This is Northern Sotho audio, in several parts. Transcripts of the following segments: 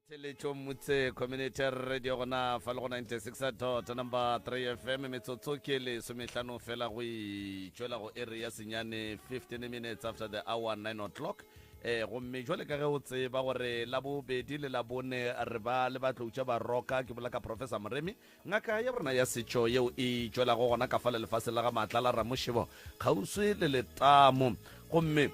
Theletšo Motse Community Radio gona fa le go 96 dot number 3 FM metsotso ke lesomehlano fela go itšwela go ere ya senyane 15 minutes after the hour 9 o'clock eh gomme jwale ka ge o tseba gore la bobedi le la bone re ba le batlou tša baroka ke bola ka professor moremi ngaka ya borena ya setšo yeo e tšwelago gona ka fa le lefase la ga maatla la ramošebo kgauswi le letamo gomme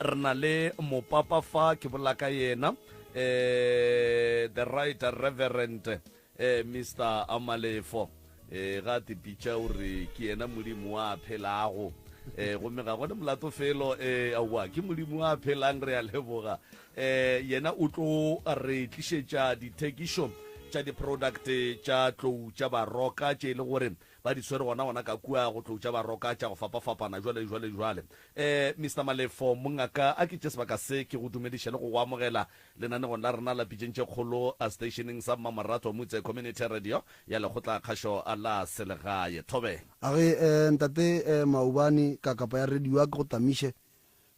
re na le mopapa fa ke bolela ka yena eh the right reverend eh mr amalefo eh ga te pitša o re ke yena modimo wa phelago eh gomme ga gone molato felo eh aowa ke modimo wa phelang re a leboga eh yena o tlo re tlišetša dithekišo tša di-product tša tlou tša baroka tše e le gore Ba di swere gona gona ka kua go tlo tša baroka tša go fapafapana jwale jwale jwale. Eh, Mister Malefo, mongaka, a ke tše sebaka se ke go dumediše le go go amogela lenanegong la rena la Pitšeng tše Kgolo a seteisheneng sa Mmamoratwa Mutse Community Radio ya Lekgotla Kgašo la Selegae. Thobela. A re, Eh, ntate, eh, maobane ka kapa ya radio a ke go tamiše.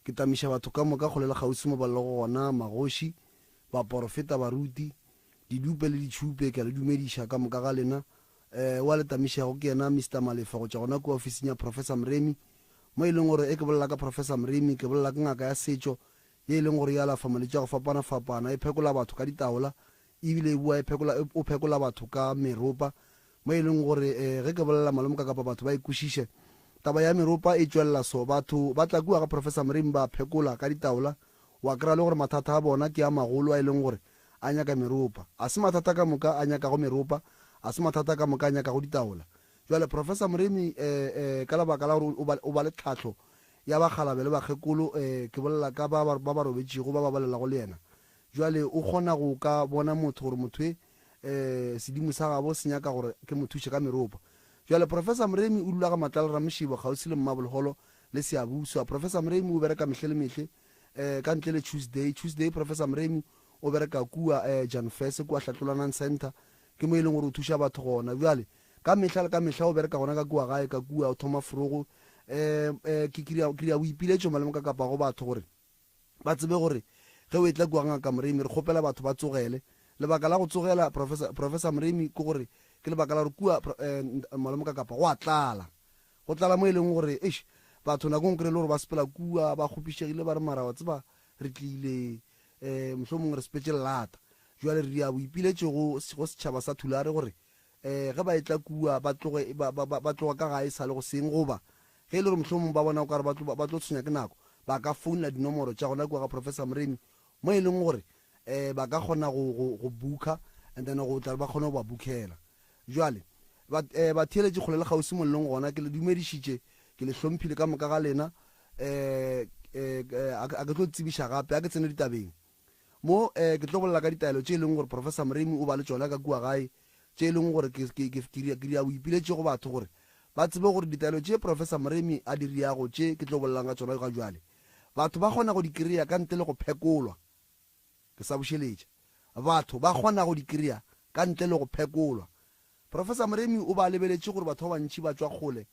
Ke tamiša batho ka moka kgole le kgauswi mo ba lego gona, magoši, baporofeta, baruti, didupe le ditšhupe, ke a le dumediša ka moka ga lena. Eh, wa le tamišago ke yena Mister Malefa go tšwa gona kua ofising ya Professor Mremi. Mo e leng gore e ke bolela ka Professor Mremi, ke bolela ka ngaka ya setšo ye e leng gore e alafa malwetši a go fapana-fapana, e phekola batho ka ditaola, ebile e boa e phekola, e, o phekola batho ka meropa. Mo e leng gore eh, ge ke bolela malomka kapa batho ba e kwešiše. Taba ya meropa e tšwelela so, batho ba tla kua ga Professor Mremi ba phekola ka ditaola, wa kry-a le gore mathata a bona ke a magolo a e leng gore a nyaka meropa. A se mathata ka moka a nyakago meropa, a se mathata ka moka a nyakago ditaola. Bjale, Professor Moremi, eh, eh, ka lebaka la gore o ba, o ba le tlhahlo ya bakgalabe le bakgekolo, eh, ke bolela ka ba, ba ba robetšego, ba ba bolelago le yena. Bjale, o kgona go ka bona motho gore motho e, eh, sedimo sa gabo se nyaka gore ke mo thuše ka meropa. Bjale, Professor Moremi o dula ga Matlala Ramošebo, kgauswi le Mmabolholo le Seabuswa. Professor Moremi o bereka mehle le mehle, eh, ka ntle le Tuesday. Tuesday, Professor Moremi O bereka kua eh, Jan Fese, kua Hlatlolanang Centre. Ke mo e leng gore o thuša batho gona. Bjale, ka mehla le ka mehla o bereka gona ka kua gae, ka kua, o thoma forogo. Eh, eh, ke, ke dira, ke dira boipiletšo malome ka kapa go batho gore ba tsebe gore ge o etla kua ga Ngaka Moremi, re kgopela batho ba tsogele. Lebaka la go tsogela Professor, Professor Moremi ke gore ke lebaka la gore kua, eh, malome ka kapa go a tlala. Go tlala mo e leng gore, eish, batho nako e nngwe o kry-e le gore ba sepela kua, ba kgopišegile, ba re mara wa tseba re tlile um mohlomongwe re sepetše lelata. Jwale re ya boipiletšo go, go setšhaba sa Thulare gore um ge ba etla kua ba tloge, ba, ba, ba tloga ka gae sa le goseng goba ge e le gore mohlomongwe ba bona o ka re ba tlo, ba tlo tshwenya ke nako, ba ka founela dinomoro tša gona kua ga Professor Moremi mo e leng gore um ba ka kgona go, go, go booker and then go tla ba kgone go ba bookhela. Jwale, ba, eh, batheeletši kgole le kgauswi mo le leng gona, ke le dumedišitše, ke le hlomphile ka moka ga lena. Eh, eh, eh, a, a ke tlo tsebiša gape, a ke tsene ditabeng. Mo, eh, ke tlo bolela ka ditaelo tše e leng gore Professor Moremi o ba le tšona ka kua gae, tše e leng gore ke, ke, ke, ke, ke dia boipiletšo go batho gore ba tsebe gore ditaelo tše Professor Moremi a di riago tše ke tlo bolelang ka tšona ga jwale, batho ba kgona go di kry-a ka ntle le go phekolwa. Ke sa bušeletša. Batho ba kgona go di kry-a ka ntle le go phekolwa. Professor Moremi o ba lebeletše gore batho ba bantši ba tšwa kgole.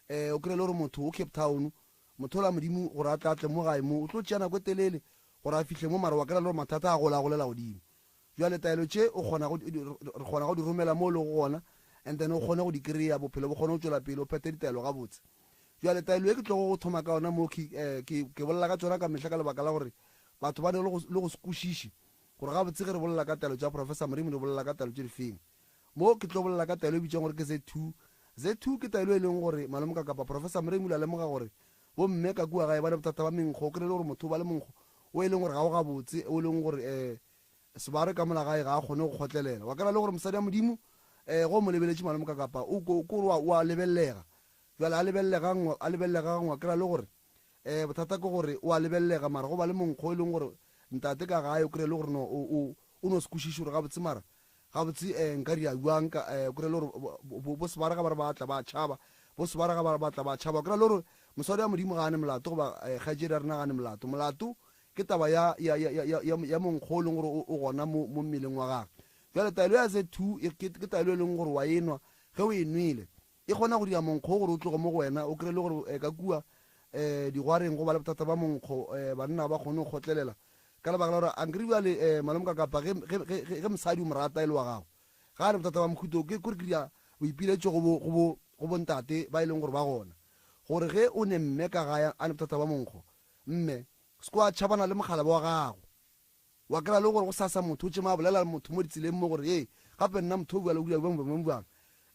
Um o kry-e le gore motho o Cape Town, motho ola Modimo gore a tle a tle mo gae mo, o tlo tšea nako e telele gore a fihle mo mara wa kry-a le gore mathata a gola a golela godimo. Bjale taelo tše o kgona go, re kgona go di romela mo o lego gona and then o kgone go di kry-a, bophelo bo kgone go tšwela pele, o phethe ditaelo gabotse. Bjale taelo ye ke tlogo go thoma ka yona mo ke, ke, ke bolela ka tšona ka mehla ka lebaka la gore Batho ba ne le go, le go se kwešiše gore gabotse ge re bolela ka taelo tša Professor Moremi re bolela ka taelo tše difeng. Mo ke tlo bolela ka taelo e bitšwang gore ke Z2. Z2 ke taelo e leng gore Malomka kapa Professor Moremi o ile a lemoga gore bomme ka kua gae ba ne bothata ba menkgo, o kry-e le gore motho o ba le monkgo o e leng gore ga o gabotse, o e leng gore um sebare ka mola gae ga a kgone go kgotlelela. Wa kry-a le gore mosadi wa Modimo um ge o mo lebeletše Malomka kapa o ko gore o a lebelelega. Bjale a lebelegang, a lebelegang wa kry-a le gore Eh, bothata ke gore o a lebelelega mara go ba le monkgo e leng gore ntate ka gae o kry-e le gore no o, o, o no se kwešiše gore gabotse mara gabotse eh, nka dira bjang ka eh, o kry-e le gore bo, bo, bo sebare ga ba re ba tla ba tšhaba, bo sebare ga ba re ba tla ba tšhaba. O kry-a le gore mosadi wa Modimo ga a ne molato goba eh, kgaetšedi ya rena ga a ne molato. Molato ke taba ya, ya, ya, ya, ya, ya, ya monkgo o leng gore o, o gona mo, mo mmeleng wa gagwe. Bjale taelo ya Z2 e, ke, ke taelo e leng gore wa e nwa ge o e nwele. E kgona go dira monkgo gore o tloge mo go wena, o kry-e le gore ka kua digwareng go ba le bothata ba monkgo, banna ga ba kgone go kgotlelela. Ka lebaka la gore ankere bjale um malome ka kapa ge, ge, ge, ge, ge mosadi o mo rata e le wa gago, ga a ne bothata ba mohuta o, ke kore ke dira boipiletšo go bo, go bo, go bontate ba e leng gore ba gona, gore ge o ne mme ka gae a ne bothata ba monkgo, mme, se ke wa tšhabana le mokgalabje wa gago. Wa kry-a le gore gosasa motho o tšema a bolela le motho mo ditseleng mo gore, Hei, gape nna motho o bua le o dira bjang, bjang, bjang.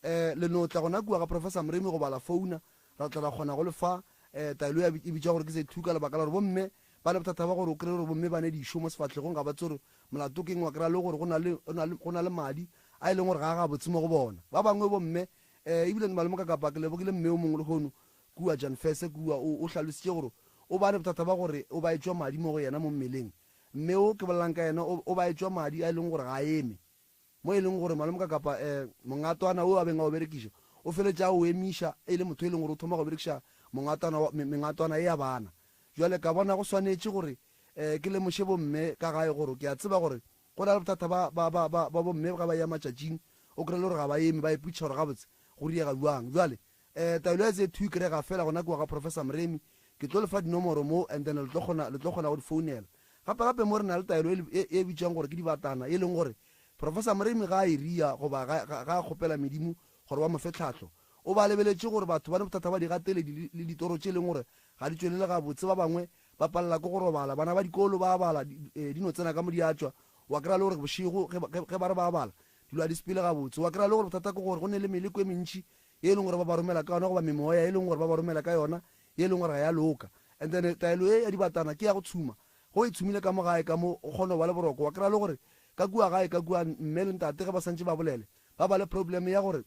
Um le no tla gona kua ga Professor Moremi goba la founa, ra tla ra kgona go le fa um taelo ya e bitšwa gore ke se thu ka lebaka la gore bomme ba ne bothata ba gore o kry-e gore bomme ba ne dišo mo sefahlegong ga ba tsebe gore molato ke eng, wa kry-a le gore go na le, go na le madi a e leng gore ga a gabotse mo go bona. Ba bangwe bomme um ebile malome ka kapa ke lebogile mme o mongwe lehono kua Janfese kua o, o hlalositše gore o ba ne bothata ba gore o ba etšwa madi mo go yena mo mmeleng. Mme o ke bolelang ka yena o, o ba etšwa madi a e leng gore ga a eme. Mo e leng gore malome ka kapa um mongatwana wo a beng a o berekiša o feletša a o emiša e le motho e leng gore o thoma go berekiša mongatwana wa, me, mengatwana ye ya bana. Bjale ka bona go swanetše gore um ke lemoše bomme ka gae gore ke a tseba gore go na le bothata ba, ba, ba, ba, ba bomme ga ba eya matšatšing o kry-e le gore ga ba eme, ba ipotšiša gore gabotse go diega bjang. Bjale Eh, taelo ya tse two e kry-ega fela gona kua ga Professor Moremi. Ke tlo le fa dinomoro mo and then le tlo kgona, le tlo kgona go di founela. Gape gape mo re na le taelo e, e, e bitšwang gore ke dibatana, e leng gore Professor Moremi ga a e ria goba ga, ga, ga a kgopela medimo gore ba mo fe tlhahlo, o ba lebeletše gore batho ba ne bothata ba digateledi le, le ditoro tše e leng gore ga di tšwelele gabotse. Ba bangwe ba palela ke go robala, bana ba dikolo ba bala, di, eh, di no tsena ka mo di a tšwa. Wa kry-a le gore bošego ge, ge, ge ba re ba bala, dilo ga di sepele gabotse. Wa kry-a le gore bothata ke gore go ne le meleko e mentši ye e leng gore ba ba romela ka yona goba memoya ye e leng gore ba ba romela ka yona ye e leng gore ga ya loka. And then taelo ye ya dibatana ke ya go tshuma. Ge o e tshumile ka mo gae ka mo o kgona go ba le boroko. Wa kry-a le gore ka kua gae ka kua mme le ntate ge ba santše ba bolele ba ba le problem ya gore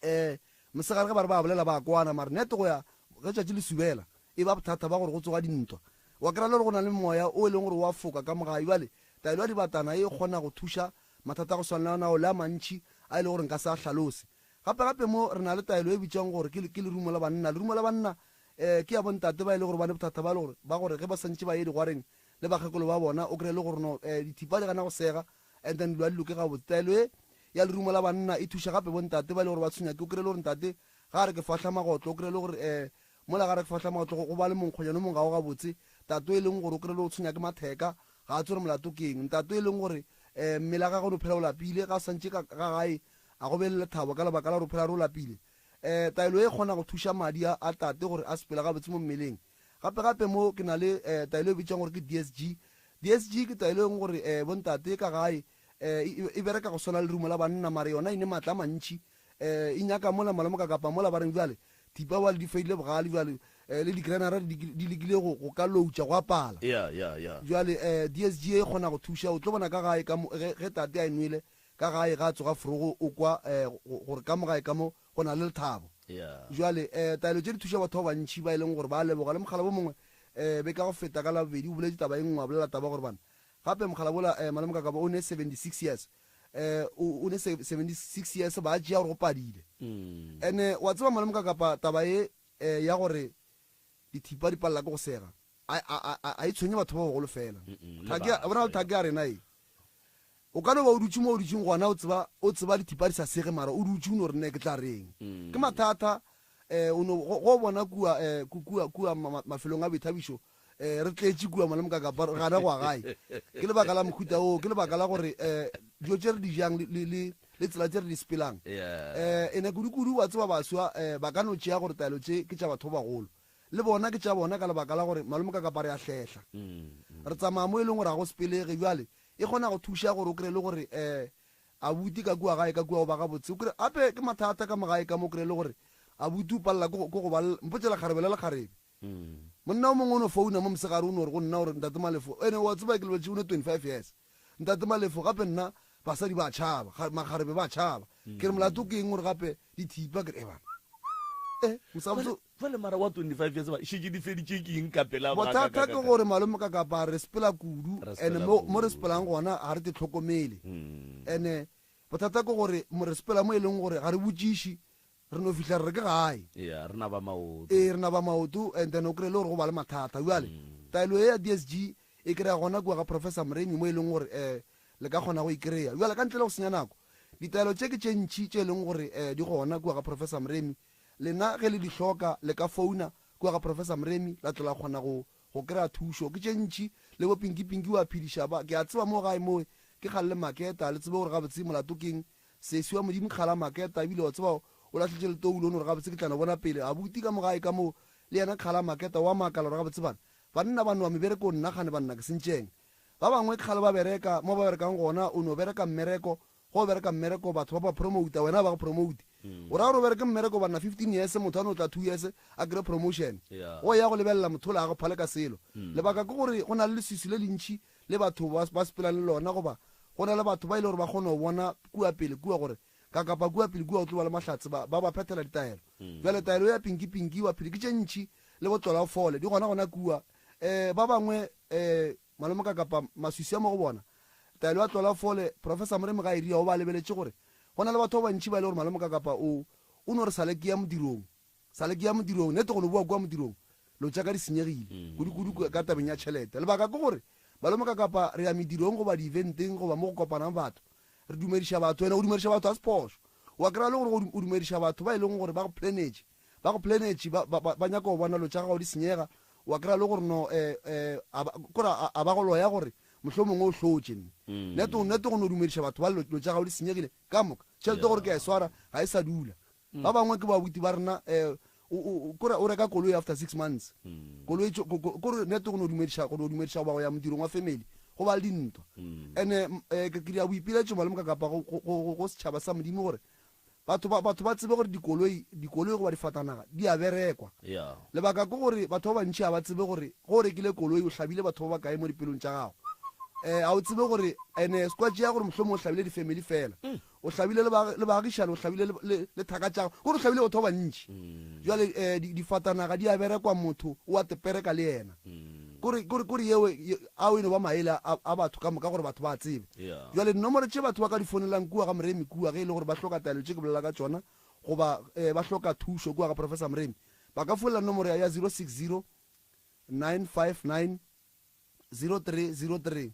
um mosegare ge ba re ba bolela ba kwana mare nete go ya ge tšatši le subela e ba bothata ba gore go tsoga dintwa. Wa kry-a le gore go na le moya o e leng gore wa foka ka mo gae. Bjale taelo ya dibatana e kgona go thuša mathata a go swana le ona ao le a mantši a e le gore nka se a hlalose. Gape-gape mo re na le taelo e bitšwang gore ke, ke lerumo la banna. Lerumo la banna um ke ya bontate ba e le gore ba ne bothata ba le gore, ba gore ge ba santše ba ye digwareng le bakgekolo ba bona, o kry-e le gore no um dithipa di gana go sega and then dilo ga di loke gabotse. Taelo e ya lerumo la banna e thuša gape bontate ba e le gore ba tshwenya ke, o kry-e le gore ntate ga a re ke fahla magotlo, o kry-e le gore um mola ga re ke fahla magotlo go, go ba le monkgonyana o mongwe ga o gabotse. Tate o e leng gore o kry-e le o tshwenya ke matheka, ga a tsebe gore molato ke eng. Ntate o e leng gore um mmele wa gagwe o no phela o lapile, ga a santše ka, ga gae A go be le lethabo ka lebaka la gore o phela re o lapile. Um taelo ye e kgona go thuša madi a, a tate gore a sepele gabotse mo mmeleng. Gape gape mo ke na le um taelo e bitšwang gore ke DSG. DSG ke taelo e leng gore um bontate ka gae um e, e bereka go swana le lerumo la banna mare yona e ne maatla a mantši. Um e nyaka mola malomka kapa mola ba reng bjale thipa bjale di fedile bogale bjale um le di-granara di, di lekile go, go ka loutša go a pala. Yeah, yeah, yeah. Bjale um DSG e kgona go thuša o tlo bona ka gae ka mo ge, ge tate a e nwele Ka gae ga tsoga forogo o kwa gore ka mo gae ka mo go na le lethabo. Jwale taelo tše di thuša batho ba bantši ba e leng gore ba a leboga. Le mokgalabo mongwe be ka go feta ka Labobedi o boletše taba e nngwe a bolela taba gore bana gape mokgalabo ola Malome Kakabo o ne 76 years o ne 76 years ba tšea gore go padile. Ene wa tseba Malome Kakapa taba ye ya gore dithipa di palela ke go sega a e tshwenye batho ba bagolo fela. Bona thake ya rena e. O ka no ba o dutše mo o dutšeng gona o tseba o tseba dithipa di sa sege mara o dutše o no re ne ke tla reng. Ke mathata um o no go bona kua um kua kua mafelong a boithabišo um re tletše kua mo le mokakapa re gana go ya gae. Ke lebaka la mohuta oo, ke lebaka la gore um dilo tše re di jang le le le tsela tše re di sepelang. Um ene kudu-kudu wa tseba baswa um ba ka no tšea gore taelo tše ke tša batho ba bagolo. Le bona ke tša bona ka lebaka la gore malome kakapa re a hlehla. Re tsamaya mo e leng gore ga go sepelege bjale E kgona go thuša gore o kry-e le gore um abuti ka kua gae ka kua o ba gabotse. O kry-e gape ke mathata ka mo gae ka mo o kry-e le gore abuti o palela ke go ba mpotše lekgarebe le lekgarebe. Monna o mongwe o no founa mo mosegare o no re go nna gore Ntate Malefo, ene wa tseba ke lebetše o ne 25 years. Ntate Malefo gape nna basadi ba tšhaba, makgarebe ba tšhaba. Ke re molato ke eng gore gape dithipa ke re e bana. Eh, mosabotse Jwale mara wa 25 years ba šetše di feditše ke eng ka pela Bothata ke gore malome ka kapa re sepela kudu and mo mo re sepelang gona ga re te tlhokomele. And bothata ke gore mo re sepela mo e leng gore ga re botšiši re no fihla re re ke gae. Yeah, re naba maoto. Ee, re naba maoto and then o kry-e le gore go ba le mathata. Bjale taelo ye ya DSG e kry-a gona kua ga Professor Moremi mo e leng gore um le ka kgona go e kry-a. Bjale ka ntle le go senya nako, ditaelo tše ke tše ntši tše e leng gore um di gona kua ga Professor Moremi. Lena ge le di hloka le ka founa kua ga Professor Moremi la tlo la kgona go go kry-a thušo. Ke tše ntši, le bo Pinki-Pinki o a phediša ba, ke a tseba mo gae mowe ke kgale le maketa, le tsebe gore gabotse molato keng, sesi wa Modimo kgale a maketa, ebile wa tseba o lahletše le toulo o no re gabotse ke tla no bona pele, abuti ka mo gae ka mo le yena kgale a maketa, o a makala gore gabotse bana, banna ba nowa meberekong nna kgane banna ke sentšeng. Ba bangwe kgale ba bereka, mo ba berekang gona o no bereka mmereko, Ge o bereka mmereko batho ba ba promota wena ga ba go promote. O ra gore o bereke mmereko banna 15 years motho a no tla 2 years a kry promotion. Ge o ya go lebelela motho ola ga go phale ka selo. Lebaka ke gore go na le leswiswi le lentši le batho ba ba sepelang le lona goba go na le batho ba e le gore ba kgona go bona kua pele kua gore ka kapa kua pele kua go tlo ba le mahlatse ba ba ba phethela ditaelo. Bjale taelo ya pinki pinki wa phele ke tše ntši le bo tlola o fole di gona gona kua. Um ba bangwe um Malome kapa maswiswi a mo go bona. Taelo ya tlola fole, Professor Moremi ga a e ria o ba lebeletše gore go na le batho ba bantši ba e le gore malome kapa o o no re sale ke ya modirong, sale ke ya modirong, nete go no boa kua modirong lo tša ka di senyegile, kudu-kudu ka tabeng ya tšhelete. Lebaka ke gore malome kapa re ya medirong goba di-eventeng goba mo go kopanang batho, re dumediša batho, ene go dumediša batho ga se phošo. Wa kry-a le gore o dumediša batho ba e leng gore ba go planetše, Ba go planetše, ba, ba, ba, ba nyaka go bona lo tša gago di senyega. Wa kry-a le gore no, eh, eh, a ba, kore a, a ba go loya gore mohlomongwe o hlotše. Nne. Nete, nete go no dumediša batho ba lo, lo tša gago di senyegile ka moka. Tšhelete gore ke a e swara, ga e sa dula. Ba bangwe ke babuti ba rena, eh, o, o, kore o reka koloi after six months. Koloi tšo, ko, ko, kore nete go no dumediša, go no dumediša goba go ya modirong wa family, go ba le dintwa. Ene, eh, ke, ke dira boipiletšo malome ka kapa go, go, go, go setšhaba sa Modimo gore Batho ba, batho ba tsebe gore dikoloi, dikoloi goba difatanaga di a berekwa. Yeah. Lebaka ke gore batho ba bantši ga ba tsebe gore ge o rekile koloi o hlabile batho ba bakae mo dipelong tša gago. Eh, ga o tsebe gore, ene se kwa tšea gore mohlomongwe o hlabile di-family fela. O hlabile le ba, le baagišane, o hlabile le, le, le thaka tša gago. Ke gore o hlabile batho ba bantši. Bjale, eh, di, difatanaga di a berekwa motho o a tepereka le yena. Kore, kore, kore yeo, ye, ao e no ba maele a, a batho ka moka gore batho ba a tsebe. Yeah. Bjale dinomoro tše batho ba ka di fonelang kua ga Moremi kua ge e le gore ba hloka taelo tše ke bolela ka tšona goba eh, ba hloka thušo kua ga Professor Moremi, ba ka fonela nomoro ya, ya 060 959 0303,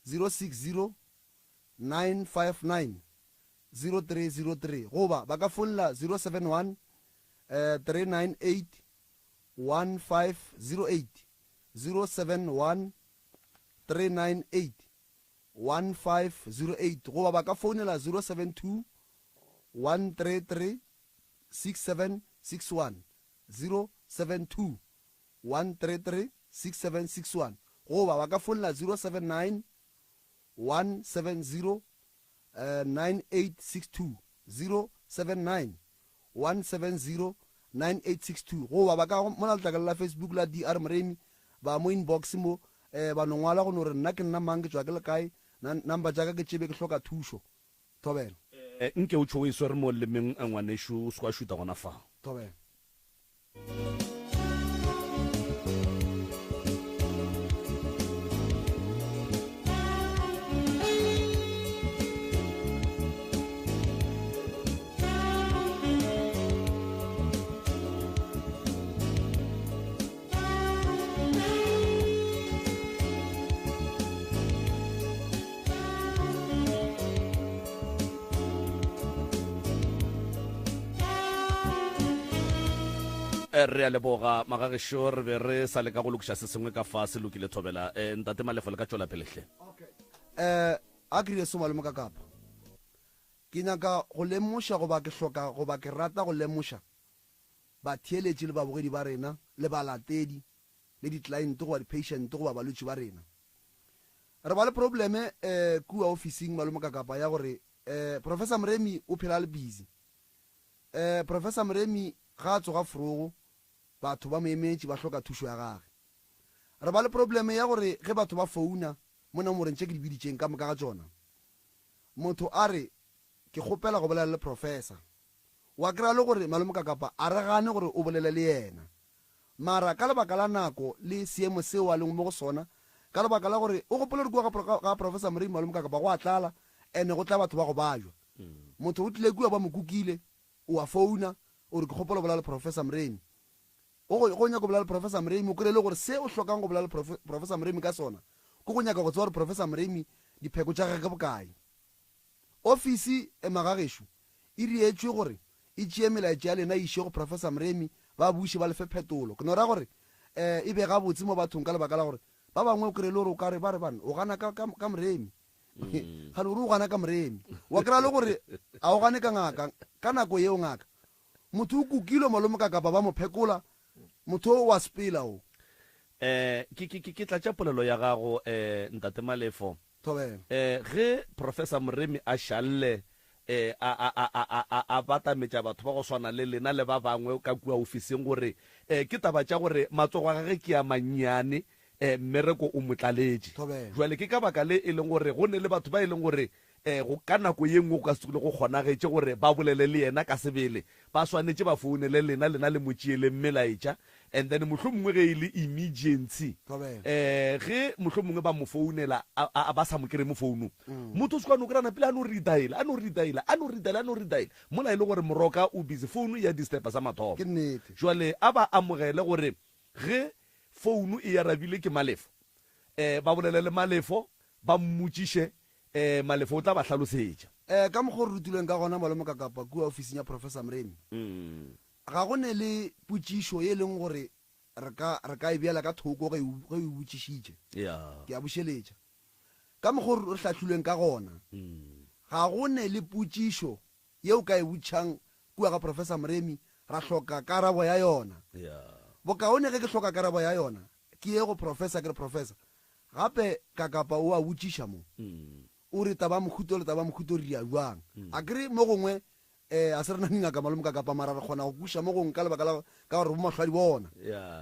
060 959 0303, goba ba ka fonela 071 eh, 398 1508, 071 398 1508 goba ba ka founela 072 133 6761, 072 133 6761 goba ba ka founela 079 170 9862, 079 170 9862 goba ba ka mola letlakala la Facebook la DR Moremi ba mo inbox mo eh, ba no ngwala go no re nna ke nna mang ke tšwa ke le kae number tša ka ke tšebe ke hloka thušo. Thobela. Eh, nke o tšho o e swere mo lemeng ngwanešu o se wa šuta gona fa. Thobela. Eh, re a leboga magagešo re be re sa leka go lokiša se sengwe ka fa se lokile thobela eh, ntate malefo le ka tšwela pele hle um a ke rile soma le mokakapa ke nyaka go lemoša goba ke hloka goba ke rata go lemoša batheeletši le babogedi ba rena le balatedi le di-client goba di-patient goba balwetši ba rena. Re ba le probleme eh, kua ofising malome Kakapa ya gore eh, Professor Moremi o phela a le busy. Eh, Professor Moremi ga a tsoga forogo batho ba mo emetše ba hloka thušo ya gage. Re ba le probleme ya gore ge batho ba founa mo nomoreng tše ke di biditšeng ka moka ga tšona, motho a re ke kgopela go bolela le Professor. Wa kry-a le gore Malome Kakapa a re gane gore o bolele le yena. Mara ka lebaka la nako le seemo seo a leng mo go sona, ka lebaka la gore o gopole gore kua ga, ga Professor Moremi Malome Kakapa go a tlala and go tla batho ba go bajwa. Motho o tlile kua ba mo kukile, o a founa o re ke kgopola go bolela le Professor Moremi. Go, go, go nyaka go bolela le Professor Moremi, o kry-e le gore se o hlokang go bolela le Prof, Professor Moremi ka sona ke go nyaka go tseba gore Professor Moremi dipheko tša gagwe ke bokae. Ofisi e magagešo e rietšwe gore e tšee melaetša ya lena e iše go Professor Mremi ba buše ba le fe phetolo. Ke no ra gore um e be gabotse mo bathong ka lebaka la gore ba bangwe o kry-e le gore o ka re ba re bana o gana ka, ka, ka moremi gane gore o gana ka moremi wa kry-a le gore a o gane ka ngaka ka nako yeo ngaka motho o kukilwe malome ka kapa ba mo phekola motho o wa sepela o Eh, ke, ke, ke, ke tlatša polelo ya gago, eh, Ntate Malefo. Thobela. Eh, ge Professor Moremi a šalle, eh, a, a, a, a, a, a, a batametša batho ba go swana le lena le ba bangwe ka kua ofising gore, eh, ke taba tša gore matsogo a gage ke a mannyane, eh, mmereko o mo tlaletše. Thobela. Bjale ke ka baka le e leng gore go ne le batho ba e leng gore, eh, go, ka nako ye nngwe go ka se tsogile go kgonagetše gore ba bolele le yena ka sebele, ba swanetše ba founele lena, lena le mo tšeeleng melaetša, and then mohlomongwe ge e le emergency, Thobela. eh, ge mohlomongwe ba mo founela, a, a, ba sa mo kry-e mo founung, motho o se ka no kry-a napile a no redial-a, a no redial-a, a no redial-a, a no redial-a, mola e le gore moroka o busy, founu e ya disturb-a sa mathomo. Ke nnete. Jwale a ba amogele gore ge founu e arabile ke Malefo, eh, ba bolele le Malefo, ba mmotšiše, eh, Malefo o tla ba hlalosetša. Eh, ka mokgwa o re rutilweng ka gona malome Kakapa kua ofising ya Professor Mremi, ga go ne le potšišo ye e leng gore re ka, re ka e beela ka thoko ge o, ge o e botšišitše. Yeah. Ke a bušeletša. Ka mokgwa o re hlahlilweng ka gona, ga go ne le potšišo ye o ka e botšišang kua ga Professor Mremi ra hloka karabo ya yona. Yeah. Bokaone ge ke hloka karabo ya yona, Ke ye go professor, ke re, Professor, gape Kakapa o a botšiša mo. O re taba mohuto le taba mohuto re dira bjang? A ke re mo gongwe um a se re na dingaka malome Kakapa mara re kgona go kwešiša mo gongwe ka lebaka la ka gore bo mahlwadi bona.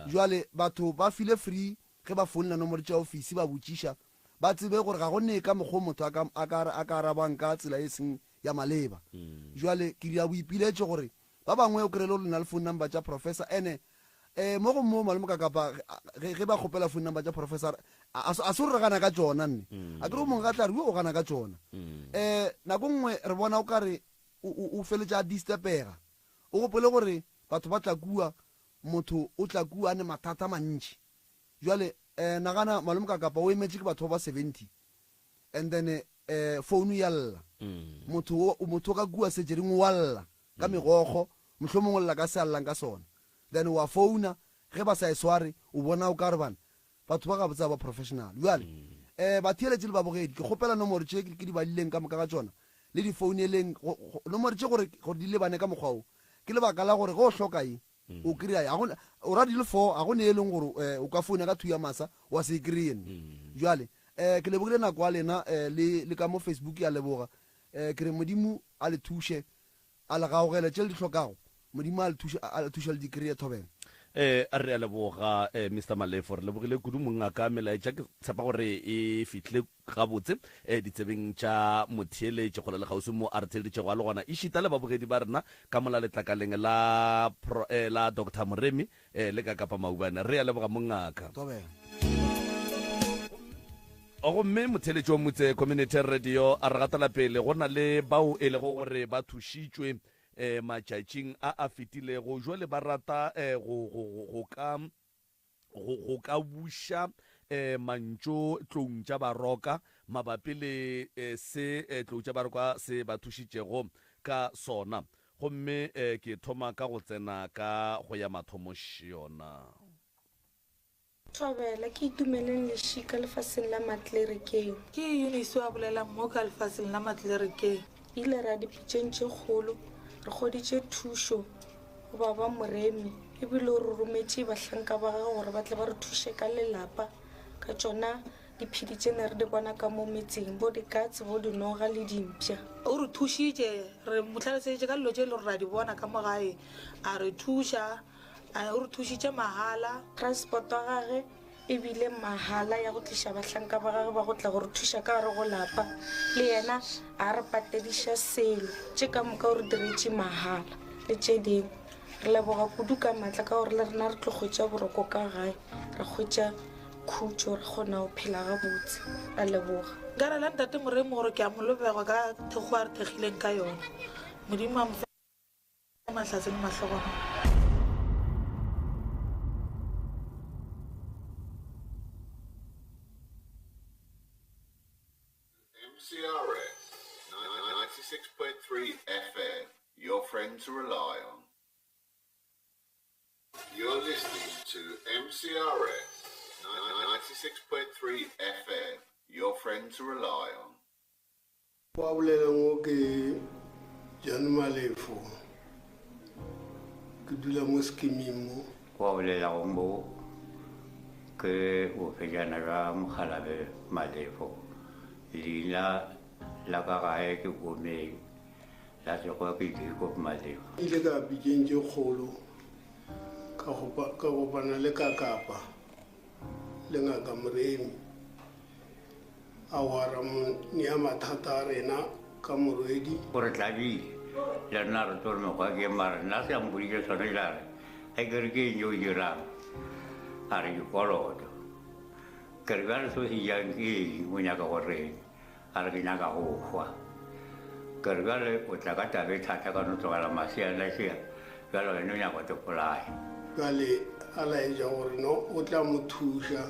Jwale batho ba file free ge ba founela nomoro tša ofisi ba botšiša ba tsebe gore ga go ne ka mokgwa o motho a ka, a ka, a ka arabang ka tsela e seng ya maleba. Jwale ke dira boipiletšo gore Ba bangwe o kry-e le gore le na le phone number tša professor ene um mo go mo malome Kakapa ge ge ba kgopela phone number tša professor a a se gore re gana ka tšona nne a kere o mongwe ga tla re o gana ka tšona um nako nngwe re bona o kare o feletša a disturbega o gopole gore batho ba tla kua motho o tla kua a ne mathata a mantši jwale um nagana malome Kakapa o emetše ke batho ba ba 70 and then um phone ya lla motho motho ka kua sejering o a lla ka megokgo mohlomongwe o lla ka se a llang ka sona then wa founa ge ba sa e sware o bona o ka re bana batho ba gabotse ga ba professional bjale um batheeletši le babogedi ke kgopela nomoro tše ke di badileng ka moka ga tšona le di founeleng nomoro tše gore gore di lebane ka mokgwa o ke lebaka la gore ge o hloka e o kry-a ga gona o ra di le four ga go ne e leng gore um o ka founa ka two ya masa wa se e kry-e nne jwale um ke lebogile nako ya lena um le le ka mo facebook ya leboga um ke re modimo a le thuše a le gaogele tše le di hlokago modimo a le thuše a le thuše le di kry-e thobela. Eh, re a leboga eh, Mister Malefo, re lebogile kudu mongaka. Melaetša ke tshepa gore e fihlile gabotse eh, ditsebeng tša motheeletši kgole le kgauswi mo a re theeleditšego a le gona, ešita le babogedi ba rena ka mola letlakaleng la, pro, eh, la Doctor Moremi eh, le ka Kapa Maubane. Re a leboga mongaka. Thobela. Gomme motheeletši wa Motse Community Radio a re gatela pele, go na le bao e lego gore ba thušitšwe eh, matšatšing a a fetilego, jwale ba rata eh, go, go, go, go ka go, go ka buša eh, mantšu tloung tša Baroka mabapi le eh, se eh, tlou tša Baroka se ba thušitšego ka sona. Gomme eh, ke thoma ka go tsena ka go ya mathomo yona. Thobela, ke Itumeleng Lešika lefaseng la Matlerekeng. Ke Eunice a bolelang mo ka lefaseng la Matlerekeng. Ile ra dipitšeng tše kgolo, re hweditše thušo go Baba Moremi ebile o re rometše bahlanka ba gagwe gore ba tle ba re thuše ka lelapa ka tšona diphedi tše ne re di bona ka mo metseng, bo dikatse, bo dinoga le dimpša. O re thušitše, re mo hlaloseditše ka dilo tše e le gore ra di bona ka mo gae, a re thuša. A o re thušitše mahala. Transport wa gage e bile mahala ya go tliša bahlanka ba gage ba go tla go re thuša ka gare go lapa. Le yena a re patediša selo. Tše ka moka o re diretše mahala le tše dingwe. Re leboga kudu ka maatla ka gore le rena re tlo hwetša boroko ka gae, ra hwetša khutšo, ra kgona go phela gabotse. Ra leboga. Nka rela Ntate Moremi gore ke a mo lobega ka thekgo a re thekgileng ka yona. Modimo a mo fe. Mahlatse le mahlogonolo. MCRS 96.3 FM, your friend to rely on. You're listening to to MCRS 96.3 FM, your friend to rely on. Wa bolelang o ke John Malefo. Ke dula mo skiming mo. Wa bolelago mo ke bofejana bja Mokgalabe Malefo. Leina la ka gae ke Komeng, la Sekgowa ke Jacob Malefo. Ke ile ka pitšeng tše kgolo ka ka kopana le Kakapa le Ngaka Moremi. A wa ra mo nea mathata a rena ka morwedi. O re tlabile, le rena re tlo re mekgwa ke mara nna se a mpoditše sona ile a re ge ke re ke eng yo o dirang, a re dikoloto. Ke re bjale se o se jang ke eng, o nyaka go reng? A re ke nyaka go hwa. Ke re bjale o tla ka taba e thata ka no tlogela masea šea, bjale wena o nyaka go te bolaya. Bjale a laetša gore no o tla mo thuša,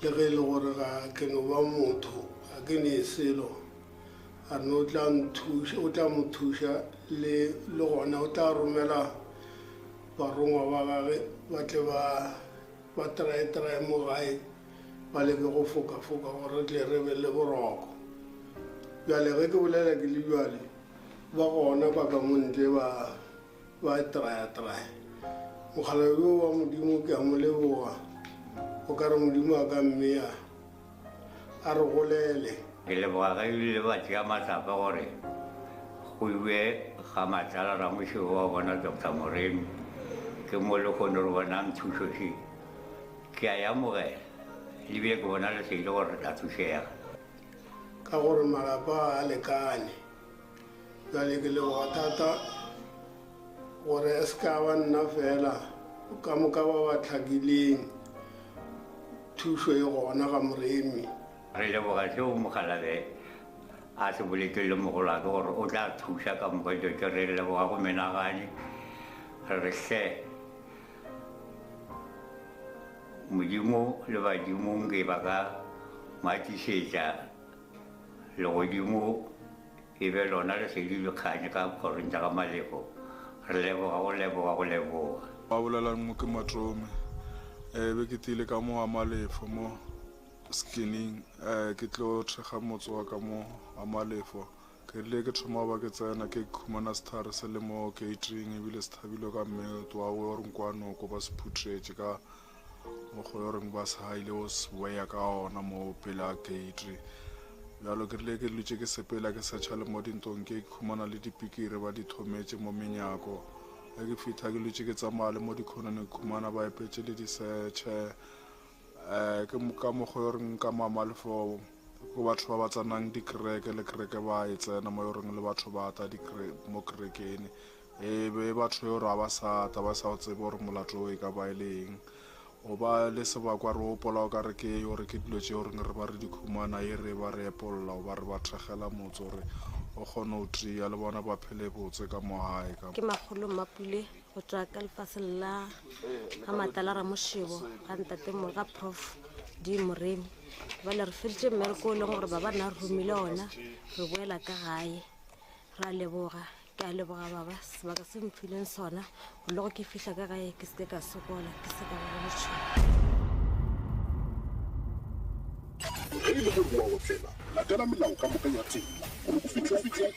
le ge e le gore ga ke no ba motho, ga ke ne selo, a re no o tla nthuša, o tla mo thuša le le gona o tla romela barongwa ba gage ba tle ba ba traetrae mo gae, ba leke go fokafoka gore re tle re be le boroko. Bjale ge ke bolela ke le bjale, ba gona ba ka mo ntle ba ba trayatraya. Mokgalabje yo wa Modimo ke a mo leboga, o ka re Modimo a ka mmea a re golele. Ke leboga ge ebile ba tšea matsapa gore go iwe ga Matlala Ramošego wa bona Doctor Moremi, ke mo lehono re bonang thušo še. Ke a e amogela ebile ke bona lesedi gore re tla thušega. Ka gore malapa ga a lekane. Bjale ke leboga thata gore e se ka ba nna fela, ka moka ba ba hlakileng thušo e gona ga Moremi. Re leboga seo Mokgalabe a se boletšeng le mogolwake gore o tla thuša ka moka dilo tše. Re leboga go menagane, re re hle Modimo le badimo nke ba ka mo atišetša legodimo e be lona lesedi le kganye ka kgorong tša ga Malefo. Re leboga go leboga go leboga. Ba bolelang mo ke Matome. E be ke tile ka mo ga Malefo mo skinning ke tlo thekga motse wa ka mo ga Malefo. Ke rile ke thoma ba ke tsena ke khumana sethare se le mo gating ebile se thabilwe ka mmeto wa go reng kwa noko ba se phuthetše ka mokgwa yo reng ba se haile o se weya ka ona mo pele a gate. Bjalo ke rile ke lutše ke sepela ke searcha le mo dintong ke khumana le dipikiri ba di thometše mo menyako. Ge ke fihla ke lutše ke tsamaya le mo dikhoneng ke khumana ba epetše le disetšhe. Ke ka mokgwa yo reng ka Mamalefo ko batho ba ba tsenang dikereke le kereke ba e tsena mo yo reng le batho ba ta mo kerekeng. E be batho yo re ga ba sa ta ba sa o tsebe gore molato o e ka ba e le eng. O ba le sebakwa re gopola o ka re ke gore ke dilo tše goreng re ba re di khumana e re ba re epolla o ba re ba thekgela motse gore o kgone go tia le bona ba phele botse ka mo gae ka. Ke makgolo Mmapule go tšwa ka lefaseng la ga Matala Ramošebo ga ntate mo ga Prof D Moremi. Bjale re feditše mmereko o leng gore baba nna re romile ona, re boela ka gae. Re a leboga, ke a leboga baba sebaka se mphileng sona gore le go ke fihla ka gae ke seke ka sokola, ke se ka ba le letšhogo. Ge e le gore o a otlela, latela melao ka moka ya tsela gore o fihle o phela.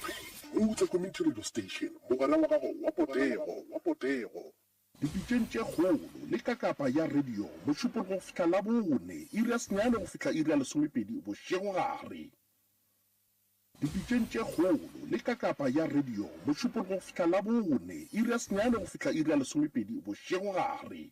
Moutse Community Radio Station, mogwera wa gago wa potego, wa potego. Dipitšeng tše kgolo le kakapa ya radio, Mošupologo go fihla Labone, iri ya senyane go fihla iri ya lesomepedi bošegogare. Dipitšeng tše kgolo le kakapa ya radio, Mošupologo go fihla Labone, iri ya senyane go fihla iri ya lesomepedi bošegogare.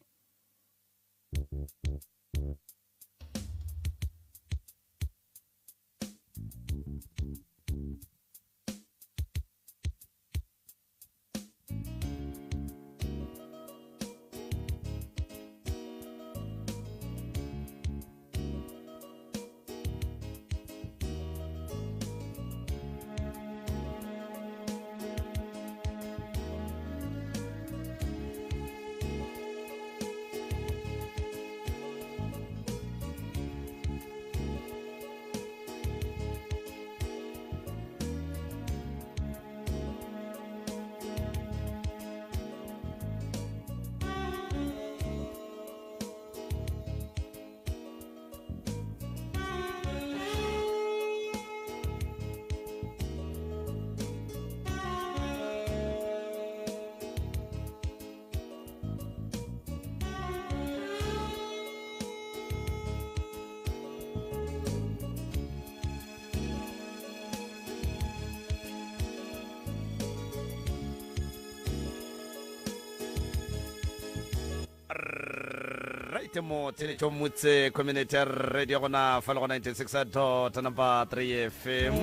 Alright, mo theletšo motse community radio gona fa le go 96 dot number 3 FM.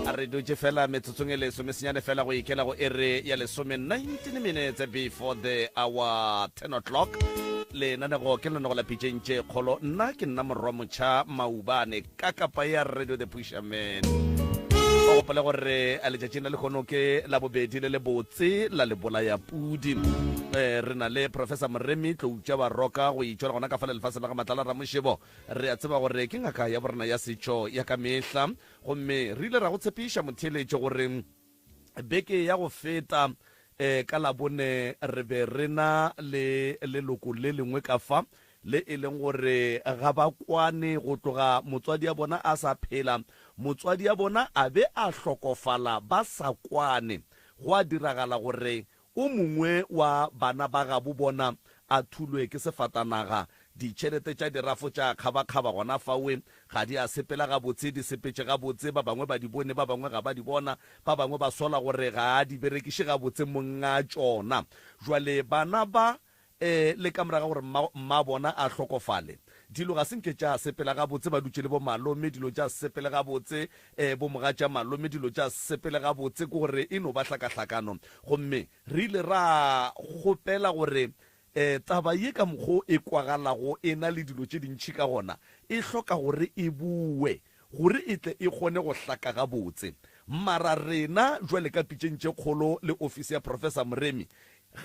A re dutše fela metsotsong e lesome senyane fela go ikela go ere ya lesome 19 minutes before the hour 10 o'clock. Lenanego ke lenanego la pitšeng tše kgolo. Nna ke nna morwa motšha Maubane ka kapa ya Radio The Pusherman. O gopole gore a letšatšing la lehono ke la bobedi le lebotse la lebolaya pudi. Eh, re na le Professor Moremi Tloutša Baroka go itšwela gona ka fa le lefaseng la ga Matlala Ramošebo. Re a tseba gore ke ngaka ya borena ya setšo ya ka mehla gomme re ile ra go tshepiša motheeletši gore beke ya go feta eh, ka Labone re be re na le leloko le lengwe ka fa le e leng gore ga ba kwane go tloga motswadi ya bona a sa phela, motswadi ya bona a be a hlokofala ba sa kwane. Gwa diragala gore o mongwe wa bana ba gabo bona a thulwe ke sefatanaga, ditšhelete tša dirafo tša kgabakgaba gona fawe, ga di a sepela gabotse, di sepetše gabotse, ba bangwe ba di bone, ba bangwe ga ba di bona, ba bangwe ba sola gore ga a di berekiše gabotse monga tšona. Jwale bana ba E, le ka morago ga gore mma, mma bona a hlokofale, dilo ga se nke tša sepela gabotse. Ba dutše le bomalome, dilo tša sepele gabotse. E, bomogatša malome, dilo tša sepele gabotse. Ke gore e no ba hlakahlakano. Gomme re ile ra kgopela gore, e, taba ye ka mokgo e kwagalago e na le dilo tše dintši ka gona, e hloka gore e bowe, gore e tle e kgone go hlaka gabotse. Mara rena jwale ka pitšeng tše kgolo le ofisi ya Professor Moremi,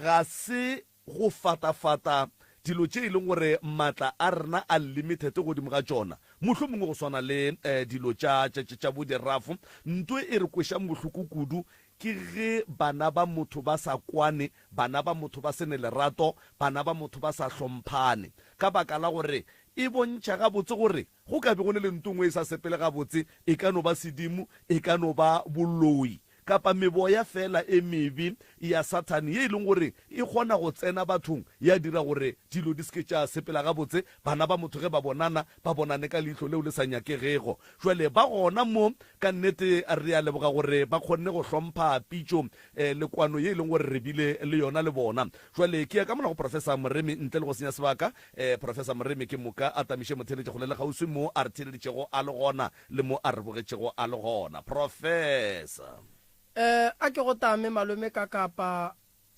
Ga se go fatafata dilo tše e leng gore maatla a rena a limited godimo ga tšona, mohlomongwe go swana le dilo tša, tša, tša bo dirafo. Nto e re kwešang bohloko kudu ke ge bana ba motho ba sa kwane, bana ba motho ba se ne lerato, bana ba motho ba sa hlomphane. Ka baka la gore e bontšha gabotse gore go ka be go ne le nto nngwe e sa sepele gabotse, e ka no ba sedimo, e ka no ba boloi. kapa meboya feela e mebe ya Sathane ye e leng gore e kgona go tsena bathong ya dira gore dilo di se ke tša sepela gabotse, bana ba motho ge ba bonana, ba bonane ka leihlo leo le sa nyakegego. Jwale ba gona mo, ka nnete re a leboga gore ba kgonne go hlompha pitšo le kwano ye e leng gore re bile le yona le bona. Jwale ke ya ka mola go Professor Moremi ntle le go senya sebaka. Professor Moremi ke moka a tamiše motheeletši kgole le kgauswi mo a re theeleditšego a le gona. le mo a re bogetšego a le gona. Professor. Eh, a ke go tame malome ka kapa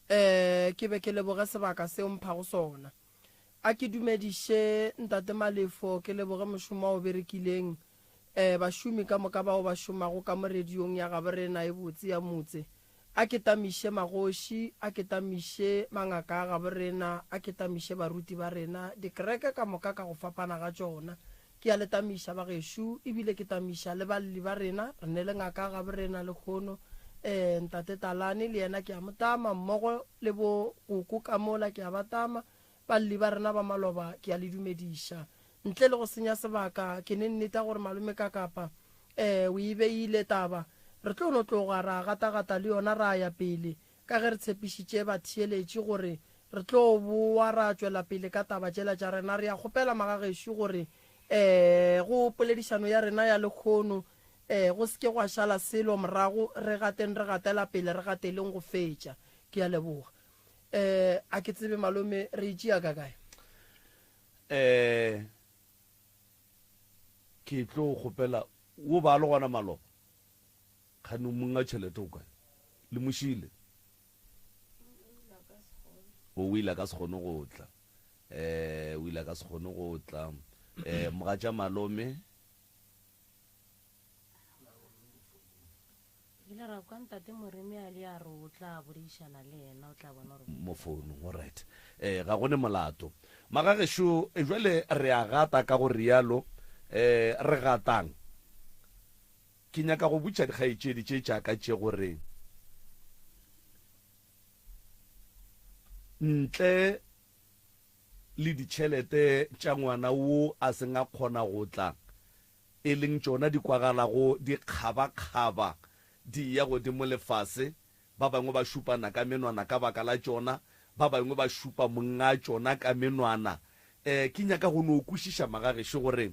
eh ke be ke leboge sebaka se o mphago sona. A ke dumediše ntate Malefo ke leboge mošomo a o berekileng eh bašomi ka moka bao ba šomago ka mo radiong ya gabo rena e botse ya motse. A ke tamiše magoši, a ke tamiše mangaka a gabo rena, a ke tamiše baruti ba rena, dikereke ka moka ka go fapana ga tšona. Ke a le tamiša, bagešo, ebile ke tamiša le balli ba rena. Re ne le ngaka ya gabo rena lehono, ee, Ntate Talane, le yena ke a mo tama, mmogo le bo koko ka mola ke a ba tama. Balli ba rena ba maloba, ke a le dumediša. Ntle le go senya sebaka, ke ne nneta gore Malome Kakapa, ee, o e beile taba. Re tlo no tloga ra gatagata le yona ra ya pele, ka ge re tshepišitše batheeletši gore re tlo bowa ra tšwela pele ka taba tšela tša rena. Re a kgopela magagešo gore, ee, go poledišano ya rena ya lekhono, ee, go se ke gwa šala selo morago, re gateng re gatela pele, re gateleng go fetša. Ke a leboga. Ee, a ke tsebe malome re e tšea ka kae. Ee, ke tlo kgopela wo ba le gona maloba. Kgane monga tšhelete o kae? Le mošile? O ile a ka se kgone go tla. Eh, o ile a ka se kgone go tla. Eh, mogatša malome. Re ile ra kwa Ntate Moremi a le a re o tla boledišana le yena, o tla bona gore. Mo founung, alright. Eh, ga go ne molato. Magagešo, jwale re a gata ka go rialo. Eh, re gatang? Ke nyaka go botša dikgaetšedi tše tša ka tše gore ntle le ditšhelete tša ngwana wo a seng a kgona go tla, e leng tšona di kwagalago di kgabakgaba di eya godimo le fase, ba bangwe ba šupana ka menwana ka baka la tšona, ba bangwe ba šupa monga tšona ka menwana. Um ke nyaka go no kwešiša magagešo gore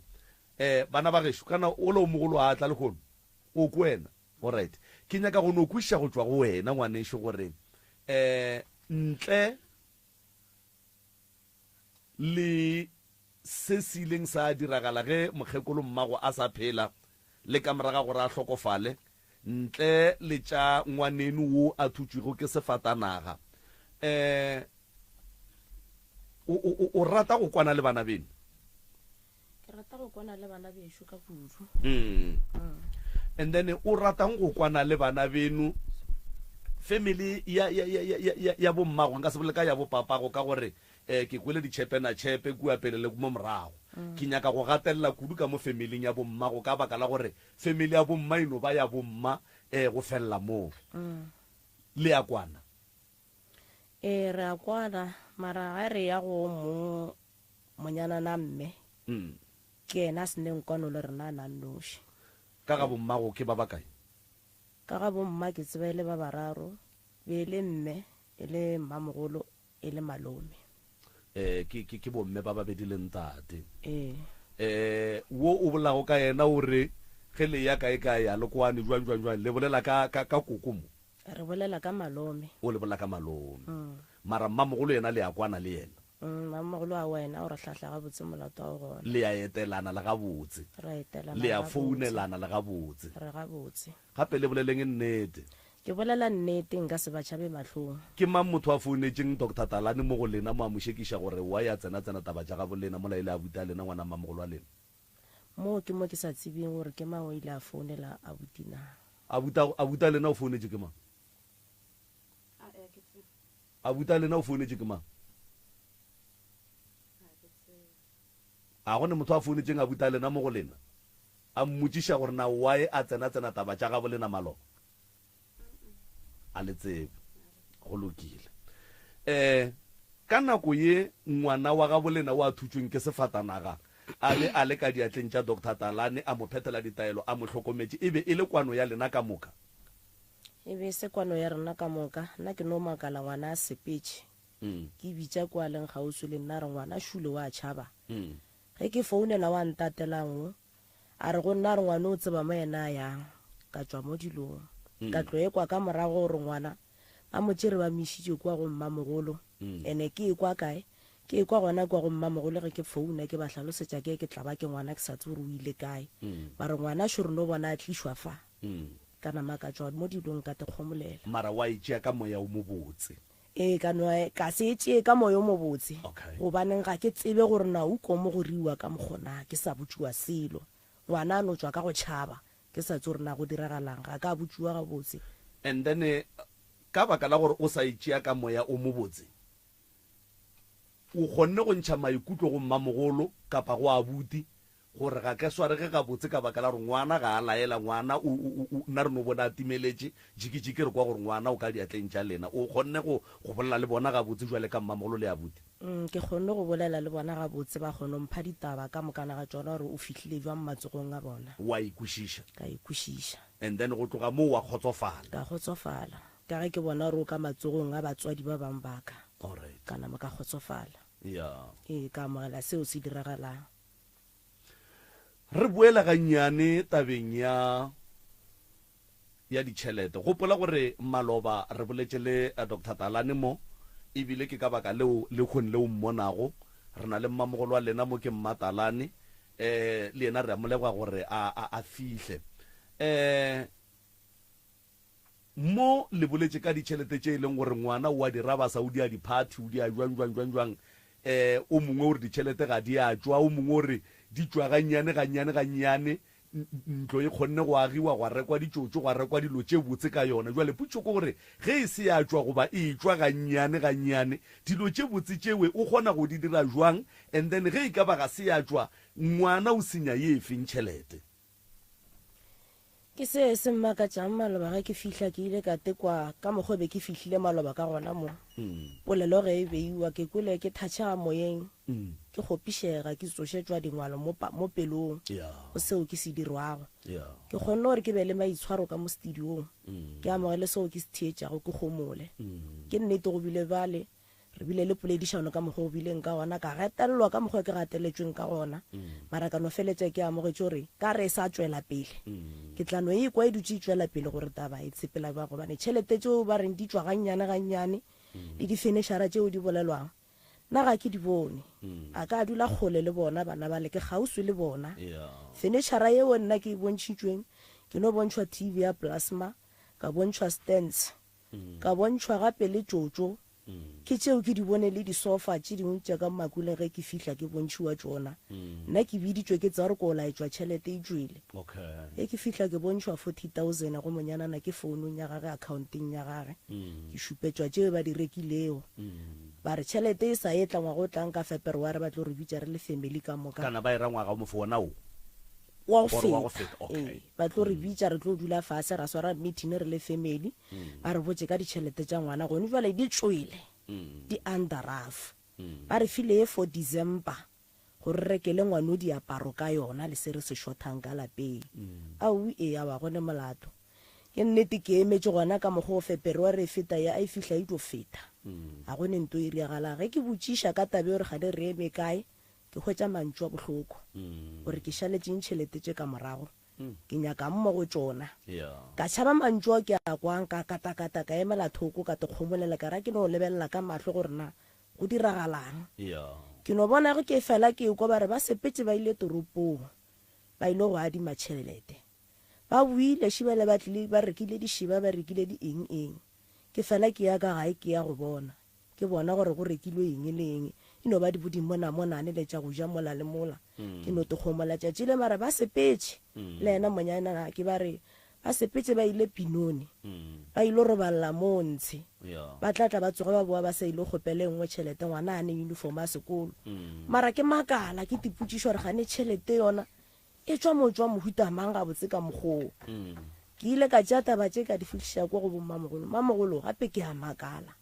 Eh, bana ba gešo, kana ola o mogolo a tla lehono? O ke wena? Alright. Ke nyaka go no kwešiša go tšwa go wena, ngwanešu, gore, eh, ntle le se se ileng sa diragala ge mokgekolo mmago a sa phela le ka moraga gore a hlokofale, ntle le tša ngwaneno wo a thutšwego ke sefatanaga. Um o, o, o rata go kwana le bana beno? Ke rata go kwana le bana bešo ka kudu. Mm. And then o ratang go kwana le bana beno? Family ya ya ya ya ya ya bommago nka se bolele ka ya bopapago ka gore eh ke kwele ditšhepena tšhepe kua pele le mo morago. Ke nyaka go gatelela kudu ka mo familing ya bommago ka baka la gore family ya bomma e no ba ya bomma eh go felela moo. Le a kwana? Ee, re a kwana, mara ge re ya go o mong monyanana mme, ke yena a se neng kwano le rena a na nnoši. Ka ga bommago ke ba bakae? Ka ga bomma ke tseba e le ba bararo, be e le mme, e le mmamogolo, e le malome. Eh, ke, ke, ke bomme ba babedi le ntate. Ee. Eh, wo o bolelago ka yena o re ge le ya kae kae a le kwane jwang jwang jwang, le bolela ka, ka, ka koko mo? Re bolela ka malome. O le bolela ka malome. Mara mmamogolo yena le a kwana le yena? Mmamogolo a wena o re hlahla gabotse molato wa o gona. Le a etelana le gabotse. Re a etelana Le a gabotse. founelana le gabotse. Re gabotse. Gape le boleleng nnete. Ke bolela nnete, nka se ba tšhabe mahlong. Ke mang motho a founetšeng Doctor Talane mo go lena mo a mo šekiša gore why a tsena-tsena taba tša gabo lena mola e le abuti a lena ngwana mmamogolo wa lena? Moo ke mo ke sa tsebeng gore ke mang o ile a founela abuti na. Abuti a, abuti a lena o founetše ke mang? Abuti a lena o founetše ke mang? A go ne motho a founetšeng abuti a lena mo go lena a mmotšiša gore na why a tsena-tsena taba tša gabo lena maloba? A le tsebe. Go lokile. Um ka nako ye ngwana wa gabolena o a thutšweng ke sefatanaga a be a le ka diatleng tša Doctor Talane a mo phethela ditaelo a mo hlokometše, e be e le kwano ya lena ka moka? E be e se kwano ya rena ka moka. Nna ke no makala ngwana a sepetše. Ke bitša kwa a leng kgauswi le nna a re ngwana šule wa tšhaba. Ge ke founela wa ntatelang o A re go nna, a re, Ngwana o tseba mo yena a yang. Ka tšwa mo dilong. Ka tlo ekwa ka morago gore ngwana ba mo tšere ba mo išitše kua go mmamogolo. Ene ke ekwa kae? Ke ekwa gona kua go mmamogolo ge ke founa ke ba hlalosetša ke ke tla ba ke ngwana ke sa tsebe gore o ile kae. Ba re ngwana šo re no bona a tlišwa fa. Ka nama ka tšwa mo dilong ka te kgomolela. Mara wa e tšea ka moya o mobotse. Ee, ka no ka se e tšee ka moya o mobotse, Okay. gobaneng ga ke tsebe gore na o komo go riwa ka mokgo na, ke sa botšiwa selo. Ngwana a no tšwa ka go tšhaba, ke sa tsebe gore na go diragalang, ga ka botšiwa gabotse. And then ka baka la gore o sa e tšea ka moya o mobotse, o kgonne go ntšha maikutlo go mmamogolo kapa go abuti Gore ga ke swarege gabotse ka baka la gore ngwana ga a laela, ngwana o, o, o, nna re no bona a timeletše, jikijiki re kwa gore ngwana o ka diatleng tša lena. O kgonne go, go bolela le bona gabotse bjale ka mmamogolo le abuti? Mm, ke kgonne go bolela le bona gabotse, ba kgona go mpha ditaba ka mokana ga tšona gore o fihlile bjang matsogong a bona. Wa e kwešiša? Ka e kwešiša. And then go tloga moo wa kgotsofala? Ka kgotsofala, ka ge ke bona gore o ka matsogong a batswadi ba bang ba ka. Alright. Ka nama ka kgotsofala. Yeah. Ee, ka amogela seo se diragalang. Re boela gannyane tabeng ya ya ditšhelete. Gopola gore maloba re boletše le Doctor Talane mo, ebile ke ka baka leo lehono le o mmonago. Re na le mmamogolo wa lena mo ke Mma Talane, eh, le yena re a mo leboga gore a, a, a fihle. Eh, Mo le boletše ka ditšhelete tše e leng gore ngwana o a di rabasa, o dia diphathi, o dia jwang, jwang, jwang, jwang. Eh, o mongwe o re ditšhelete ga di a tšwa, o mongwe o re di tšwa gannyane, gannyane, gannyane. Ntlo e kgonne go agiwa, gwa rekwa ditšotšo, gwa rekwa dilo tše botse ka yona. Bjale potšo ke gore ge e se ya tšwa goba e etšwa gannyane, gannyane, dilo tše botse tšewe o kgona go di dira jwang? And then ge e ka ba ga se ya tšwa, ngwana o senya ye efeng tšhelete? Ke se se mmakatšang maloba ge ke fihla ke ile ka tekwa ka mokgwa be ke fihlile maloba ka gona mo. Polelo ge e beiwa ke kwele ke thatšhega moyeng, ke kgopišega, ke tsošetšwa dingwalo mo, mo pelong go seo ke se dirwago. Ke kgonne gore ke be le maitshwaro ka mo studiong, ke amogele seo ke se theetšago, ke homole. Ke nnete go bile bjale Re bile le poledišano ka mokgwa o bileng ka gona, ka gatelelwa ka mokgwa ke gateletšweng ka gona, mara ka no feletša ke amogetše gore ka re e sa tšwela pele, ke tla no e kwa e dutše e tšwela pele gore taba e tshepela bjang, gobane tšhelete tšeo ba reng di tšwa gannyane gannyane le difenešara tšeo di bolelwang, Nna ga ke di bone. A ka dula kgole le bona bana bale, ke kgauswi le bona. Fenitšhara yeo nna ke e bontšhitšweng, ke no bontšhwa TV ya plasma, ka bontšhwa stands, ka bontšhwa gape le tšotšo. Ke tšeo ke di bone le disofa tše dingwe tša ka makuleng ge ke fihla ke bontšhiwa tšona. Nna ke biditšwe ke tseba gore ko laetšwa tšhelete e tšwele. Ge ke fihla ke bontšhwa 40,000 go monyanana ke founung ya gage accounteng ya gage. Ke šupetšwa tšeo ba di rekilego. Ba re tšhelete e sa etla ngwaga o tlang ka Feperware ba tlo re bitša re le family ka moka. Kana ba e ra ngwaga o mofe wona wo? Wa go Or wa go feta. feta, okay. Ee, ba tlo re bitša re tlo dula fase ra swara meeting re le family. Ba re botše ka ditšhelete tša ngwana gone jwale di tšwele di under rough. Ba re file ye for December gore re rekele ngwano diaparo ka yona le se re se shothang ka lapeng. Aowi ee awa gone molato. Ke nnete ke emetše gona ka mokgwa o Feperware e feta ya e fihla e tlo feta. Ga gone nto e riagalang. Ge ke botšiša ka taba ye gore gane re eme kae ke hwetša mantšu a bohloko gore ke šaletšeng tšhelete tše ka morago. Ke nyakang mo go tšona? Ka tšhaba mantšu ao ke a kwang, ka katakata, ka emela thoko, ka tekgomolela, ka ra ke no lebelela ka mahlo gore na go diragalang. Ke no bona ge ke fela ke ekwa ba re ba sepetše ba ile toropong, ba ile go adima tšhelete. Ba boile šibele ba tlile ba rekile dišeba, ba rekile di eng eng. Ke fela ke ya ka gae ke ya go bona. Ke bona gore go rekilwe eng le eng, e no ba dibodimonamonane le tša go ja mola le mola. Ke no tokgomola tšatši le mara ba sepetše. Le yena monyana ke ba re ba sepetše ba ile Pinoni. Ba ilo roballa moo ntshe. Ba tla tla ba tsoga ba boa ba sa ilo kgopela e nngwe tšhelete ngwana a ne uniform ya sekolo. Mara ke makala ke tipotšiša gore gane tšhelete yona E tšwa mo tšwa mohuta mang gabotse ka mokgwa wo? Ke ile ka tšea taba tše ka di fihliša kwa go bommamogolo. Mmamogolo, gape ke a makala.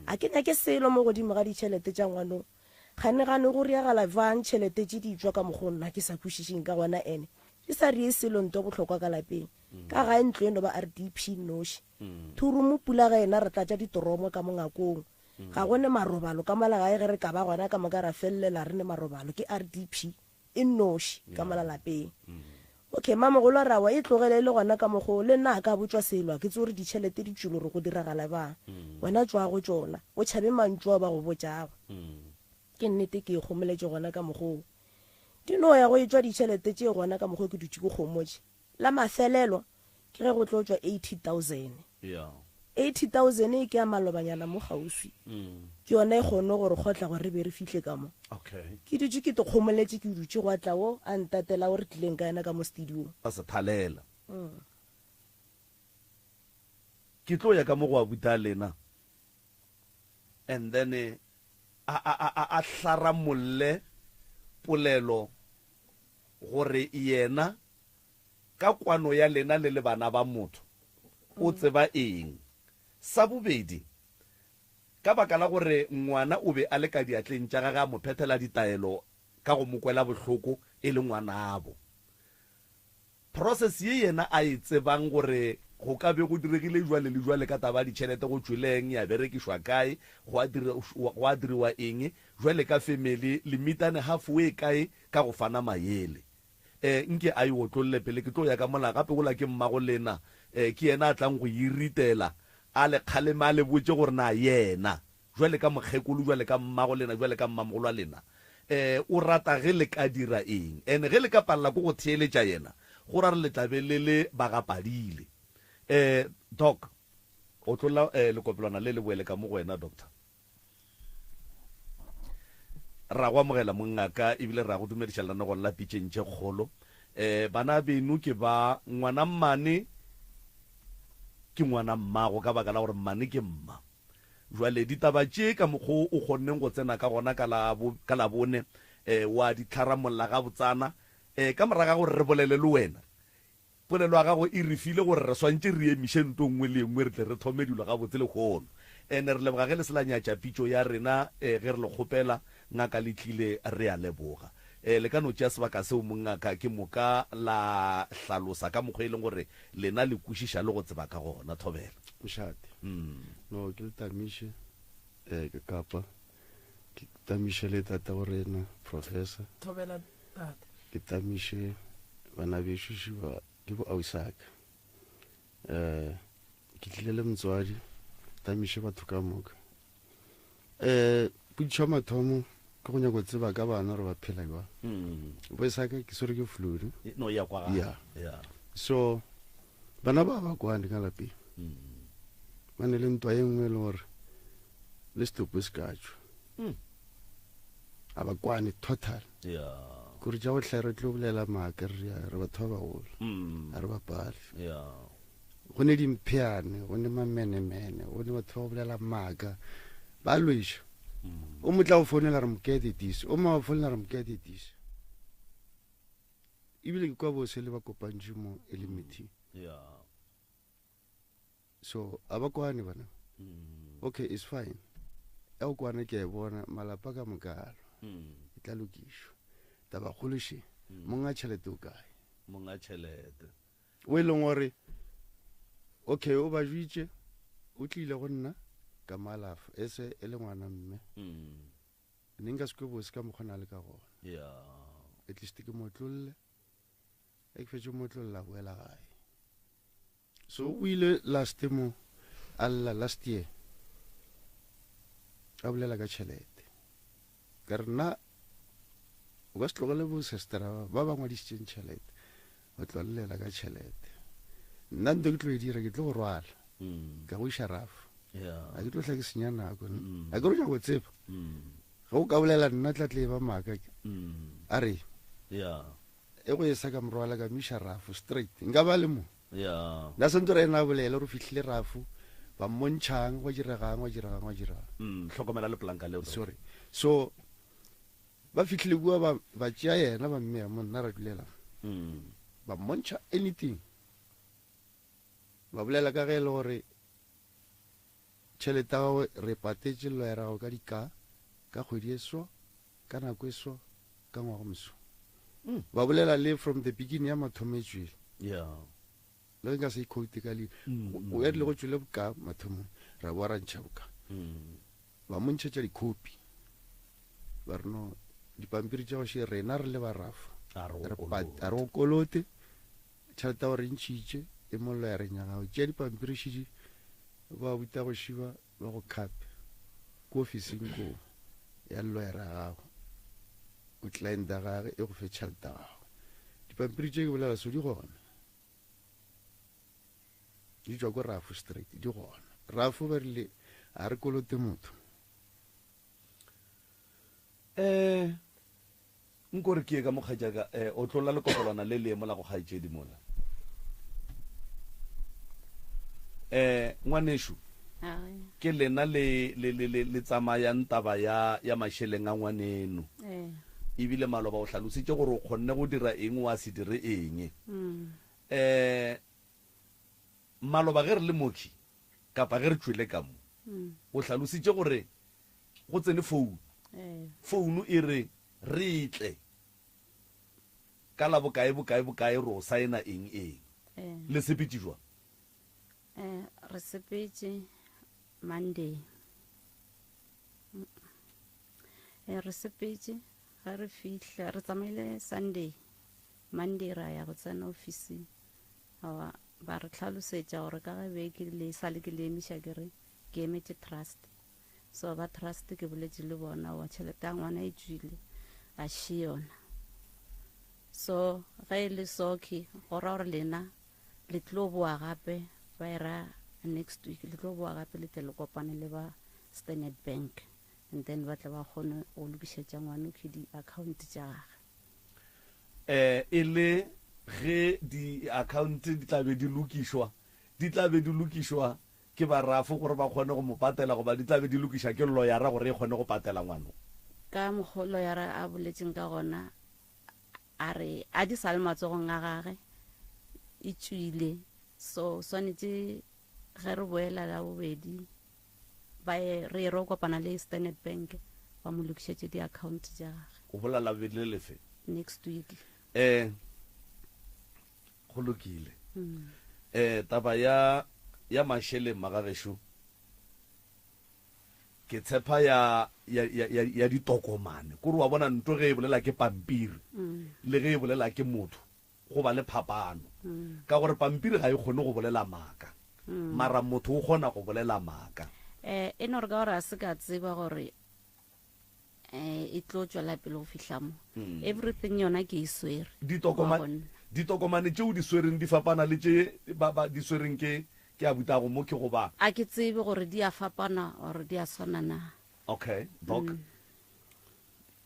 A ke nyake selo mo godimo ga ditšhelete tša ngwano. Kgane-gane go riagala bjang tšhelete tše di tšwa ka mokgwa o nna ke sa kwešišeng ka gona ene di sa rie selo nto bohlokwa ka lapeng. Ka gae ntlo e no ba RDP nnoši. Thurumu pula ge ena re tlatša ditoromo ka mo ngakong. Ga go ne marobalo ka mola gae ge re ka ba gona ka moka ra felelela re ne marobalo ke RDP. e nnoši ka mola lapeng. Okay, mamogolo a re aowa e tlogele e le gona ka mokgwa o, le nna a ka botšwa selo, a ke tsebe gore ditšhelete di tšwile gore go diragala bjang. Wena tšwaa go tšona, o tšhabe mantšu ao ba go botšago. Ke nnete ke ikgomoletše gona ka mokgwa o. Di no ya go etšwa ditšhelete tše gona ka mokgwa o ke dutše ke kgomotše. La mafelelo ke ge go tlo tšwa 80,000. 80,000 e ke ya malobanyana mo kgauswi. Ke yona e kgonne go re kgotla gore re be re fihle ka mo. Ke dutše ke tikgomoletše ke dutše gwa tla wo a ntatela wo re tlileng ka yena ka mo studiong. Ba se thalela. Ke tlo ya ka mo go abuti a lena and then a a a a hlaramolle polelo gore yena Ka kwano ya lena le le bana ba motho, o tseba eng? Sa bobedi, ka baka la gore ngwana o be a le ka diatleng tša gage a mo phethela ditaelo ka go mo kwela bohloko e le ngwanabo. Process ye yena a e tsebang gore go ka be go diregile jwale le jwale ka taba ya ditšhelete go tšwele eng, ya berekišwa kae, gwa diriwa eng, jwale ka family le meetane halfway kae ka go fana maele. E, nke a e otlolle pele ke tlo ya ka mola. Gape wola ke mmago lena. E, ke yena a tlang go e ritela, a le kgaleme, a le botše gore na yena, bjale ka mokgekolo, bjale ka mmago lena, bjale ka mmamogolo wa lena, e, o rata ge le ka dira eng. Ene ge le ka palela ke go theeletša yena, go ra re le tla be le le bagapadile. E, Doc, otlolla, e, lekopelwana le le boele ka mo go wena, Doctor. Ra go amogela mongaka ebile ra go dumediša lenanegong la Pitšeng tše Kgolo. Um bana beno ke ba ngwana mmane ke ngwana mmago ka baka la gore mmane ke mma. Jwale ditaba tše ka mokgo o kgonneng go tsena ka gona ka la ka Labone um wa di tlharamolla gabotsana um ka morago ga gore re bolele le wena Polelo ya gago e re file gore re swantše re emiše nto nngwe le nngwe re tle re thome dilo gabotse lehono. Ene re leboga ge le se la nyatša pitšo ya rena ge re le kgopela, Ngaka le tlile, re a leboga. Le ka no tšea sebaka seo mongaka ke moka la hlalosa ka mokgwa e leng gore lena le kwešiša le go tseba ka gona. Thobela. Mošate. No, ke le tamiše, ke Kapa. Ke tamiše le tatago rena, Professor. Thobela, tate. Ke tamiše bana bešo šiba ke bo ausaka. Eh ke tlile le motswadi, tamiše batho ka moka. Eh Potšišo ya mathomo ke go nyaka go tseba ka bana gore ba phela jwang. Voice ya ka ke swere ke flu ne? No ya kwagala. Yeah. Yeah. So bana ba ba kwane ka lapeng. Ba ne le ntwa e nngwe e le gore le setopo se ka tšwa. A ba kwane total. Yeah. Kore tša go hle re tlo bolela maaka re re re batho ba bagolo. A re bapale. Yeah. Go ne dimpheane, go ne mamenemene, go ne batho ba go bolela maaka. Ba lweša. O mo tla go founela re mokete this, o mo founela re mokete this. Ebile ke kwa bose le ba kopantše mo e le meeting. Yeah. So a ba kwane bana. Okay, it's fine. Ya go kwana ke a e bona malapa ka moka a lwa. E tla lokišwa. Tabakgolo še, monga tšhelete o kae? Monga tšhelete. O e leng gore okay o ba jwitše o tlile go nna ka mo alafa e se e le ngwana mme. Ne nka se kwe bose ka mokgwa na le ka gona. Yeah. At least ke mo tlolle. Ge ke fetše mo tlolla boela gae. So o ile last mo a lla last year a bolela ka tšhelete. Ka re nna o ka se tlogele bo sestera ba ba ba ngwadišitšeng tšhelete o tlo llela ka tšhelete. Nna nto ke tlo e dira ke tlo go rwala ka go iša rafo. Yeah. A ke tlo hla ke senya nako nna. A ke re o nyaka go tseba. Ge o ka bolela nna tla tle e ba maaka. A re Yeah. E go e sa ka morwala ka miša rafo straight. Nka ba le mo. Yeah. Nna santse re ena a bolele gore o fihlile rafo ba mmontšhang gwa diregang gwa diregang gwa diregang. Hlokomela lepolanka leo. Sorry. So ba fihlile kua ba ba tšea yena ba mmea mo nna ra dulela. Ba mmontšha anything. Ba bolela ka ge e le gore tšhelete ya gagwe re patetše lawyer ya gago ka dika ka kgwedi e so ka nako e so ka ngwaga moso. Ba bolela le from the beginning ya mathomo e tšwele. Yeah. Le ge nka se iquote ka leina. O ya rile go tšwele boka mathomong ra boa ra ntšha boka. Ba mo ntšhetša dikhopi. Ba re no dipampiri tša go še rena re le ba rafa. A re Re go a re go kolote. Tšhelete ya go re ntšhitše e mo lawyereng ya gago. Tšea dipampiri šedi ba buta go šiba ba go khape ko ofising ko ya lawyer ya gago. O client ya gage e go fe tšhelete ya gago. Dipampiri tše ke bolela so di gona. Di tšwa ko Rafo straight di gona. Rafo ba rile a re kolote motho. Eh nko re ke ye ka mo kgaetšaka eh otlolla lekopolwana le le mola go kgaetšedi mola. Eh ngwanešu ke lena le le le le le tsamayang taba ya ya mašeleng a ngwaneno. Eh. Ebile maloba o hlalositše gore o kgonne go dira eng wa se dire eng. Eh maloba ge re le mokhi kapa ge re tšwele ka mo o hlalositše gore go tsene founu. Founu e re re tle ka la bokae bokae bokae ro saena eng eng. Le sepetše jwang? Re sepetše Monday. Re sepetše ge re fihla re tsamaile Sunday. Monday ra ya go tsena ofising. Aowa ba re hlalosetša gore ka ge be ke le sa le ke le emiša ke re ke emetše trust. So ba trust ke boletše le bona wa tšhelete ya ngwana e tšwile a še yona. So ge e le soki go ra gore lena le tlo boa gape ba e ra next week le tlo boa gape le tle le kopane le ba Standard Bank and then ba tle ba kgone go lokišetša ngwana ke di-account tša gage. Eh, e le ge di-account di tla be di lokišwa, di tla be di lokišwa ke ba RAF gore ba kgone go mo patela goba di tla be di lokiša ke loyara gore e kgone go patela ngwano? Ka mokgo loyara a boletšeng ka gona, a re a di sa le matsogong a gage, e tšwile. So swanetše ge re boela la bobedi ba ye re ye ro kopana le Standard Bank ba mo lokišetše di-account tša gage. O bolela labobedi le lefe? Next week. Eh, go lokile. Eh, taba ya ya mašeleng magagešo ke tshepa ya ya ya ya, ya ditokomane kore wa bona nto ge e bolela ke pampiri le ge e bolela ke motho go ba le phapano ka gore pampiri ga e kgone go bolela maaka mara motho o kgona go bolela maaka. Eh, e no re ka gore a se ka tseba gore. Eh, e tlo tšwela pele go fihla mo. Mm. Everything yona ke e swere. Ditokoma, Wa go nna. ditokomane tše o di swereng di fapana le tše ba, ba di swereng ke, ke abutago mo ke goba? A ke tsebe gore di a fapana or di a swana na. Okay, doc. Mm.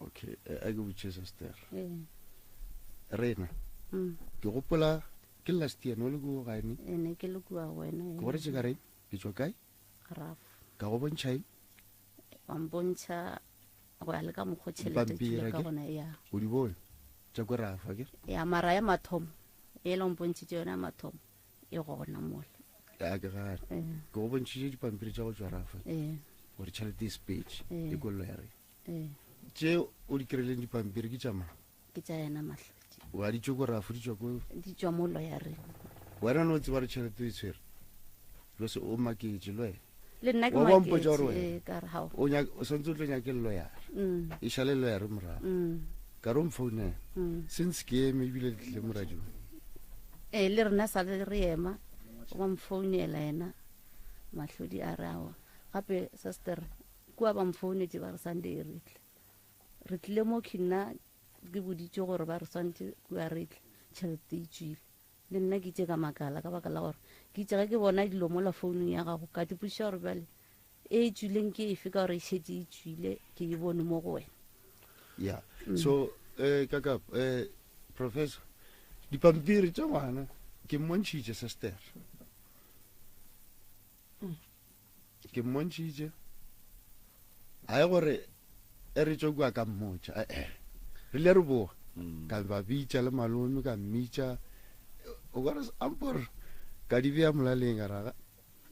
Okay, eh, a ke botše sister. Ee. Rena. Mm. Ke gopola ke last year no le ko gae ne? Ee, ne ke le kua go wena. Ke go retše ka reng? Ke tšwa kae? Raf. Ka go bontšha eng? Wa mpontšha go ya le ka mokgwa tšhelete e Dipampiri, tšwile ka akere? gona ya. O di bone tša ko Rafa akere? Ya mara ya mathomo e la mpontšhitše yona ya mathomo e gona mola. A ke gane. Ee. Ke go bontšhitše dipampiri tša go tšwa Rafa. Ee. Gore tšhelete e sepetše Ee. e kollo ya rena. Ee. Tše o di kry-ileng dipampiri ke tša mang? Ke tša yena Mahlodi. Wa di tšwe ko Rafa di tšwa ko? Di tšwa mo loyareng. Wena no tseba gore tšhelete o e tshwere. Because o maketše le wena. Le nna ke Wa ba mpotša gore maketše, wena ee, ka re hao. o nyaka, o swantse o tlo nyake loyara. Mm. E šale loyara morago. Mm. Ka re o mfounela. Mm. Since ke eme ebile le tlile mo radiong. Ee, le rena sa le re ema, wa mfounela yena Mahlodi a re aowa. Gape sister, kua ba mfounetše ba re Sunday re tle. Re tlile mo ke nna ke boditše gore ba re swantše kua re tle, tšhelete e tšwile. Le nna ke itše ka makala ka baka la gore ke itše ge ke bona dilo mola founung ya gago ka dipotšiša gore bjale e e tšwileng ke efe ka gore e šetše e tšwile ke e bone mo go wena. Yeah. Mm. So eh kaka eh professor dipampiri tša ngwana ke mmontšhitše sister. Ke mmontšhitše a ye gore e re tšwa kua ka mmotša eh, eh. Re ile re boa ka ba bitša le malome ka mmitša o ka re ampor ka di bea molaleng ka raga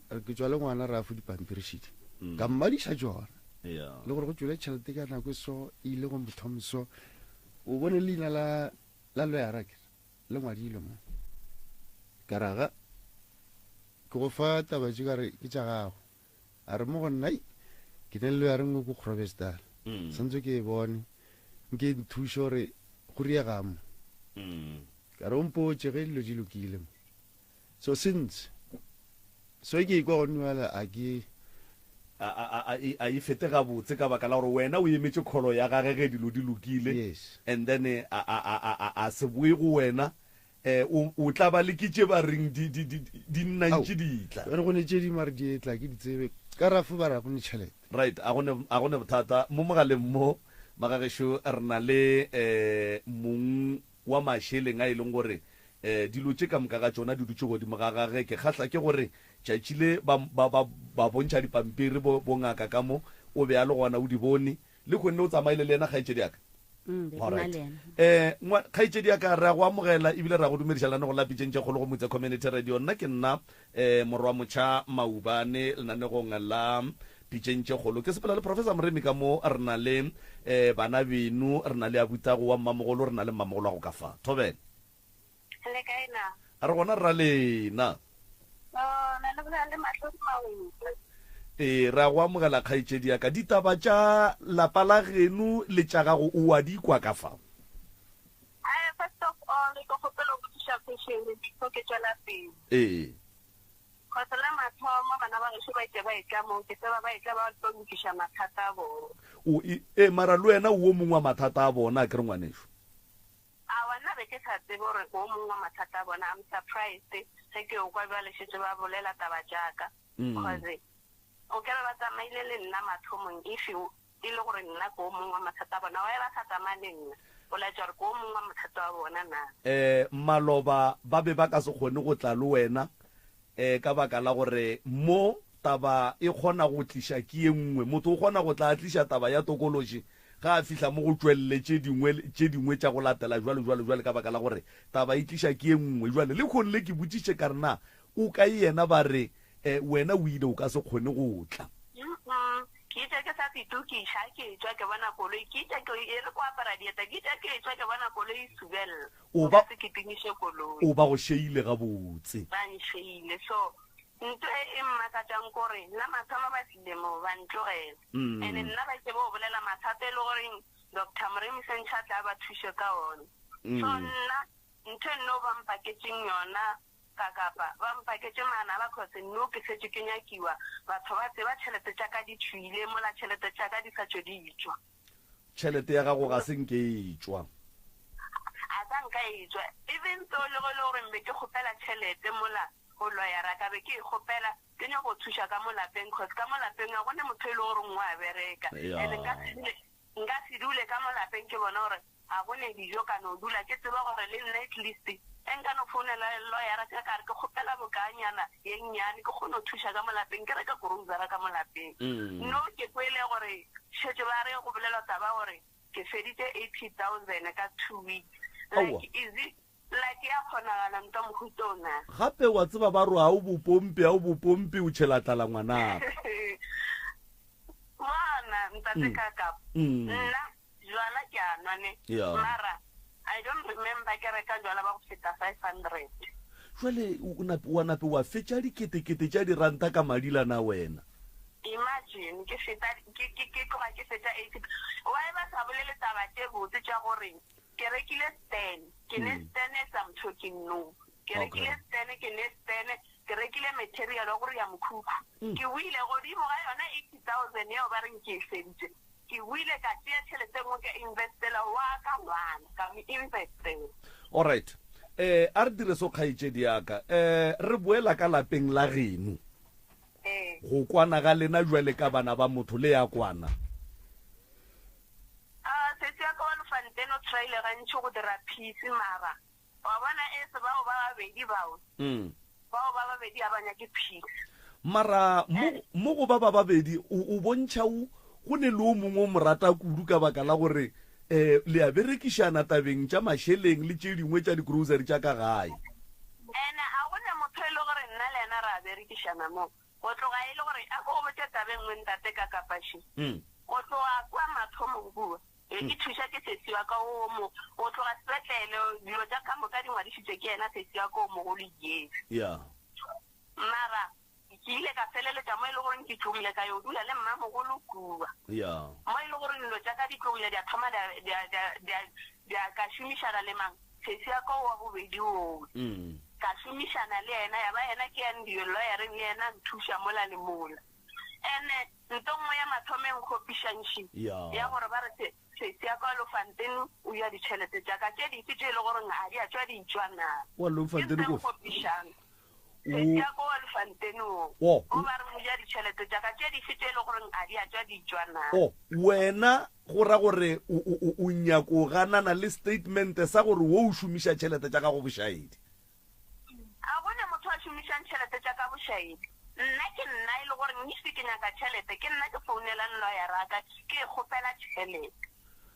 re ke tšwa le ngwana re a fo dipampiri šidi ka mmadiša tšona le gore go tšwele tšhelete ka nako e so e ile go mothomo so o bone leina la la loyara ke le ngwadilwe mo ka raga Ke go fa taba tše ka re ke tša gago. A re mo go nna, Ai, ke ne le loyara nngwe ko Groblersdal. Santse ke e bone. Nke e nthuše gore go riega mo. Ka re o mpotše ge dilo di lokile mo. So since so ke ikwa go nwela a ke A, a, a, a, e, a e fete gabotse ka baka la gore wena o emetše kholo ya gage ge dilo di lokile. Yes. And then a, a, a, a, a, a se boe go wena. Eh, o, o tla ba le ke tše ba reng di, di, di, di nna ntše di tla. Bjale go ne tše dingwe a re di etla, ke di tsebe. Ka rafo ba re ga go ne tšhelete. Right, a go ne, a go ne bothata. Mo mogaleng mo, magagešo, re na le eh, mong wa mašeleng a e leng gore eh, dilo tše ka moka ga tšona di dutše godimo ga gage. Ke kgahla ke gore tšatši le ba, ba, ba, ba bontšha dipampiri bo, bongaka ka mo, o be a le gona, o di bone. Le kgonne o tsamaile le yena, kgaetšedi ya ka? Mm, be ke na Alright. le yena. Eh, ngwa, kgaetšedi ya ka, re a go amogela ebile re a go dumediša lenanegong la Pitšeng tše Kgolo go Motse Community Radio. Nna ke nna eh, Morwamotšha Maubane lenanegong la Pitšeng tše Kgolo. Ke sepela le Professor Moremi ka mo, re na le eh, bana beno, re na le abutago wa mmamogolo, re na le mmamogolo wa go ka fa. Thobela. Le kae na? Re gona rra lena. Oh, na le bolela le Mahlodi Mawete. Ee, re a go amogela kgaetšedi ya ka. Ditaba tša lapa la geno le tša gago o a di kwa ka fa? Ae, first of all, ke kgopela go botšiša question before ke tšwela pele. Ee. Cause la mathomo bana ba gešo ba itše ba etla mo, ke tseba ba etla ba tlo lokiša mathata a bona. O, e, ee, mara le wena o wo mongwe wa mathata a bona, akere ngwanešu? Aowa nna be ke sa tsebe gore ke o mongwe wa mathata a bona, I'm surprised ge ke o kwa bjale šetše ba bolela taba tša ka cause o ka be ba tsamaile le nna mathomong if e le gore nna ke o mongwe wa mathata a bona, why ba sa tsamaya le nna? O laetša gore ke o mongwe wa mathata a bona na? Maloba ba be ba ka se kgone go tla le wena um ka baka la gore mo taba e kgona go tliša ke ye nngwe. Motho o kgona go tla a tliša taba ya tokološi ge a fihla mo go tšwelele tše dingwe, tše dingwe tša go latela jwalo, jwalo, jwale ka baka la gore taba e tliša ke ye nngwe. Jwale lehono le ke botšiše ka re na o kae yena ba re, um wena o ile o ka se kgone go tla. Mm-mm. Ke itše ke sa itokiša, ke etšwa ke bona koloi, ke itše ke e re ko apara dieta, ke itše ke etšwa ke bona koloi e subella. O ba, Nka se kitimiše koloi. o ba go šeile gabotse. Ba nšeile. So, nto e e mmakatšang kore la mathomo ba tlile mo, ba ntlogela. And nna ba itše bo bolela mathata e le goreng Doctor Moremi Sentšha a tle a ba thuše ka ona. So nna, ntho e nno ba mpaketšeng yona ka kapa, ba mpaketše manaba cause nno ke šetše ke nyakiwa, batho ba tseba tšhelete tša ka di tšwile mola tšhelete tša ka di sa tšo di tšwa. Tšhelete ya gago ga se nke e tšwa. A sa nka e tšwa. Even though le ge e le gore mbe ke kgopela tšhelete mola go lawyer-a ka be ke e kgopela ke nyako go thuša ka mo lapeng cause ka mo lapeng ga go ne motho e le goreng wa bereka and nka se dule nka se dule ka mo lapeng ke bona gore ga go ne dijo ka no dula ke tseba gore le nna at least ge nka no founela lawyer-a ka ka re ke kgopela bokaanyana ye nnyane ke kgone go thuša ka mo lapeng ke reke grocery ka mo lapeng. No ke kwele gore šetše ba re go bolelwa taba gore ke feditše 80,000 ka 2 weeks like is it like ya kgonagala ntwa mohuta o na? Gape wa tseba ba re a o bopompe a o bopompe o tšhela tlala ngwanaka. Bona ntate Kakapa nna Jwala ke a nwa ne. Yeah. Mara I don't remember ke reka jwala ba go feta 500. Jwale o nape wa nape wa fetša diketekete tša diranta ka madila na wena? Imagine ke feta ke ke ke tloga ke fetša 80. Why ba sa bolele taba tše botse tša gore ke rekile stand, ke ne stand as I'm talking now. Ke rekile stand, ke ne stand, ke rekile material wa go ria mokhukhu. Ke boile godimo ga yona 80,000 yeo ba reng ke e feditše. Ke boile ka tšea tšhelete e nngwe ka investela wa ka ngwana, ka mo investela. Alright. Eh, a re dire so kgaetšedi ya ka. Eh, re boela ka lapeng la geno. Ee. Go kwana ga lena jwale ka bana ba motho le ya kwana. Ah, sesi ya ka wa Lefantene o tryile gantši go dira peace mara Wa bona ese bao ba babedi bao, Mm. bao ba babedi ga ba nyake peace. Mara mo, mo go ba ba babedi o, o bontšha o, go ne le o mongwe o mo rata kudu ka baka la gore um le a berekišana tabeng tša mašeleng le tše dingwe tša di-grocery tša ka gae. Ene ga go ne motho e le gore nna le yena re a berekišana mo. Go tloga e le gore, a ko go botše taba e nngwe ntate ka Kapaši. Mm. Go tloga kua mathomong kua, Be ke thuša ke sesi wa ka o mo go tloga sepetlele, dilo tša ka moka di ngwadišitšwe ke yena sesi wa ka o mogolo yes. Yeah. Mara ke ile ka feleletša mo e le goreng ke tlogile ka yo dula le mmamogolo kua. Yeah. Mo e le goreng dilo tša ka di tlogile di a thoma di a, di a, di a, di a, di a, ka šomišana le mang? Sesi wa ka wa bobedi oo. Ka šomišana le yena, ya ba yena ke yang di-lawyer-eng le yena a nthuša mola le mola. Ene nto nngwe ya mathomo e nkgopišang še, ya gore ba re se, sesi ya kwa Lofanteng o ja ditšhelete tša ka, tše dife tše e le gore ga di a tšwa di tšwa na? Wa Ke Lofanteng se kofe? nkgopišang. O. Sesi ya kwa Lofanteng o, O. o ba re o ja ditšhelete tša ka, tše dife tše e le gore ga di a tšwa di tšwa na? O, wena go ra gore o, o, o, o nyako ganana le statement sa gore wo o šomiša tšhelete tša gago bošaedi. Ga go ne motho a šomišang tšhelete tša ka bošaedi. Nna ke nna e le gore if ke nyaka tšhelete ke nna ke founelang lawyer-a ka ke e kgopela tšhelete.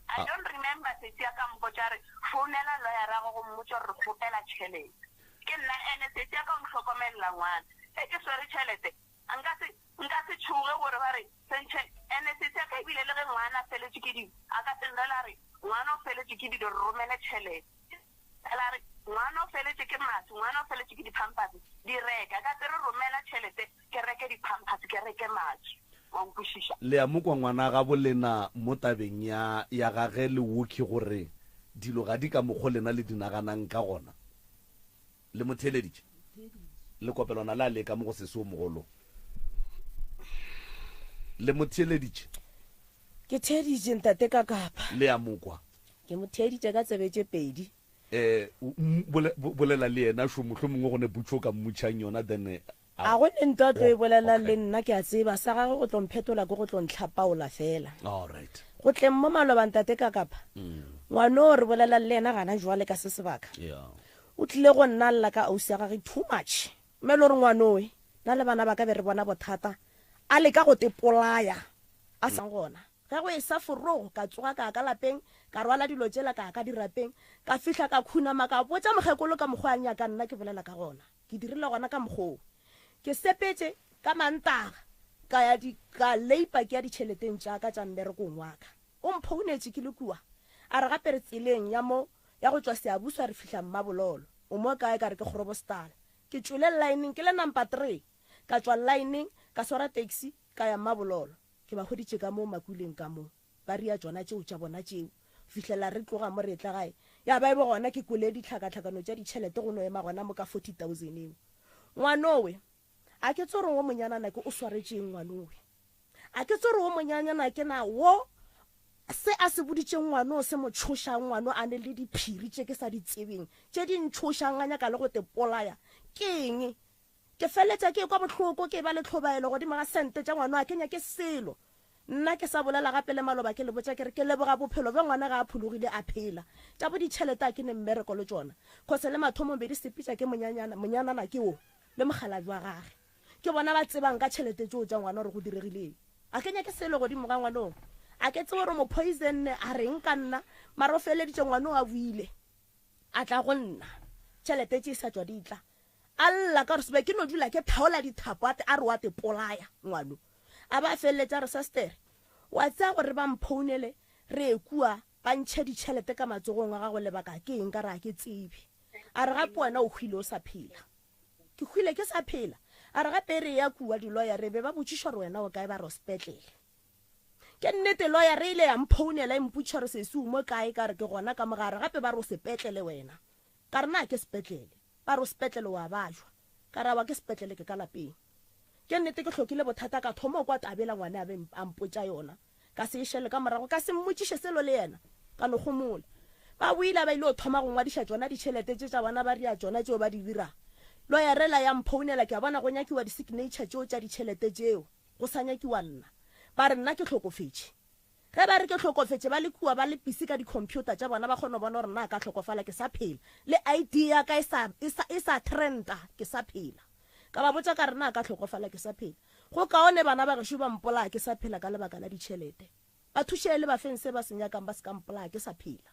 I don't remember sesi a ka mpotša a re founela lawyer-a gago o mmotše gore re kgopela tšhelete. Ke nna ene sesi a ka o ntlhokomelela ngwana. Ge ke swere tšhelete nka se nka se tšhoge gore ba re sentšhe ene sesi a ka ebile le ge ngwana a feletšwe ke dilo a ka se nrele a re ngwana o feletšwe ke dilo re romele tšhelete. Fela a re, Ngwana o feletše ke maswi, ngwana o feletše ke di-pampers, di reka. Ka se re romela tšhelete ke reke di-pampers, ke reke maswi. Wa nkwešiša? Le a mo kwa ngwana gabo lena mo tabeng ya, ya gage le Woki gore dilo ga di ka mokgo lena le di naganang ka gona? Le mo theeleditše? Le kopelwana la leka mo go sesi o mogolo. Le mo theeleditše? Ke theeditše ntate Kakapa. Le a mo kwa? Ke mo theeditše ka tsebe tše pedi. Eh, bolela le yena šo, mohlomongwe go ne putšo o ka mmutšhang yona then a. A go ne nto a tlo e Oh, bolelang okay. le nna, ke a tseba. Sa gagwe go tlo mphetola ke go tlo ntlhapaola feela. All right. Go tleng mo maloba ntate Kakapa, ngwanoo re bolelang le yena gana jwale ka se sebaka, Yeah. o tlile go nna a lla ka ausi ya gagwe too much. Mme le gore ngwanowe, nna le bana ba ka be re bona bothata, a leka go te polaya a sa gona. Ge go esa forogo, ka tsoga ka ya ka lapeng, ka rwala dilo tšela ka ya ka dirapeng, ka fihla ka khunama ka botša mokgekolo ka mokgwa a nyakang nna ke bolela ka gona. Ke dirile gona ka mokgwa wo. Ke sepetše ka Mantaga ka ya di, ka leipa ke ya ditšheleteng tša ka tša mmerekong wa ka. O mphounetše ke le kua, a re gape re tseleng ya mo ya go tšwa Seabuswa re fihla Mmabololo. O mo kae? Ka re ke Grobostala. Ke tšwele llaeneng ke le number three. Ka tšwa llaeneng ka swara taxi ka ya Mmabololo. Ke ba hweditše ka mo makuleng ka mo, ba ria tšona tšeo tša bona tšeo, go fihlela re tloga mo re etla gae. Ya ba e be gona ke kwele ditlhakatlhakano tša ditšhelete go no ema gona mo ka 40,000 eo. Ngwanowe, a ke tsore wo monyanana ke o swaretše eng ngwanowe? A ke tsore wo monyanana ke na wo? Se a se boditšeng ngwano se mo tšhošang, ngwano a ne le diphiri tše ke sa di tsebeng, tše di ntšhošang a nyaka le go te polaya. Ke eng? Ke feleletša ke ekwa bohloko, ke eba le tlhobaelo godimo ga sente tša ngwano, a ke nyake selo. Nna ke sa bolela gape le maloba ke le botša ke re ke leboga bophelo bja ngwana ge a phologile a phela. Tša bo ditšhelete a ke ne mmereko le tšona. Cause le mathomong be di sepetša ke monyanyana, monyanana ke wo, le mokgalabje wa gage. Ke bona ba tsebang ka tšhelete tšeo tša ngwana gore go diregile eng. A ke nyake selo godimo ga ngwanoo. A ke tsebe gore o mo poisonne a reng ka nna, mara o feleleditše ngwanoo a boile a tla go nna. Tšhelete tše sa tšwa di tla. A lla ka gore se be ke no dula ke thaola dithapo a a re wa te polaya ngwano. A ba a feleletša a re sestere wa tseba gore ba mphounele re ye kua ba ntšhe ditšhelete ka matsogong a gago lebaka ke eng ka re a ke tsebe. A re gape wena o hwile o sa phela. Ke hwile ke sa phela. A re gape re eya kua diloyareng be ba botšiša gore wena o kae ba re o sepetlele. Ke nnete loyare e ile ya mphounela e mpotšiša gore sesi o mo kae ka re ke gona ka mo gare gape ba re o sepetlele wena. Ka re na ke sepetlele. Ba re o sepetlele o a bajwa. Ka re awa ke sepetlele ke ka lapeng. Ke nnete ke hlokile bothata ka thoma go kwa tabela ngwane a be a mpotša yona. Ka se e šale ka morago, ka se mmotšiše selo le yena, ka no homola. Ba boile ba ile go thoma go ngwadiša tšona ditšhelete tše tša bona ba ria tšona tšeo ba di dirago. Loyarela ya mphounela ke a bona go nyakiwa di-signature tšeo tša ditšhelete tšeo, go sa nyakiwa nna. Ba re nna ke hlokofetše. Ge ba re ke hlokofetše ba le kua ba le busy ka di-computer tša bona ba kgona go bona gore nna ka hlokofala ke sa phela, le ID ya ka e sa, e sa, e sa trenda ke sa phela. Ka ba botša ka re na ka hlokofala ke sa phela. Go kaone bana ba gešo ba mpolaya ke sa phela ka lebaka la ditšhelete. Ba thušeng le ba feng se ba se nyakang ba se ka mpolaya ke sa phela.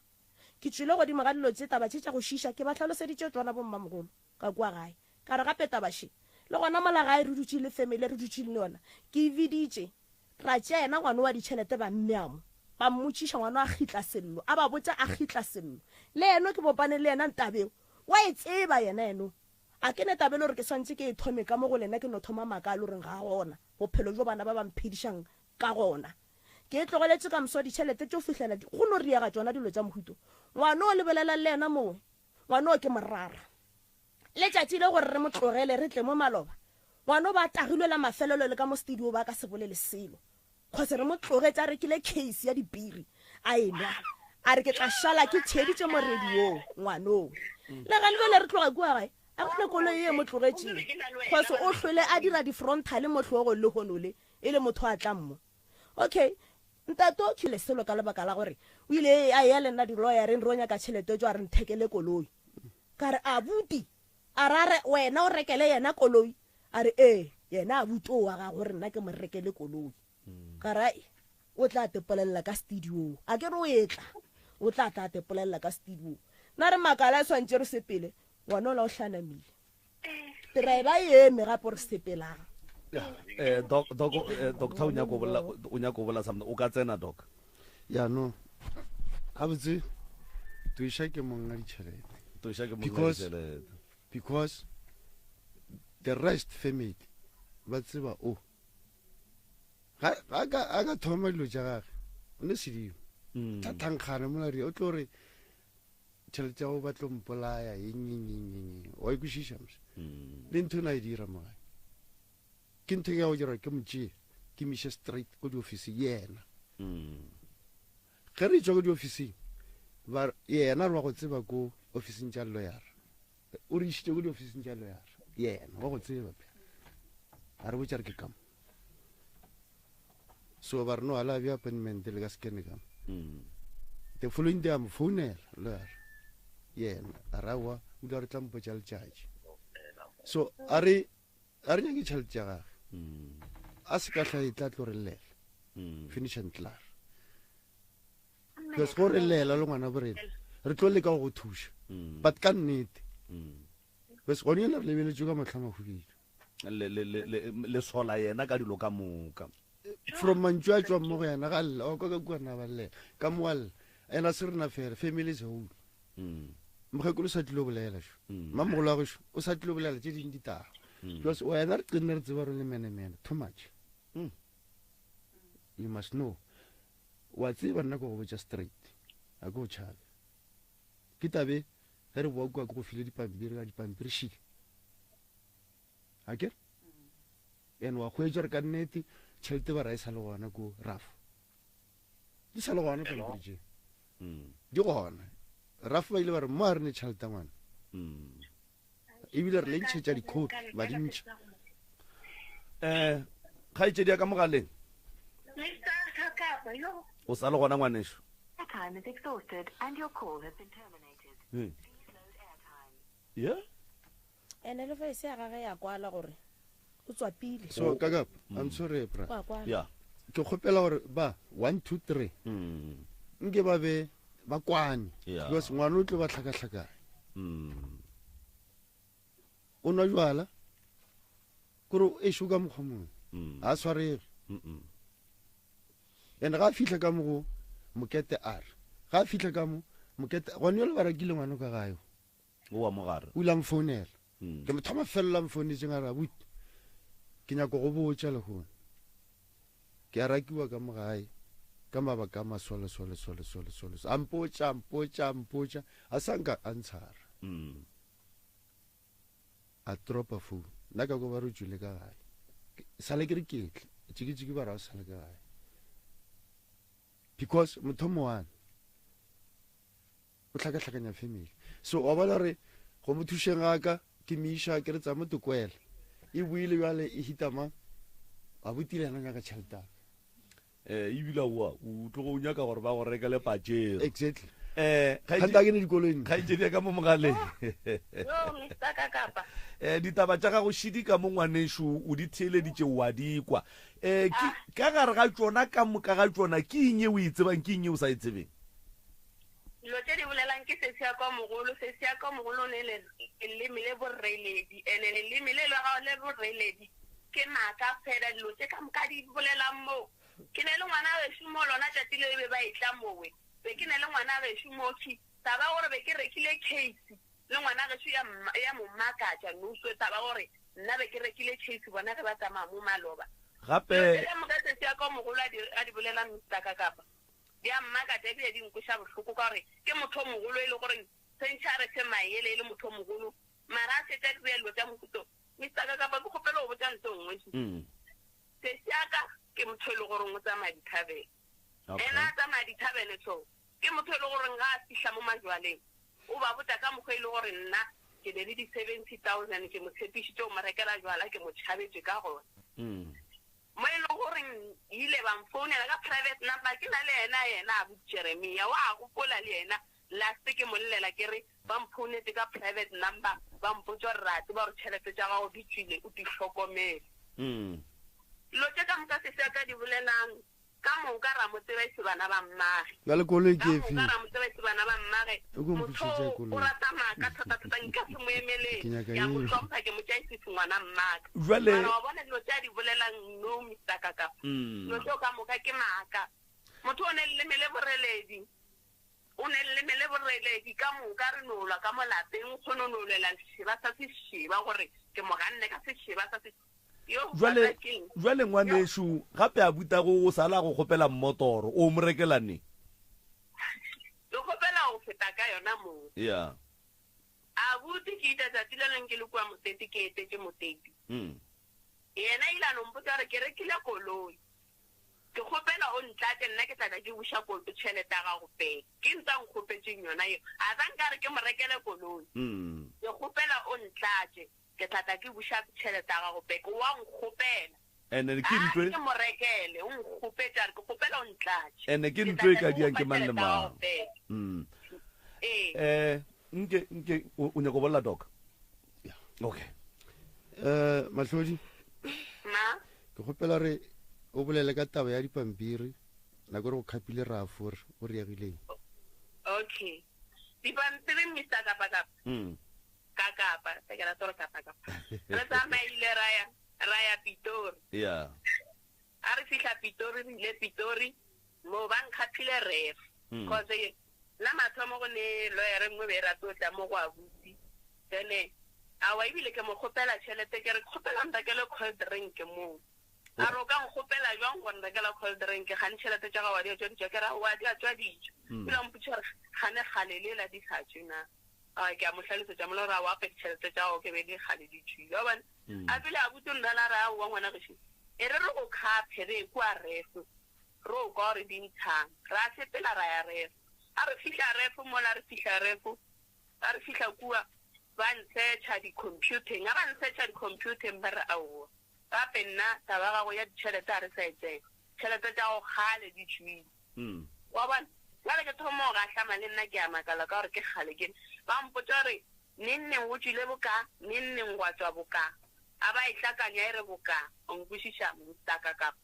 Ke tšwele godimo ga dilo tše taba tše tša go šiša ke ba hlaloseditše tšona bommamogolo ka kua gae. Ka re gape taba še le gona mola gae re dutše le family re dutše le yona ke e biditše ra tšea yena ngwano wa ditšhelete ba mmea mo ba mmotšiša ngwano a kgitla sello a ba botša a kgitla sello le yeno ke bopane le yena ntabeo wa e tseba yena yeno A ke ne taba e le gore ke swantše ke e thome ka mo go lena, ke no thoma maaka a le goreng ga a gona, bophelo bjo bana ba ba mphedišang ka gona. Ke e tlogeletše ka moso ditšhelete tšo fihlela di, go no riega tšona dilo tša mohuto. Ngwano o le bolelang le yena mowe, ngwano ke morara. Letšatši le gore re mo tlogele re tle mo maloba, ngwano ba tagilwe la mafelelo le ka mo studio ba ka se bolele selo. Kgose re mo tlogetše a rekile case ya dipiri a e nwa a re ke tla šala ke theeditše mo radiong ngwanong le gane bjale re tloga kua gae a go ne koloi ye mo tlogetšeng kgose o hlwele a dira di-frontal mo hlogong le hono le e le motho a tlang mo okay ntate o khile selo ka lebaka la gore o ile a ya le nna di-lawyereng re o nyaka tšhelete tšo a re nthekele koloi ka re abuti A re, a re, Wena o rekele yena koloi? A re, Ee, yena abuti oo wa gago gore nna ke mo rekele koloi. Ka re, Ai, o tla tepolelela ka studio. A ke re o etla, o tla tla tepolelela ka studio. Na re makala e swantše re sepele, ngwana ola o hlanamile. Driver e eme gape re sepelang. Eh, doc, doc, eh, doctor o nyaka go bolela o nyaka go bolela something o ka tsena doc ya no gabotse toiša ke monga ditšhelete Toiša ke monga Because- ditšhelete because the rest family ba tseba o ga ga ka a ka thoma dilo tša gage o ne sedimo Mm. thathankgana mola ria o tlo re tšhelete ya go ba tlo mpolaya eng eng eng eng eng wa e kwešiša mos Mm. le ntho e na e dira mogae Ke ntho ya go dira ke mo tšee ke mo iše straight ko diofising yena. Ge re tšwa ko diofising ba yena re wa go tseba ko ofising tša lawyer. O re išitše ko diofising tša lawyer yena wa go tseba phe. A re botša re ke ka mo. So ba re no ala bja appointment le ka se kene ka mo. The following day a mo founela lawyer yena a re aowa o ile a re tla mpotša letšatši. So a re A re nyake tšhelete ya gage. A se ka hla e tla tlo re llela. Finish and klaar. Because go re llela le ngwana borena re tlo leka go go thuša. But ka nnete. Because gone yena re lebeletšwe ka mahlo a mahubedu. Le le le le le sola yena ka dilo ka moka. From mantšu a tšwang mo go yena ga lla, wa kwa ka kua na ba llela. Ka mo wa lla. And a se rena fela, family is whole. Mokgekolo o sa tlilo bolela šo. Mmamogolo wa gešo o sa tlilo bolela tše ding ditaba. Because wena re qenne re tseba re le menemene too much. You must know. Wa tseba nna ke go botša straight. Ga ke go tšhabe. Ke tabe ge re boa kua ke go file dipampiri ka dipampiri šile. Akere? And wa hwetša gore ka nnete tšhelete ba ra e sa le gona ko rafo. Di sa le gona pampiri tše. Di gona. Raf ba ile ba re mo a re ne tšhelete ya ngwana. Ebile re le ntšhetša dikhopi ba di ntšha. Eh, kgaetšedi ya ka mogaleng. O sa le gona ngwanešu. Hmm. Yeah. Ene le voice ya gage ya kwala gore o tswapile. So kaka, I'm sorry bra. Kwa kwala. Yeah. Ke kgopela gore ba 1 2 3. Mm. Nke ba be ba kwane. Yeah. Because ngwana o tlo ba tlhakatlhakanya. Mm. O nwa jwala. Kore e shuka mokgwa mongwe. Mm. Ha tshwarege. Mm. And ga a fihla ka mo go mokete a re. Ga a fihla ka mo mokete gone yo le ba rakile ngwana ka gae. O wa mogare. O ile a mfounela. Mm. Ke motho wa mafelelo a mfounetseng a re abuti ke nyako go botša lehono. Ke a rakiwa ka mo gae ka mabaka a masole sole sole sole sole. A mpotša mpotša mpotša a sa nka a ntshara. Mm. A dropa phone. Nna ka kwa ba re o tšwile ka gae. Sale ke re ketle. Tšikitšiki ba re a o sale ka gae. Because motho mo one o hlakahlakanya family. So wa bona re go mo thušeng ga ka ke mo iša ke re tsa mo tokwela. E buile bjale e hita mang? A botile yena nyaka tšhelete ya ka. Eh, ebile oa o tlogo o nyaka gore ba go rekele pajero. Exactly. Eh, Kgante a ke ne dikoloing. Kgaetšedi ya ka mo mogaleng. Yo, Mister Kakapa. Eh, ditaba tša gago šidi ka mo ngwanešu o di theeleditše wa di kwa. Eh, ke ka gare ga tšona ka moka ga tšona ke eng ye o e tsebang ke eng ye o sa e tsebeng? Dilo tše di bolelang ke sesi ya ka mogolo, sesi ya ka mogolo o ne le leleme le boreledi, ene leleme le la gago le boreledi ke maaka fela, dilo tše ka moka di bolelang moo. Ke ne le ngwana gešo mo lona tšatši le be ba etla mowe, be ke ne le ngwana gešo mo khi, taba gore be ke rekile case le ngwana gešo ya, ya mo makatša noso, taba gore nna be ke rekile case bona ge ba tsamaya mo maloba. Gape. Dilo tše ka moka sesi ya ka mogolo a di, a di bolelang Mister Kakapa. Di a mmakatša ebile di nkweša bohloko ka gore ke motho o mogolo e le gore sentšha a re fe maele e le motho o mogolo mara a šetše a dira dilo tša mohuta o. Mister Kakapa ke kgopela go botša ntho e nngwe. Sesi ya ka ke motho e le goreng o tsamaya dithabene. Ena a tsamaya dithabene so ke motho e le goreng ga a fihla mo majwaleng o ba botša ka mokgwa e le gore nna ke ne le di 70,000 ke mo tshepišitše go mo rekela jwala ke mo tšhabetše ka gona. Mo e lego gore ile ba mfounela ka private number ke na le yena, yena abuti Jeremia wa gopola le yena last ke mo llela ke re ba mphounetše ka private number ba mpotša gore re a tseba gore tšhelete tša gago di tšwile o di hlokomele. Dilo tše ka moka sesi a ka di bolelang Ka moka ra mo tseba e se bana ba mmage. Bjale koloi Ka ke moka efe? ra mo tseba e se bana ba mmage. O ko Motho mpušetše o koloi. rata maaka thata-thata, nka se mo emelele. Ke nyaka Ke a mo yeo. hlompha, ke mo tšea e se se ngwana mmaka. Bjale. Mara wa bona dilo tše a di bolelang no Mister Kakapa, dilo tšeo ka moka ke maaka. Motho o ne leleme le boreledi. O ne leleme le boreledi ka moka re no lwa ka mo lapeng, o kgone go no lwela sešeba sa sešeba gore ke mo ganne ka sešeba sa sešeba. Yo, Jwale, bata keng? jwale ngwanešu, gape a butago o sala go kgopela mmotoro, o mo rekela neng? Ke kgopela go feta ka yona moo. Ya. Abuti, ke ita tsatsi le leng ke le kua Moteti ke etetše Moteti. Yena ile a no mpotša gore ke rekile koloi. Ke kgopela o ntlatše nna ke tla tla ke buša tšhelete ya gago pele. Ke ntse a nkgopetšeng yona yeo. A sa nka re ke mo rekele koloi. Ke kgopela o ntlatše ke tla tla ke buša tšhelete ya gago back. Wa nkgopela. And-e ke A ntho e. ke mo rekele, o nkgopetše a re ke kgopela o ntlatše. And-e ke Ke ntho tla e tla ka ke go diang fa ke mang le tšhelete ya gago mang. back. Ee. Eh, nke, nke, o, o nyaka go bolela Doc? Okay. Eh, Mahlodi. Ma? Ke kgopela re o bolele ka taba ya dipampiri nako re go khapile rafo re o re yagileng. Okay. Dipampiri Mister Kapa Kapa. Ka Kapa, se ke rata gore Kapa Kapa. Re tsamaile ra ya ra ya Pitori. Yeah. A re fihla Pitori re ile Pitori mo ba nkgaphile ref. Cause la mathomo go ne lawyer e nngwe be e rata go tla mo go abuti. Then aowa ebile ke mo kgopela tšhelete ke re ke kgopela o nrekele cold drink moo. A re o ka nkgopela bjang go nrekela cold drink kgane tšhelete tša gago wa di a tšwa di tšwa? Ke re aowa di a tšwa di tšwa. Ebile a mpotša gore kgane kgale lela di sa tšwe na. A ke a mo hlalosetša mola gore aowa gape ditšhelete tša gago ke be di kgale di tšwile. Wa bona? A pele abuti o nrela a re aowa ngwana gešo e re re go khaphe re ye kua refe. Ro kwa gore di ntshang. Ra sepela ra ya ref. A re fihla ref mola re fihla ref, a re fihla kua ba ntshetšha di-computing. A ba ntshetšha di-computing ba re aowa. Gape nna taba ya gago ya ditšhelete ga re sa e tseba. Tšhelete tša gago kgale di tšwile. Wa bona? Bjale ke thoma go gahlama le nna ke a makala ka gore ke kgale ke. Ba mpotša gore neng neng go tšwile boka, neng neng gwa tšwa boka. A ba e hlakanya e re boka. O nkwešiša, Mister Kakapa?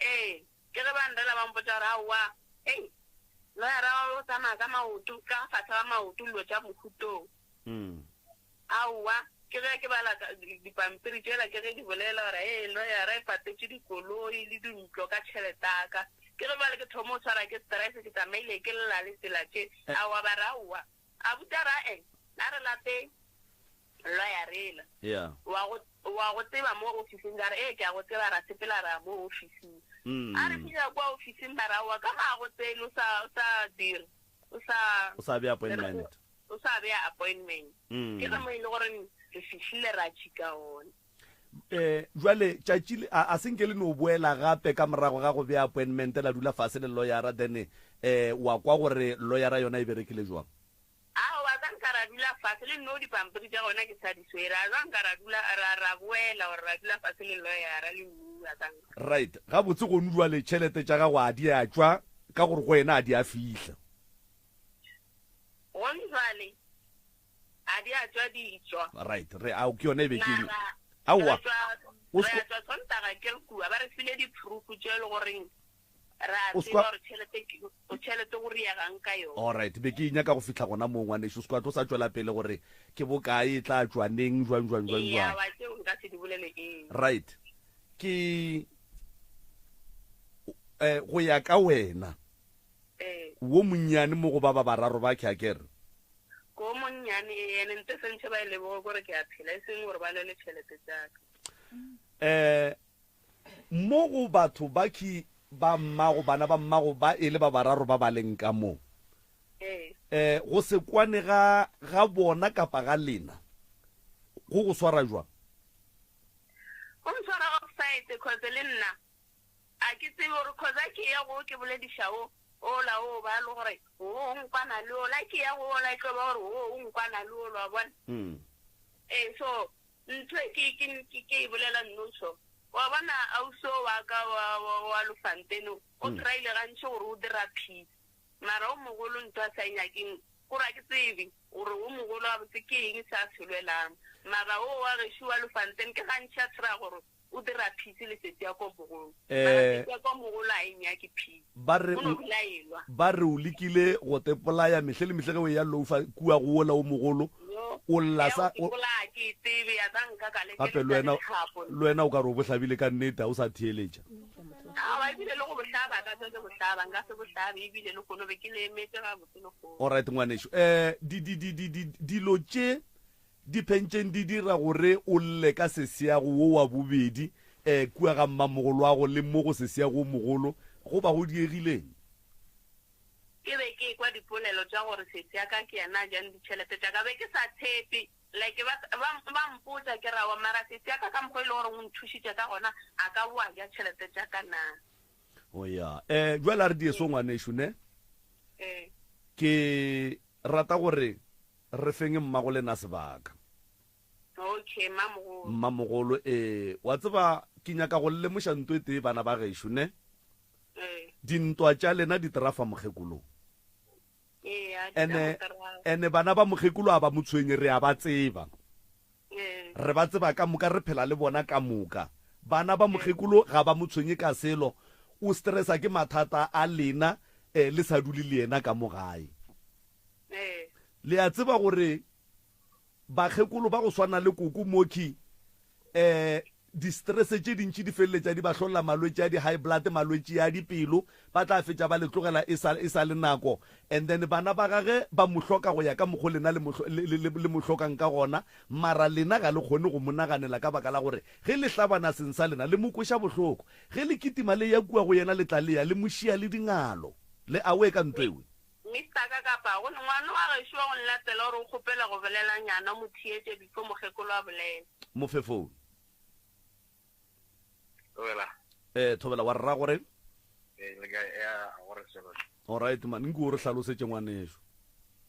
Ee, ke ge ba nrela ba mpotša gore aowa, hei, loyara wa o tsamaya ka maoto, ka fase ga maoto dilo tša mohutong. Aowa, ke ge ke bala dipampiri tšela ke ge di bolela gore hei, loyara e patetše dikoloi le dintlo ka tšhelete ya ka. Ke ge bjale ke thoma go tshwara ke stress, ke tsamaile ke lla le tsela tše. Aowa, ba re aowa. Abuti a re ae, a re lapeng. Lawyer ela. Yeah. Wa go, wa go tseba mo ofising? Ka re, Ee, ke a go tseba. Ra sepela ra ya mo ofising. A re fihla kua ofising ba re, Aowa, ka ga go tsene o sa, o sa dire, o sa. O sa bea appointment. O sa bea appointment. Ke ge mo e le gore re fihlile ra tšhika gona. Eh, jwale tšatši le, a, a se nke le no boela gape ka morago ga go bea appointment la dula fase le lawyera then eh wa kwa gore lawyera yona e berekile jwang? Aowa, ka nka ra dula fase le nno dipampiri tša gona ke sa di swere. A jwang ka ra dula, ra, ra boela gore ra dula fase le loyara le mmua ka nka. Right. Gabotse gonu jwale tšhelete tša gago a di a tšwa ka gore go wena a di a fihla. Gonu jwale a di a tšwa di tšwa. Right. Re, ao ke yona e be ke. Mara Aowa. re tšwa, O re se. a tšwa Sontaga ke re kua ba re file di-proof tše e le goreng Re a O tseba sekwa gore tšhelete ke, tšhelete go riegang ka yona. Alright, be ke nyaka go fihla gona moo ngwanešu, o se kwa tlo sa tšwela pele gore ke bokae, e tla tšwa neng, jwang, jwang, jwang, Eya, jwang. wa tšeo nka se di bolele ee. Right. Ke, eh, go ya ka wena, Ee. wo monnyane mo go ba ba bararo ba ke akere? Ke o monnyane, ee, ene nte sentše ba e leboge kore ke a phela, e seng gore ba lwele tšhelete tša ka. Eh, Mo go batho ba ki ba mmago, bana ba mmago ba e le ba bararo ba ba leng ka mo. E, go se kwane ga, ga bona kapa ga lena, go go swara jwang? Go ntshwara offside cause le nna a ke tsebe gore cause a ke ya go ke bolediša o, ola o ba le gore o o nkwana le ola, a ke ya go ola e tlo ba gore o o nkwana le ola, wa bona? Ee, so Ntho e ke, ke, ke, ke e bolela nnošo. Wa bona, ausi o wa ka wa, wa, wa Lofantene, o mm. tryile gantši gore o dira peace. Mara o mogolo ntho a sa e nyakeng, gore a ke tsebe gore o mogolo gabotse ke eng se a se lwelang. Mara o wa gešo wa Lofantene ke gantši a try gore o dira peace le sesi ya ko mogolo. Mara eh, sesi ya ko mogolo a e nyake peace. Ba re O no dula a elwa. Ba re o lekile go te polaya mehle le mehle ge o eya loufa kua go wola o mogolo, Yo, o lla ya sa, go o, ipolaya ke e tsebe, ya tla nka ka gape lekeletša le wena, lethapo. le wena o ka re o bo hlabile ka nnete, ga o sa theeletša. Aowa, ebile le go bo hlaba, ka tšwa ke bo hlaba, nka se bo hlabe, ebile lehono be ke le emetše gabotse lehono. Alright ngwanešu, eh, di, di, di, di, di, dilo tše Di phentšeng di dira gore o lle ka seseago wo wa bobedi eh, kua ga mmamogoloago le mo go seseago o mogolo, go ba go diegileng? Ke be ke ekwa dipolelo tša gore sesi ya ka ke yena a jang ditšhelete tša ka. Be ke sa tshepe, like ba, ba, ba mpotša ke re aowa mara sesi ya ka ka mokgwa e le gore o nthušitše ka gona a ka boa ja tšhelete tša ka na? O ya. Eh, bjale a re die so ngwanešu ne? Ee. Ke rata gore Re feng mmago lena sebaka. Okay, mmamogolo. Mmamogolo, Ee, wa tseba ke nyaka go le lemoša nto e tee bana ba gešo, ne? Ee. Dintwa tša lena di trafa mokgekolo. Ee, a di tla Ene, mo trafa. ene bana ba mokgekolo a ba mo tshwenye, re a ba tseba. Ee. Re ba tseba ka moka, re phela le bona ka moka. Bana ba Ee. mokgekolo ga ba mo tshwenye ka selo, o stressa ke mathata a lena, eh, le sa dule le yena ka mo gae. Ee. Le a tseba gore bakgekolo ba go swana le koko Moki, um distrese tše dintši di feleletša di ba hlolela malwetši a di-high blood, malwetši a dipelo, ba tla fetša ba le tlogela e sa, e sa le nako. And then bana ba gage ba mo hloka go ya ka mokgo lena le mo, le, le, le mo hlokang ka gona, mara lena ga le kgone go mo naganela ka baka la gore ge le hlabana seng sa lena le mo kweša bohloko. Ge le kitima le eya kua go yena le tla le ya le mo šia le dingalo. Le awee ka nto ewe. Mister ka kapa go ne ngwana wa gešo wa go nlatela gore o kgopela go bolela nyana o mo theetše before mokgekolo a bolela. Mo fe phone. Thobela. Eh, Thobela wa rra gore. Ee, le kae? Ea, gore selo. Alright man, nko o re hlalosetše ngwaneso.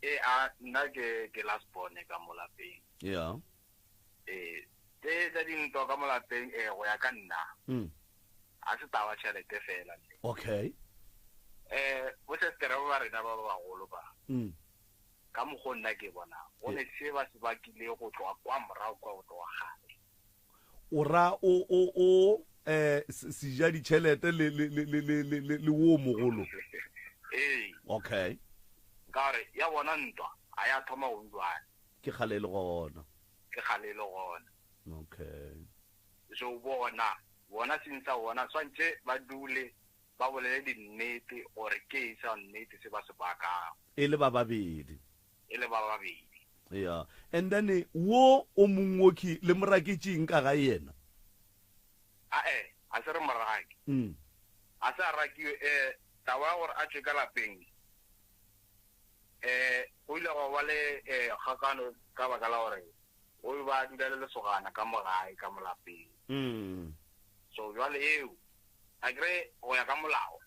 Ee, a nna ke ke last born ka mo lapeng. Yeah. Ee, tse tsa dintwa ka mo lapeng ee go ya ka nna. A se taba tšhelete fela. Okay. Eh, bo sestere ba ba rena ba ba bagolo ba. Ka mokgo nna ke bona, go ne se ba se bakile go tloga kwa morago kwa go tloga kgale. O ra o o o eh seja ditšhelete le le le le le le le wo mogolo. Ee. Okay. Ka gore ya bona ntwa a ya thoma go jwale. Ke kgale e le gona. Ke kgale e le gona. Okay. So bona bona seng sa bona swantše ba dule ba bolele dinnete gore ke eng sa nnete se ba se bakago. E le ba babedi. E le ba babedi. Ya. And then wo o mongwe okhwi le mo raketše eng ka ga yena? Ae, a se re mo rake. A se a rakiwe. Eh, taba ya gore a tšwe ka lapeng, eh, go ile gwa ba le eh kgakano ka baka la gore o be ba dula le lesogana ka mo gae, ka mo lapeng. So jwale eo, akere go ya ka molao,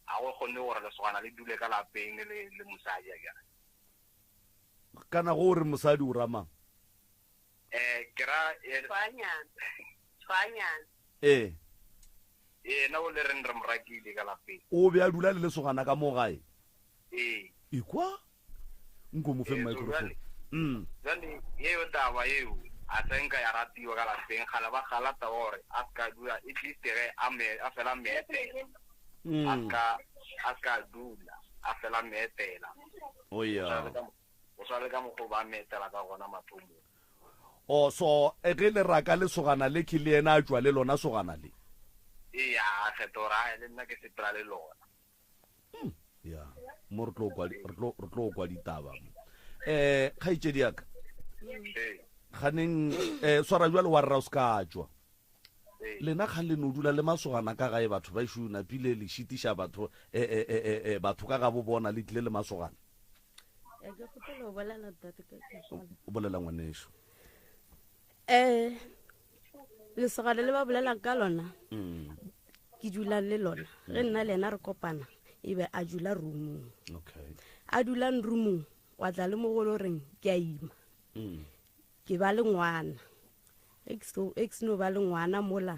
ga go kgone gore lesogana le dule ka lapeng le le le mosadi akere. Kana go re mosadi o ra mang? Eh, ke ra eh, Tshwanyana. Tshwanyana. Ee. Yena o le reng re mo rakile ka lapeng. O be a dula le lesogana ka mo gae? Ee. Ekwa? Nko mo fe Ee, so microphone. bjale- Bjale yeo taba yeo a se nka ya ratiwa ka lapeng, kgale ba kgala taba gore a se ka dula, at least ge a me, a fela meetela. A se ka, a se ka dula, a fela meetela. Oh, yeah. Go swana le ka mokgwa o ba meetela ka gona mathomong. Oh, so ge le raka lesogana le ke le yena a tšwa le lona sogana le? Eya, a kgetha gore ae le nna ke sepela le lona. Ya, mo re tlo kwa, re tlo, re tlo kwa ditaba mo. Eh, kgaetšedi ya ka. Ee. Ganeng, eh, swara bjalo wa rra o se ka tšwa. Ee. Lena kgang le no dula le masogana ka gae batho ba ešo napile le šitiša batho, eh, eh, eh, eh, eh, batho ka gabo bona le tlile le masogana. Eh, ke kgopela go bolela ntate ka ke gola. O bolela ngwaneso. Eh, lesogana le ba bolelang ka lona ke dulang le lona ge nna le yena re kopana e be a dula roomong. Okay. A dulang roomong wa tla le mogolo reng ke a ima. Ke ba le ngwana. Ge ke so, ge ke seno ba le ngwana mola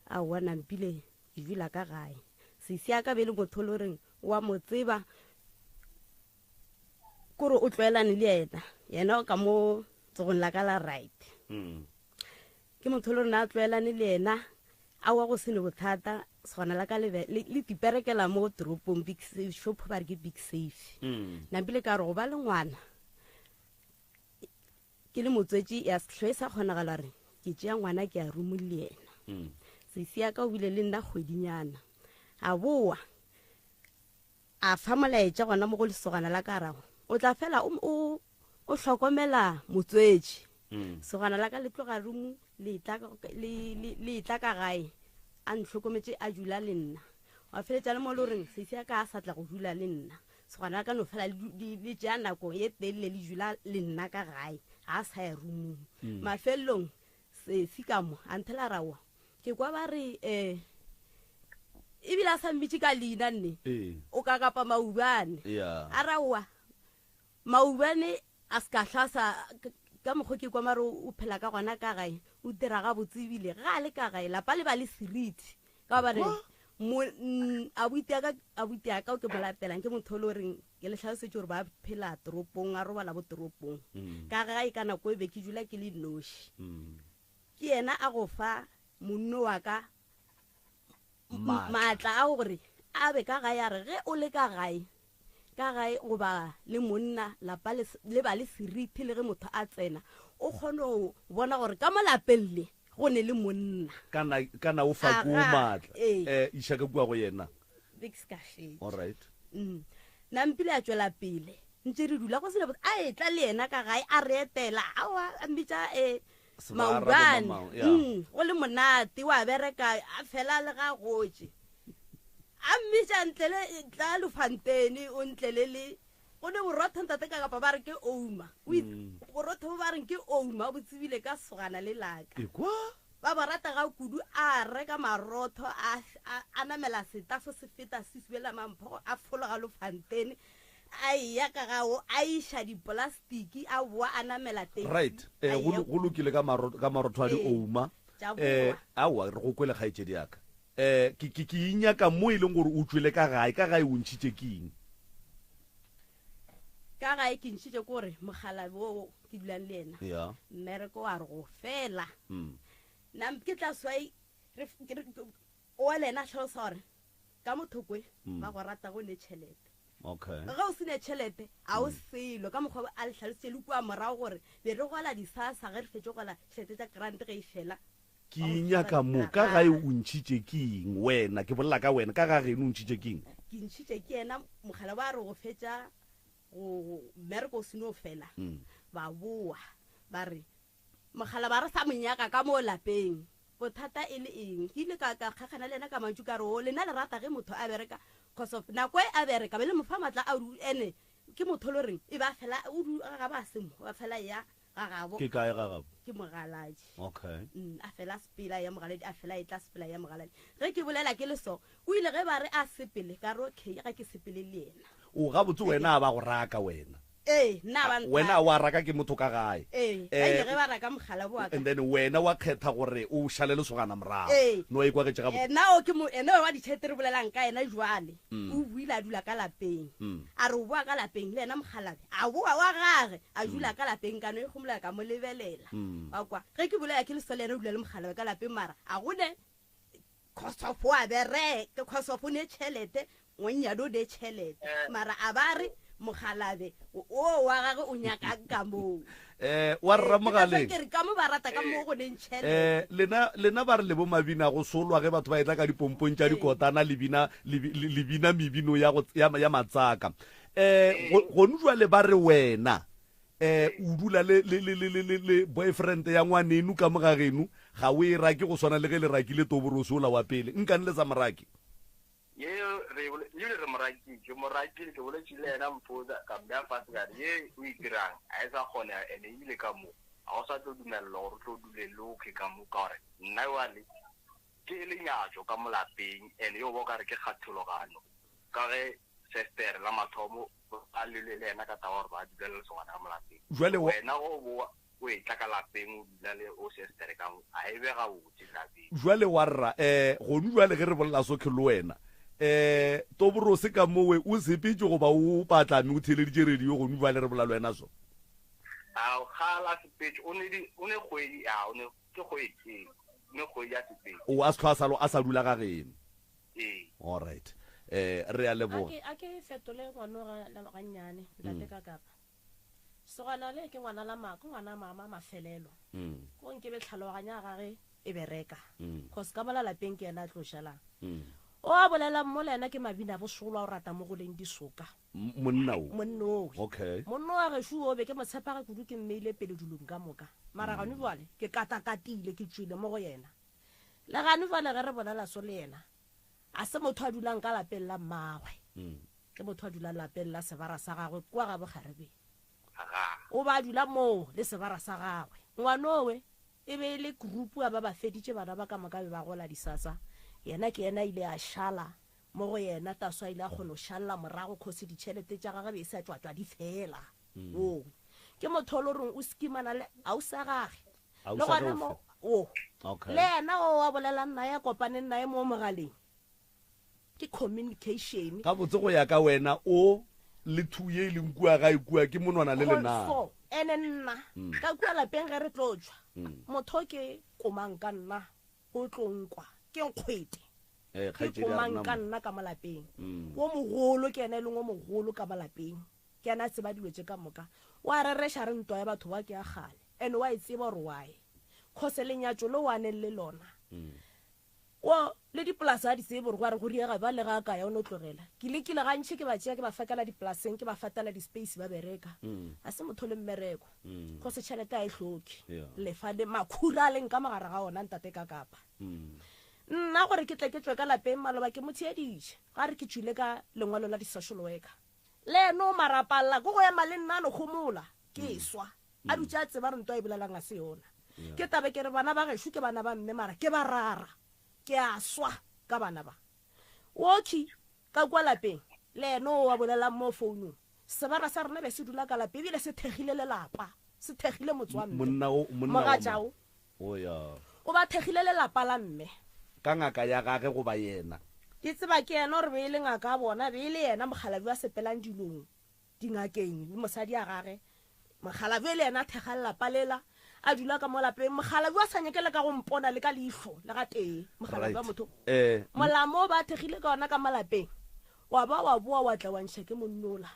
aowa nampile ke dula ka gae. Sesi ya ka be le motho le reng wa mo tseba kore o tlwaelane le yena, yena o ka mo tsogong la ka la right. Ke motho le rena a tlwaelane le yena, aowa go sene bothata, sogana la ka le be, le, le tiperekela mo toropong, Big Safe, shop ba re ke Big Safe. Nampile ka re go ba le ngwana ke le motswetši ya se hlwe e sa kgonagala gore ke tšea ngwana ke a room le yena. Sesi ya ka o bile le nna kgwedinyana, a boa a fa molaetša gona mo go lesogana la ka rago o tla fela o, o, o hlokomela motswetši. Sogana la ka le tloga room le tla ka, le, le, le tla ka gae a ntlhokometše a dula le nna. Wa feletša le mo le goreng sesi ya ka a sa tla go dula le nna. Sogana la ka no fela le du-, le, le tšea nako ye telele le dula le nna ka gae, ga a sa ya roomong. Mafelelong sesi ka mo a nthela rawa ke kwa ba re um ebile a sa mmitše ka leina nne. Ee. O ka kapa Maubane. Yeah. A raowa Maubane a se ka hlwa sa ka mokgwa ke kwa mare o phela ka gona ka gae, o dira gabotse ebile ga a le ka gae lapa le ba le seriti ka gobane Kwa? mo, abuti ya ka, abuti ya ka o ke mo latelang ke motho o le goreng ke le hlalosetše gore ba phela toropong, a robala bo toropong. Ka gae ka nako e be ke dula ke le noši. Ke yena a go fa monno wa ka Maatla. maatla a gore a be ka gae, a re ge o le ka gae, ka gae goba le monna lapa le, le ba le seriti le ge motho a tsena o kgone go bona gore ka mo lapeng le go ne le monna. Kana, kana o fa ko Aga, maatla. ee. Eh, iša ka kua go yena. Be ke se ka šetša. All right. Nampile a tšwela pele ntše re dula go sena botse, a etla le yena ka gae a re etela, aowa a mmitša Sebara bo Maubane. mamang, ya. Go le monate wa bereka a fela le ga gotše. A mmitša ntle le tla lefantene o ntle le le go ne borotho ntate ka kapa ba re ke ouma. O itse borotho bo ba reng ke ouma bo tsebile ka sogana le laka. Ekwa? Ba bo rata ga kudu a reka marotho a, a, a namela setafo se feta se subela mamphogo a fologa lofantene a eya ka ga o a iša dipolastiki a boa a namela taxi Right a eh, go eya lo- go lokile ka maro, ka marotho a Ee, di-ouma tša eh boa. aowa re go kwele kgaetšedi ya ka eh ke ke ke inyaka mo e leng gore o tšwele ka gae ka gae o ntšhitše ke eng Ka gae ke ntšhitše ke gore mokgalabje wo ke dulang le yena Yeah. mmereko wa re go fela Mm. nna ke tla swai re ke re- o le yena a hlalosa gore ka mothokwe Mm. ba go rata go ne tšhelete Okay. ge o se ne tšhelete a o selo ka mokgwa a le hlalositše le kua morago gore be re gola disasa ge re fetše gola tšhelete tša grant ge e fela Ke inyaka mo ka gae o ntšhitše ke eng wena ke bolela ka wena ka ga geno o ntšhitše ke eng ke ntšhitše ke yena mogala wa re go fetša go mmereko o seno fela Mm. ba boa ba re mogala ba re sa monyaka ka mo lapeng bothata e le eng ke ile ka ka kgakgana le yena ka mantšu ka re o lena le rata ge motho a bereka cause of nako e a bereka be le mo fa matla a ene ke motho le reng e ba fela o ga ba se mo ba fela ya ga gabo. Ke kae ga gabo? Ke Mogaladi. Okay. Mm, a fela sepela ya Mogaladi, a fela e tla sepela ya Mogaladi. Ge ke bolela ke le so, o ile ge ba re a sepele, ka re okay, ga ke sepele le yena. O gabotse wena a ba go raka wena. Ee, nna ba nthaka. Wena wa raka ke motho ka gae. Ee, ba ile ge ba raka mogala bo wa ka. And then wena wa kgetha gore o šale lesogana morago. Ee. No e kwagetše gabotse. Ena o ke mo, ena wa ditšhelete re bolelang ka yena jwale. Mm. O buile a dula ka lapeng. Mm. A re o boa ka lapeng le yena mokgalabje. A boa wa gage a dula ka lapeng ka no e gomolela ka mo lebelela. Mm. Wa kwa ge ke bolela ke le so le yena o dula le mokgalabje ka lapeng mara a go ne cause of wa bereka cause of o ne tšhelete ngwannyane o ne tšhelete mara a ba re mokgalabje o wa gage o nyakang ka moo. Eh wa rra mogaleng. Ke re ka mo ba rata ka mo go neng tšhelete. Eh lena lena ba re le bo mabina go solwa ge batho ba etla ka dipompong tša dikotana le bina le bina mebino ya go ya ya matsaka. Eh gonu jwale ba re wena eh o dula le le le le le le boyfriend ya ngwanenu ka mo ga geno ga o e rake go swana le ge le rakile toborosi ola wa pele nkane le sa morake. Yeo re ebile re mo rakile, ke mo rakile, ke boletše le yena mpotsa, ka mmea fase ka re, ye o e dirang ga e sa kgonega ene ebile ka mo ga o sa tlo dumelelwa gore o tlo dule lokhe ka mo ka gore nna jwale ke lenyatšo ka mo lapeng ene yo ba o ka re ke kgathologano ka ge sestere la mathomo ba lwele le yena ka taba gore ba dula le lesogana ka mo lapeng. Jwale Wena go boa o etla ka lapeng o dula le o sestere ka mo, a e be gabotse tabeng. Jwale wa rra, eh, gonu jwale ge re bolela sokhe le wena, eh, Toborose ka mowe o sepetše goba o patlame o theeleditše radio gonu jwale re bolela le wena so? Ao, kgale a sepetše, o ne di, o ne kgwedi, a, o ne, ke kgwedi, ee, o ne kgwedi a sepetše. O, a se hlwa a sa, a sa dula ga geno. Ee. All right. Eh, re a leboga. A ke, a ke fetole ngwano ga, gannyane, ntate ka kapa. Sogana le ke ngwana la ma, ke ngwana mama mafelelo. Mm. Ko nke be tlhaloganya gage e bereka. Mm. Cause ka mola lapeng ke yena a tlo šalang. Mm. O a bolelang mola yena ke mabina bosolwa o rata mo go leng disoka. M- monna o. Monna owe. Okay. Monna wa gešo o be ke mo tshepage kudu ke mmeile pele dilong ka moka. Mara gane jwale ke katakatile ke tšwile mo go yena. Le gane jwale ge re bolela so le yena a se motho a dulang ka lapeng la mmagwe. Mm. Ke motho a dulang lapeng la sebara sa gagwe kua ga bokgarebeng. O ba a dula moo le sebara sa gagwe. Ngwanowe e be e le group a ba ba feditše bana ba ka moka be ba gola disasa. Yena ke yena a ile a šala mo go yena Taso a ile a kgona go šalela morago cause ditšhelete tša gagwe be e sa tšwa tšwa di fela. Wo ke motho o le goreng o skimana le ausi a gage. Le gona mo wo le yena o a bolelang naye a kopaneng naye mo mogaleng. Ke communication. Gabotse go ya ka wena o le thu ye e leng kua gae kua ke monwana le lenang. So, ene nna ka kua lapeng ge re tlo tšwa, motho ke komang ka nna o tlo nkwa ke nkgwete. Eh, Ke kgaetšedi ya komang rena ka mo. nna ka mo lapeng. Wo mogolo ke yena e leng wo mogolo ka mo lapeng. Ke yena a tseba dilo tše ka moka. O a rereša re ntwa ya batho ba ke ya kgale. Ene wa e tseba gore why. Cause lenyatšo le o a neng le lona. Wo, le dipolase ga di tsebe gore gwa re go riega bjang le ge a ka ya o no tlogela. Ke lekile gantši ke ba tšea ke ba fakela dipolaseng ke ba fatela di-space ba bereka. Ga se motho le mmereko. Cause tšhelete ga e hloke. Lefa le makhura a leng ka mogare ga ona ntate ka kapa. Nna gore ke tle ke tšwe ka lapeng maloba ke mo theeditše ga re ke tšwile ka lengwalo la di-social worker. Le yena o marapalla ke go ema le nna a no homola ke swa. A dutše a tseba gore ntwa e bolelang ga se yona. Ke tabe ke re bana ba gešo ke bana ba mme mara ke ba rara. Ke a swa ka bana ba. Oki ka kua lapeng le yena o a bolelang mo founung. Sebara sa rena be se dula ka lapeng ebile se thekgile lelapa, se thekgile motse wa mme. Monna o, monna wa Mogatša mang? o. O ya. O ba thekgile lelapa la mme. Ka ngaka ya gage goba yena? Ke tseba ke yena gore be e le ngaka ya bona, be e le yena mokgalabje wa sepelang dilong, dingakeng, le mosadi ya gage. Mokgalabje e le yena a thekga lelapa lela, a dula ka mo lapeng. Mokgalabje a sa nyake le ka go mpona le ka leihlo le gatee. Mokgalabje wa Right. motho. Eh, Molamo o ba thekgile ka ona ka mo lapeng, wa ba wa boa wa tla wa ntšha ke monnola.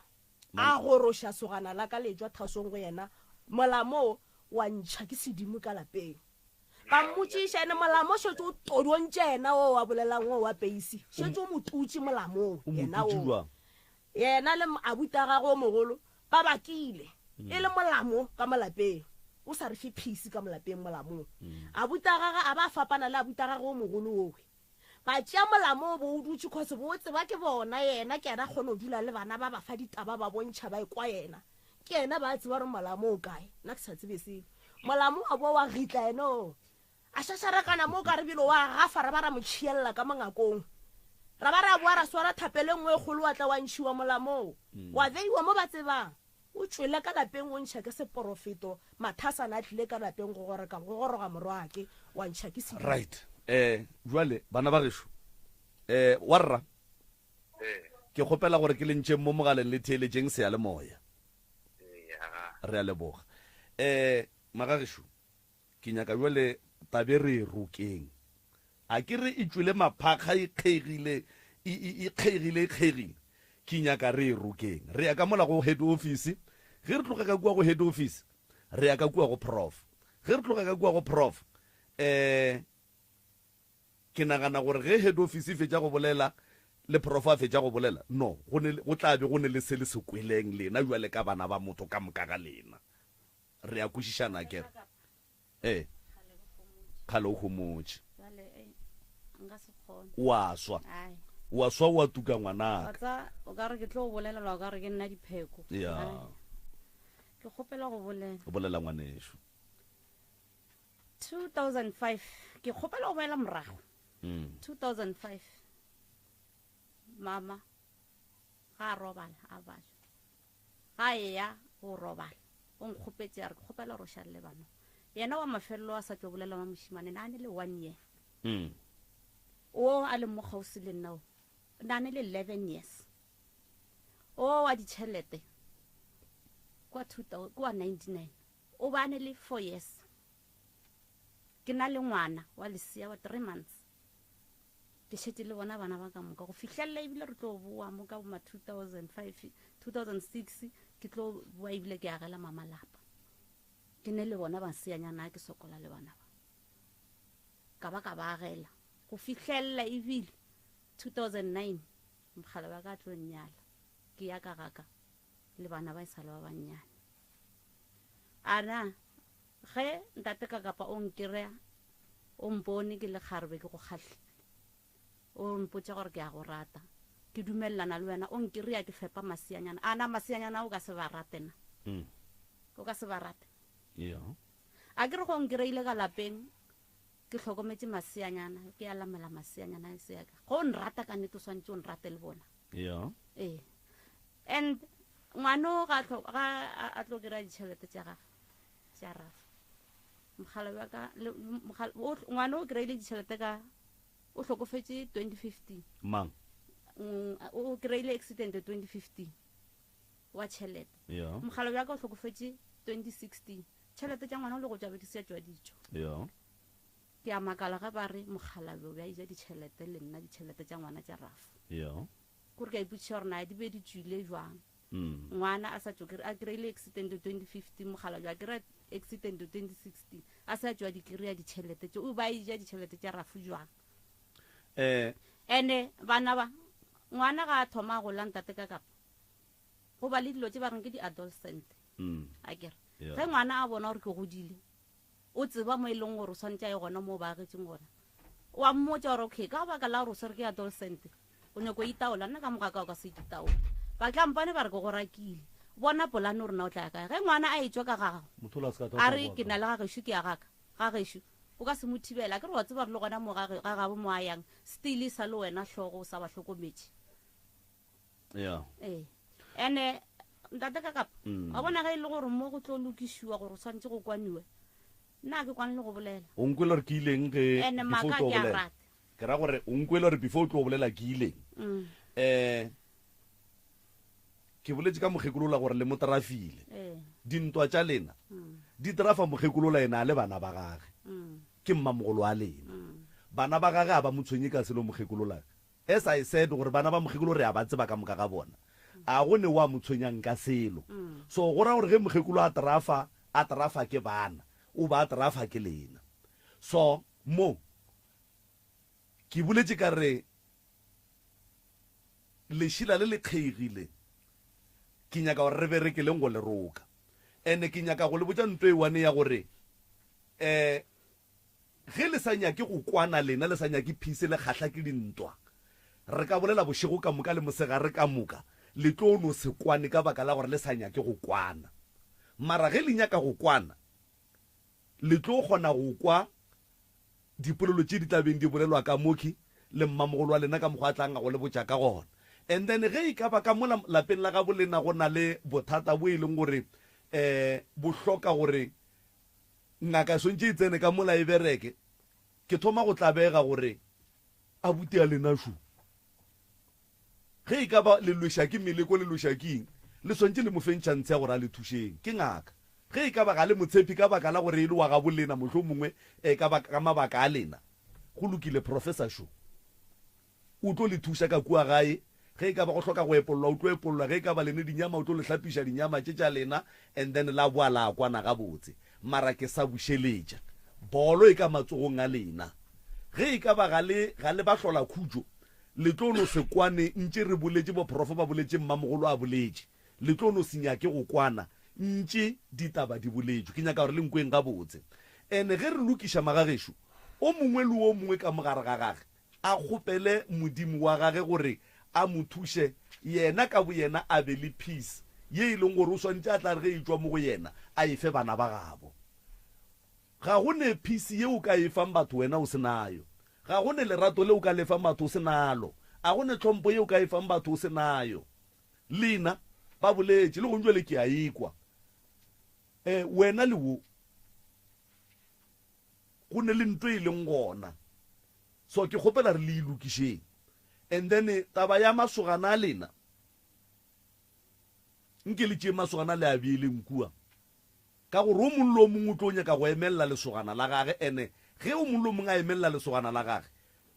A goroša sogana la ka le etšwa thasong go yena, molamo wa ntšha ke sedimo ka lapeng. Ka mmotšiša, ene molamo šetše o todontše yena o a bolelang o wa peisi, šetše o mo tutše molamong O mo yena tutše o. bjang? Yena le abuti a gagwe o mogolo ba bakile e le molamo ka mo lapeng, o sa re fe peace ka mo lapeng molamong. Abuti a gagwe a ba a fapana le abuti a gagwe o mogolo owe. Ba tšea molamo o bo o dutše cause bo o tseba ke bona yena ke yena a kgona go dula le bana ba ba fa ditaba ba bontšha ba ekwa yena ke yena ba tseba gore molamo o kae nna ke sa tsebe selo molamo wa bo wa gitla yena o a šašarakana mo ka re bile wa gafa ra ba ra mo tšhielela ka mongakong ra ba ra boa ra swara thapelo e nngwe e kgolo wa tla wa ntšhiwa molamong wa beiwa mo ba tsebang O tšwele ka lapeng o ntšha ke seporofeto, Mathasana a tlile ka lapeng go goreka go goroga morwake, wa ntšha ke sedimo. Right. Eh, jwale, bana ba gešo, eh, warra, ke kgopela gore ke le ntšeng mo mogaleng le theeletšeng seyalemoya. Re a leboga. Eh, magagešo, Ke nyaka bjale tabe re e rokeng. A ke re e tšwele maphakga e kgeigile, e, e, e kgeigile, e kgeigile. Ke nyaka re e rokeng. Re ya ka mola go head office. Ge re tloga ka kua go head office, re ya ka kua go prof. Ge re tloga ka kua go prof, eh, ke nagana gore ge head office e fetša go bolela, le prof a fetša go bolela, no, go ne, go tla be go ne le se le se kweleng lena bjale ka bana ba motho ka moka ga lena. Re a kwešišana akere? Ee. Kgale o homotše. Nka se kgone. O a swa. Ai. O a swa o a tuka ngwanaka. Wa tsa o ka re ke tlo bolelelwa o ka re ke nna dipheko. Ya. Ai. Ke kgopela go bolela. O bolela ngwanešu. 2005 ke kgopela go boela morago. 2005 mama ga a robala a bajwa. Ga a eya go robala, o nkgopetše a re ke kgopela gore o šale le bana. Yena wa mafelelo a sa tšo bolela wa mošemane na ne le one year. Mm. O a leng mo kgauswi le nna o na ne le 11 years. O wa ditšhelete kwa 2000 kwa 99 o ba ne le 4 years. Ke na le ngwana wa lesea wa 3 months. Ke šetše le bona bana ba ka moka go fihlelela ebile re tlo boa mo ka boma 2005, 2006 ke tlo boa ebile ke agela mama lapa. Ke ne le bona baseanyana ke sokola le bana ba. Ka ba ka ba agela go fihlelela ebile 2009 mogala wa ka a tlo nnyala ke ya ka gaka le bana ba e sa le ba bannyane. A na ge ntate ka kapa o nkereya o mpone ke le kgarebe ke go kgahlile o mpotša gore ke a go rata ke dumelelana le wena o nkereya ke fepa maseanyana a na maseanyana o ka se ba rate na mm. o ka se ba rate yeah. a ke re go nkereile ka lapeng ke hlokometše maseanyana ke alamela maseanyana e se yaka go nrata ka nnete o swantse o nrate le bona yeah. ee and ngwano ga a tlo kry-a ditšhelete tša gage tša rafa mogala wa ka ngwana o kry-ile ditšhelete ka o hlokofetše 2015 mang mm, o kry-ile accident 2015 wa tšhelete yeah. mogala wa ka o hlokofetše 2016 tšhelete tša ngwana o le go tšwa be di se tšwa ditšo yeah. ke a makala ge ba re mogalabe o be a ija ditšhelete le nna ditšhelete tša ngwana tša rafa yeah. kore ke a ipotšiša gore na di be di tšwile jwang Ngwana a sa tšo a kry-ile accident 2015, mokgalabje a kry-a accident 2016, a sa tšwa di kry-a ditšhelete tše, o ba e ja ditšhelete tša rafu jwang? Eh. Ene bana ba, ngwana ga a thoma go la ntate ka kapa, go ba le dilo tše ba reng ke di-adolescent. A kere. Yeah. Ge ngwana a bona gore ke godile, O tseba mo e leng gore o swanetše a ye gona mo o ba agetšeng gona. O a mmotša gore okay, ka baka la gore o swere ke adolescent, o nyako itaola, nna ka moka ka o ka se itaole. Ba tla mpane ba re ke go rakile. Bona polane gore na o tla ya kae. Ge ngwana a etšwa ka gago, Motho o la se ka tla a tla re boa ke ka. na le ga gešo ke ya gaka. Ga gešo o ka se mo thibele. Akere wa tseba gore le gona mo ga ga gabo mo a yang, still e sa le wena hlogo o sa ba hlokometše. Yeah. Ee. Ene ntate Kakapa, Mm. wa bona ge e le gore mo go tlo lokišiwa gore o swanetše go kwaniwe, nna ga ke kwane le go bolela. O nkwele gore ke ileng ge Ene before o maaka tlo ke a bolela. rata. Ke ra gore o nkwele gore before o tlo bolela ke ileng. Mm. Eh ke boletše ka mokgekolola gore le mo trafile. Ee. Dintwa tša lena Mm. di trafa mokgekolola ena a le bana ba gage. Mm. Ke mmamogolo wa lena. Mm. Bana ba gage a ba mo tshwenye ka selo mokgekolola. As I said gore bana ba mokgekolo re a ba tseba ka moka ga bona. A go ne wa mo tshwenyang ka selo. So go ra gore ge mokgekolo a trafa, a trafa ke bana, o ba a trafa ke lena. So mo ke boletše ka re lešila le le kgeigile, ke nyaka gore re berekeleng go le roka. Ene ke nyaka go le botša nto e one ya gore um Ge le sa nyake go kwana lena le sa nyake peace le kgahla ke dintwa. Re ka bolela bošego ka moka le mosegare ka moka le tlo no se kwane ka baka la gore le sa nyake go kwana. Mara ge le nyaka go kwana le tlo kgona go kwa dipolelo tše di tla beng di bolelwa ka moki le mmamogolo wa lena ka mokgwa a tlang a go le botša ka gona. And then ge e ka ba ka mola lapeng la gabo lena go na le bothata bo e leng gore um bo hloka gore Ngaka e swantše e tsene ka mola e bereke. Ke thoma go tlabega gore abuti a lena šo. Ge e ka ba le lweša ke meleko le lweša ke eng, le swantše le mo feng tšhantshe ya gore a le thušeng. Ke ngaka. Ge e ka ba ga le mo tshepe ka baka la gore e le wa gabo lena mohlomongwe e ka ba ka mabaka a lena, go lokile Professor šo. O tlo le thuša ka kua gae. Ge e ka ba go hloka go epollwa, o tlo epollwa. Ge e ka ba le ne dinyama, o tlo le hlapiša dinyama tše tša lena, and then la boa la kwana gabotse. Mara ke sa bušeletša. Bolo e ka matsogong a lena. Ge e ka ba ga le, ga le ba hlola khutšo, le tlo no se kwane ntše re boletše, boprofo ba boletše, mmamogolo a boletše. Le tlo no se nyake go kwana ntše ditaba di boletšwe. Ke nyaka gore le nkweng gabotse. And ge re lokiša magagešo, o mongwe le o mongwe ka mo gare ga gage, a kgopele Modimo wa gage gore a mo thuše, yena ka boyena a be le peace ye e leng gore o swanetše a tla re ge e tšwa mo go yena a e fe bana ba gabo. Ga go ne peace ye o ka e fang batho wena o se nayo. Ga go ne lerato le o ka le fang batho o se nalo. A go ne tlhompho ye o ka e fang batho o se nayo. Lena, ba boletše, le gong jwale ke a e kwa. E, wena le wo. Go ne le nto e leng gona. So ke kgopela re le e lokišeng. And then taba ya masogana a lena, nke le tšeeng masogana le a beeleng kua. Ka gore o mong le o mongwe o tlo nyaka go emelela lesogana la gage, and ge o mong le o mongwe a emelela lesogana la gage,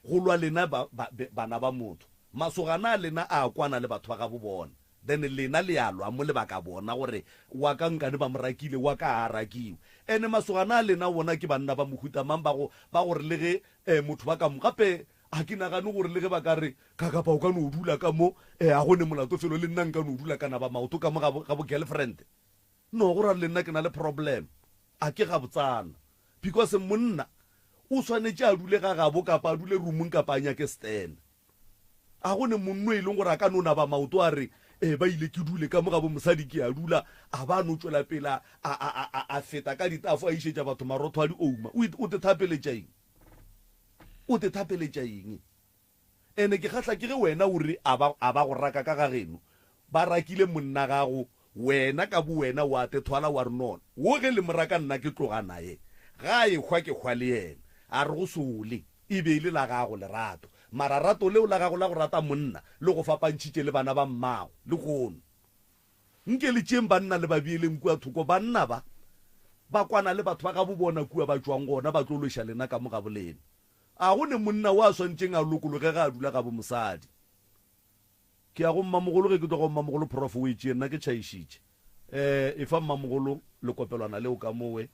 go lwa lena ba, ba, bana ba motho. Masogana a lena a kwana le batho ba gabo bona. Then lena le a lwa mo le baka bona gore wa ka nkane ba mo rakile, wa ka ga a rakiwe. Ene masogana a lena wona ke banna ba mohuta mang ba go, ba gore le ge eh, motho ba ka mo, gape ga ke nagane gore le ge ba ka re, ka kapa o ka no dula ka mo, eh, a go ne molato felo, le nna nka no dula ka naba maoto ka mo ga bo, ga bo girlfriend. No, go ra le nna ke na le problem. A ke gabotsana. Because monna o swanetše a dule ga gabo kapa a dule roomong kapa a nyake stand. A go ne monno e leng gore a ka no naba maoto a re, E, ba ile ke dule ka mo gabo mosadi ke a dula, a ba a no tšwela pele a, a, a, a, a feta ka ditafo a išetša batho marotho a diouma. O, o te thapeletša eng? O te thapeletša eng? Ene ke kgahla ke ge wena o re a ba, a ba go raka ka ga geno, ba rakile monna gago, wena ka bowena wa te thwala wa re no, wo ge le mo raka nna ke tloga naye, ga a ehwa ke hwa le yena. A re go sole, e be e le la gago lerato, mara rato leo la gago la go rata monna le go fapantšhitše le bana ba mmago lehono. Nke le tšeeng banna le ba beeleng kua thoko, banna ba, ba kwana le batho ba gabobona kua ba tšwang gona, ba tlo lweša lena ka mo gabolena. A go ne monna wo a swantšeng a lokologe ge a dula gabo mosadi? Ke ya go mmamogolo ge ke tloga go mmamogolo Prof o e tšee nna ke tšhaišitše. Eh efa mmamogolo lekopelwana leo ka mowe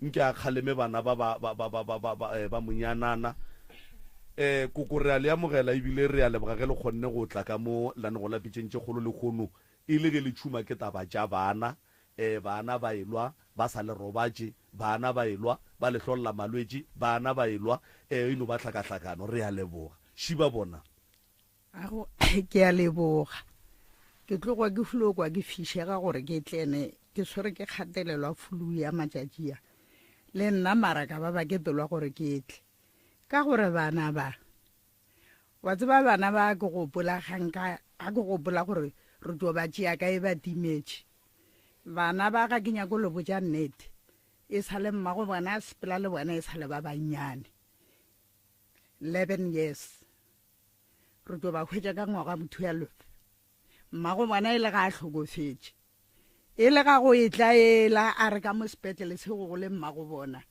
nke a kgaleme bana ba ba ba ba ba ba ba ba, eh, ba monyanana. Eh koko re a le amogela ebile re a leboga ge le kgonne go tla ka mo lanego la pitšeng tše kgolo lehono e le ge le tšhuma ke taba tša bana. Ee, bana ba elwa ba sa le robatše, bana ba elwa ba le hlolla malwetši, bana ba elwa, ee, e no ba tlhakahlakano. Re a leboga. Šiba bona. Ago, ke a leboga. Ke tloga ke flo kwa ke fišega gore ke tlene, ke tshwere ke kgatelelo ya flu ya matšatši a. Le nna mara ka ba ba ke pelwa gore ke tle. Ka gore bana ba, wa tseba bana ba ke gopola ga nka, ga ke gopola gore re tlo ba tšea kae ba timetše. Bana ba ga ke nyako le botša nnete, e sa le mmago bona a sepela le bona e sa le ba bannyane. 11 years. Re tlo ba hwetša ka ngwaga 12. Mmago bona e le ga a hlokofetše. E le ga go etla ela a re ka mo sepetlele se go le mmago bona.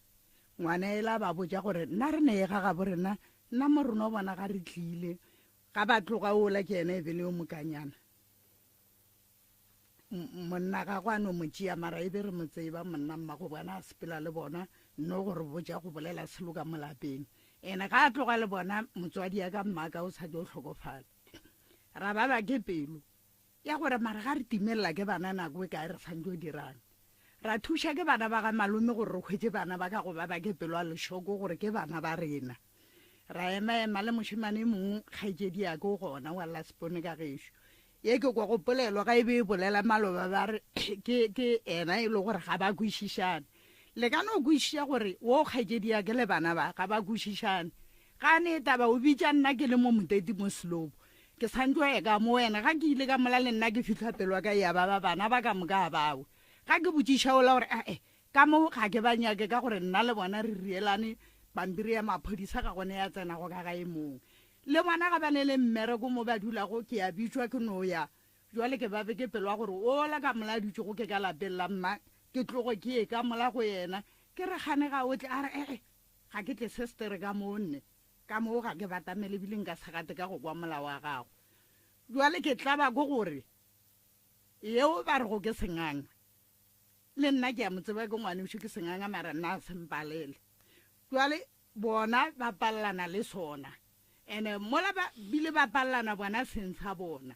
Ngwana ela ba botša gore nna re ne e ga gabo rena, nna mo rena o bona ga re tlile. Ga ba tloga ola ke yena e be le yo mokanyana. Monna gagwe a no mo tšea mara e be re mo tseba monna mmago bona a sepela le bona no go re botša go bolela selo ka mo lapeng. Ene ga a tloga le bona motswadi ya ka mmaka o sa tlo hlokofala. Ra ba ba ke pelo ya gore mara ga re timelela ke bana nako e kae re santse o dirang. Ra thuša ke bana ba ga malome gore re hwetše bana ba ka go ba ba ke pelo a lešoko gore ke bana ba rena. Ra ema-ema le mošemane e mongwe kgaetšedi ya ke o gona wa Lasepone ka gešo. Ye ke kwa go polelo ga e be e bolela maloba ba re ke ke ena e le gore ga ba kwešišane. Le ka no kwešiša gore wo kgaetšedi ya ke le bana ba ga ba kwešišane. Ga ne taba o bitša nna ke le mo moteti mo Selobo. Ke sa ntšo ya ka mo wena ga ke ile ka mola le nna ke fihla pelo ya ka ya ba ba bana ba ka moka bawe. Ga ke botšiša ola gore ae ka mo ga ke ba nyake ka gore nna le bona re rielane pampiri ya maphodisa ga gone ya tsenago ka gae mong. Le bona ga ba ne le mmereko mo ba dulago ke a bitšwa ke no ya. Jwale ke ba be ke pelo ya gore ola ka mola a dutšego ke ka lapeng la mma ke tloge ke ye ka mola go yena ke re gane ga o tle a re ee ga ke tle sestere ka moo nne ka moo ga ke batamele ebile nka se gate ka go kwa molao wa gago. Jwale ke tlaba ko gore yeo ba rego ke senganga le nna ke a mo tseba ke ngwanešo ke senganga mara nna a se mpalele. Jwale bona ba palelana le sona ene mola ba bile ba palelana bona seng sa bona.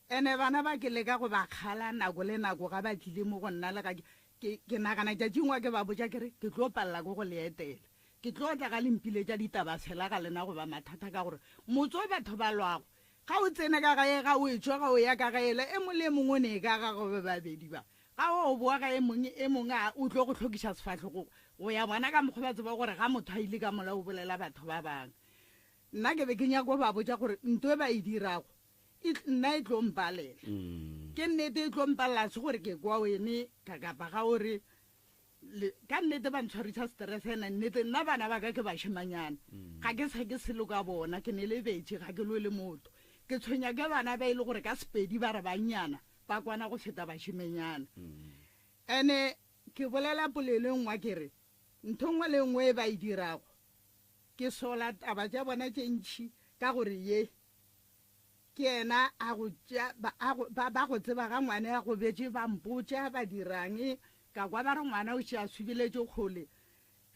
Ene bana ba ke leka go ba kgala nako le nako ga ba tlile mo go nna le ga ke, ke, ke nagana tšatši ngwa ke ba botša ke re ke tlo palela ko go le etela. Ke tlo tla ga le mpiletša ditaba fela ga lena go ba mathata ka gore motse o batho ba lwago ga o tsene ka gae ga o etšwa ga o ya ka gae le e mong le e mongwe o ne e ka ga go ba babedi ba ga o boa ga e mong e mongwe a o tlo go hlokiša sefahlogo go ya bona ka mokgwa ba tseba gore ga motho a ile ka mola o bolela batho ba bangwe. Nna ke be ke nyako ba botša gore nto e ba e dirago e nna e tlo mpalela. Ke nnete e tlo mpalela se gore ke kwa wene ka kapa ga o re le ka nnete ba ntshwarisa stress ene nnete nna bana ba ka ke bašemanyana ga ke sa ke selo ka bona ke ne lebetše ga ke lwe le motho ke tshwenya ke bana ba e le gore ka Sepedi ba re bannyana ba kwana go feta bašemenyana ene ke bolela polelo e nngwe ke re ntho nngwe le nngwe e ba e dirago ke sola taba tša bona tše ntšhi ka gore ye ke yena a go tšea ba, a go, ba, ba go tseba ga ngwane a gobetše ba mpotša ba dirang ka kwa ba re ngwana o še a subeletše kgole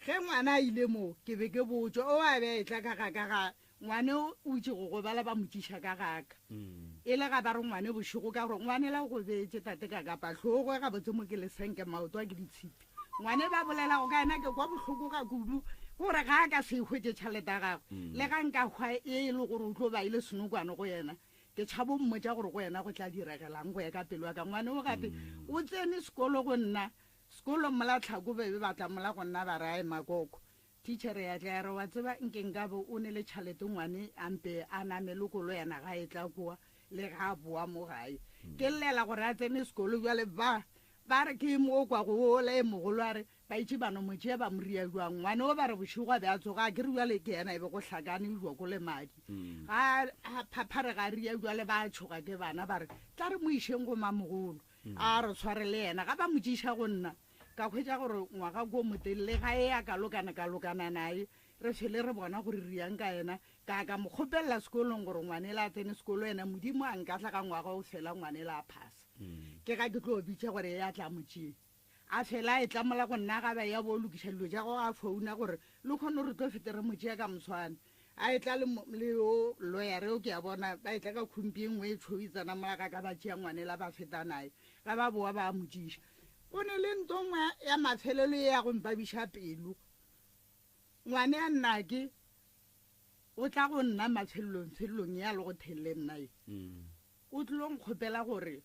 ge ngwana a ile moo ke be ke botšwa o a be a etla ka ga ka ga ngwane o itše go gobala ba mo tšiša ka ga ka e le ga ba re ngwane bošego ka gore ngwane la o gobetše tate ka kapa hlogo gabotse mo ke lesenke maoto a ke ditshipi Ngwane ba bolelago ka yena ke kwa bohloko ga kudu gore ga a ka se e hwetše tšhalete ya gagwe. Le ga nka hwa e le gore o tlo ba e le senokwane go yena, ke tšhabo mmotša gore go yena go tla diregelang go ya ka pelo ya ka. Ngwane o gape o tsene sekolo go nna, sekolong mola Tlhako ba be ba tla mola go nna ba re ae makoko. Thitšhere ya tla ya re wa tseba nke nkabe o ne le tšhalete ngwane a mpe a namele kolo ya naga e tla koa le ga a boa mo gae. Ke llela gore a tsene sekolo bjale ba Ba re, Ke mo kwago wola e mogolo a re, Ba itše ba no mo tšea ba mo ria bjang? Ngwane o ba re bošego a be a tsoga, a ke re bjale ke yena e be go hlakane joko le madi. Ga a phaphare ga ria bjale ba tšhoga ke bana ba re, Tla re mo išeng go mamogolo a re tshware le yena. Ga ba mo tšiša go nna ka hwetša gore ngwaga ko motelele ga e a ka lokana ka lokana naye re fele re bona gore riang ka yena. Ka ka mo kgopelela sekolong gore ngwanela a tsene sekolo yena Modimo a nkahla ga ngwaga o fela ngwanela a phasa. Ke ga ke tlo bitša gore e a tla mo tšee. A fela a etla mola go nna ga ba ya bo lokiša dilo tša gagwe a founa gore le kgone re tlo fete re mo tšea ka moswane. A etla le, le yo lawyer o ke a bona ba etla ka khumpi e nngwe e tšhweu e tsena mola ga ka ba tšea ngwanela ba feta naye. Ga ba boa ba mo tšiša. Go ne le nto nngwe ya mafelelo e ya go mpabiša pelo. Ngwane a nnake o tla go nna mafelelong felelong ya le go thelle nna e. O tlilo nkgopela gore,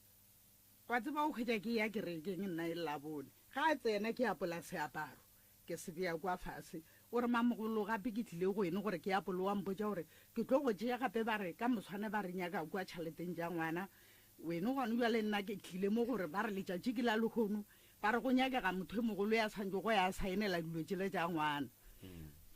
Wa tseba o hwetša ke eya kerekeng nna e le Labone. Ga a tsena ke apola seaparo ke se bea kwa fase. O re, Mamogolo, gape ke tlile go wene gore ke apole wa mpotša gore ke tlo go tšea gape ba re ka moswane ba re nyaka kwa tšhaleteng tša ngwana. Wene gona bjale nna ke tlile mo gore ba re letšatši ke la lehono ba re go nyakega motho e mogolo ya santšego go ya saenela dilo tšele tša ngwana.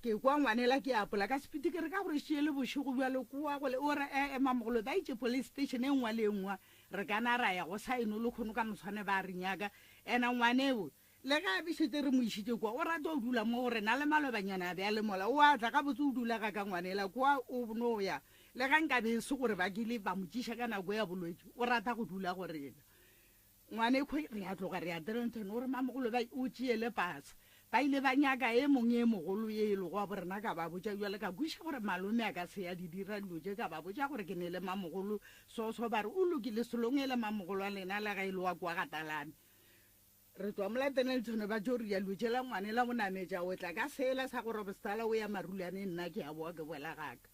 Ke kwa ngwanela ke apola ka sepiti ke re ka gore šie le bošego bjale koa gole o re ee mamogolo ba itše police station e nngwe le e nngwe re kana ra ya go saeno lehono ka moswane ba re nyaka ena ngwaneo Le ge a be šetše re mo išitše kua, o rata go dula mo go rena. Le malobanyana a be a le mola. O a tla gabotse o dula ga ka ngwanela kua, o no ya. Le ge nka be e se gore ba kile ba mo tšiša ka nako ya bolwetši, o rata go dula go rena. Ngwanekhwe, re a tloga re ya Dennilton, o re mamogolo ba o tšeele pasa. Ba ile ba nyaka e mongwe e mogolo ye e lego wa borena, ka ba botša. Bjale ka kwešiša gore malome a ka se ya di dira dilo tše, ka ba botša gore ke ne le mamogolo so so, ba re o lokile selong e le mamogolo wa lena le ge e le wa kua ga Talane. Re tšwa mola Dennilton ba tšo ria lotšela ngwanela o nametša o tla ka sela sa go robstala o ya Marulane nna ke a boa ke boela gaka.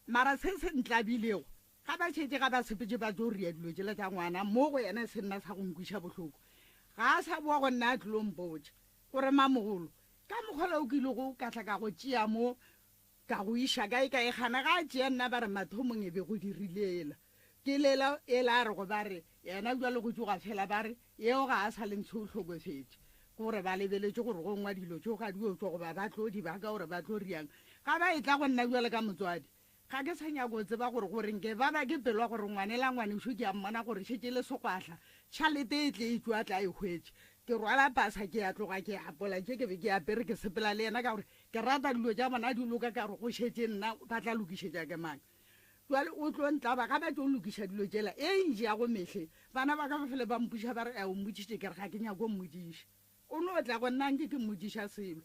Mara se se ntlabilego ga ba šetše ga ba sepetše ba tšo ria dilo tšela tša ngwana mo go yena se nna sa go nkwiša bohloko. Ga a sa boa go nna a tlilo mpotša gore mamogolo ka mokgwa o kilego ka tla ka go tšea mo Ka go iša kae kae gana ga a tšea nna ba re mathomong e be go dirile ela ke lela ela a rego ba re yena bjale go tšoga fela ba re yeo ga a sa le ntshe o hlokofetše ke gore ba lebeletše gore go ngwa dilo tšeo ga di yo tšwa goba ba tlo di baka gore ba tlo riang ga ba etla go nna bjale ka motswadi ga ke sa nyaka go tseba gore goreng ke ba ba ke pelwa gore ngwanela ngwanešo ke a mmona gore šetše le sekwahla tšhalete e tle e tšwa tla e hwetše ke rwala pasa ke ya tloga ke apola tše ke be ke apere ke sepela le yena ka gore Ke rata dilo tša bona di loka ka gore go šetše nna ba tla lokišetša ke mang. Jwale o tlo ntlaba ga ba tlo lokiša dilo tšela e njago mehle. Bana ba ka ba fele ba mpuša ba re a o mmotšiše ke re ga ke nyake go mmotšiša. O no tla go nna nke ke mmotšiša selo.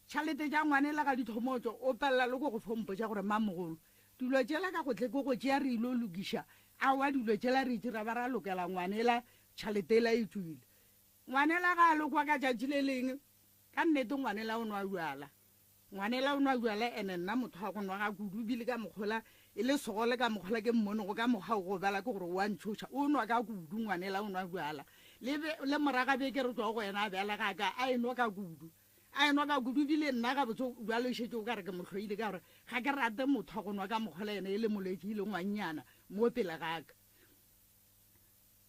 Tšhalete tša ngwanela ga di thoma go tšwa o palela le ko go fo mpotša gore mamogolo dilo tšela ka go tle ke go tšea re ilo lokiša. Aowa dilo tšela re itše ra ba ra lokela ngwanela tšhalete ela e tšwile. Ngwanela ga a lokwa ka tšatši le leng Ka nnete ngwanela o nwa bjala. Ngwanela o nwa bjala ene nna motho wa go nwa ga kudu bile ka mokgola e le segole ka mokgola ke mmonego ka mokgwa o gobala ke gore o a ntšhoša. O nwa ka kudu ngwanela o nwa bjala. Le be le moraga beke re tšwa go yena a bjala ga ka a enwa ka kudu. A enwa ka kudu bile nna gabotse bjalo e šetše o ka re ke mo hloile ka gore ga ke rate motho wa go nwa ka mokgola yena e le molwetši e le ngwannyana mo pele ga ka.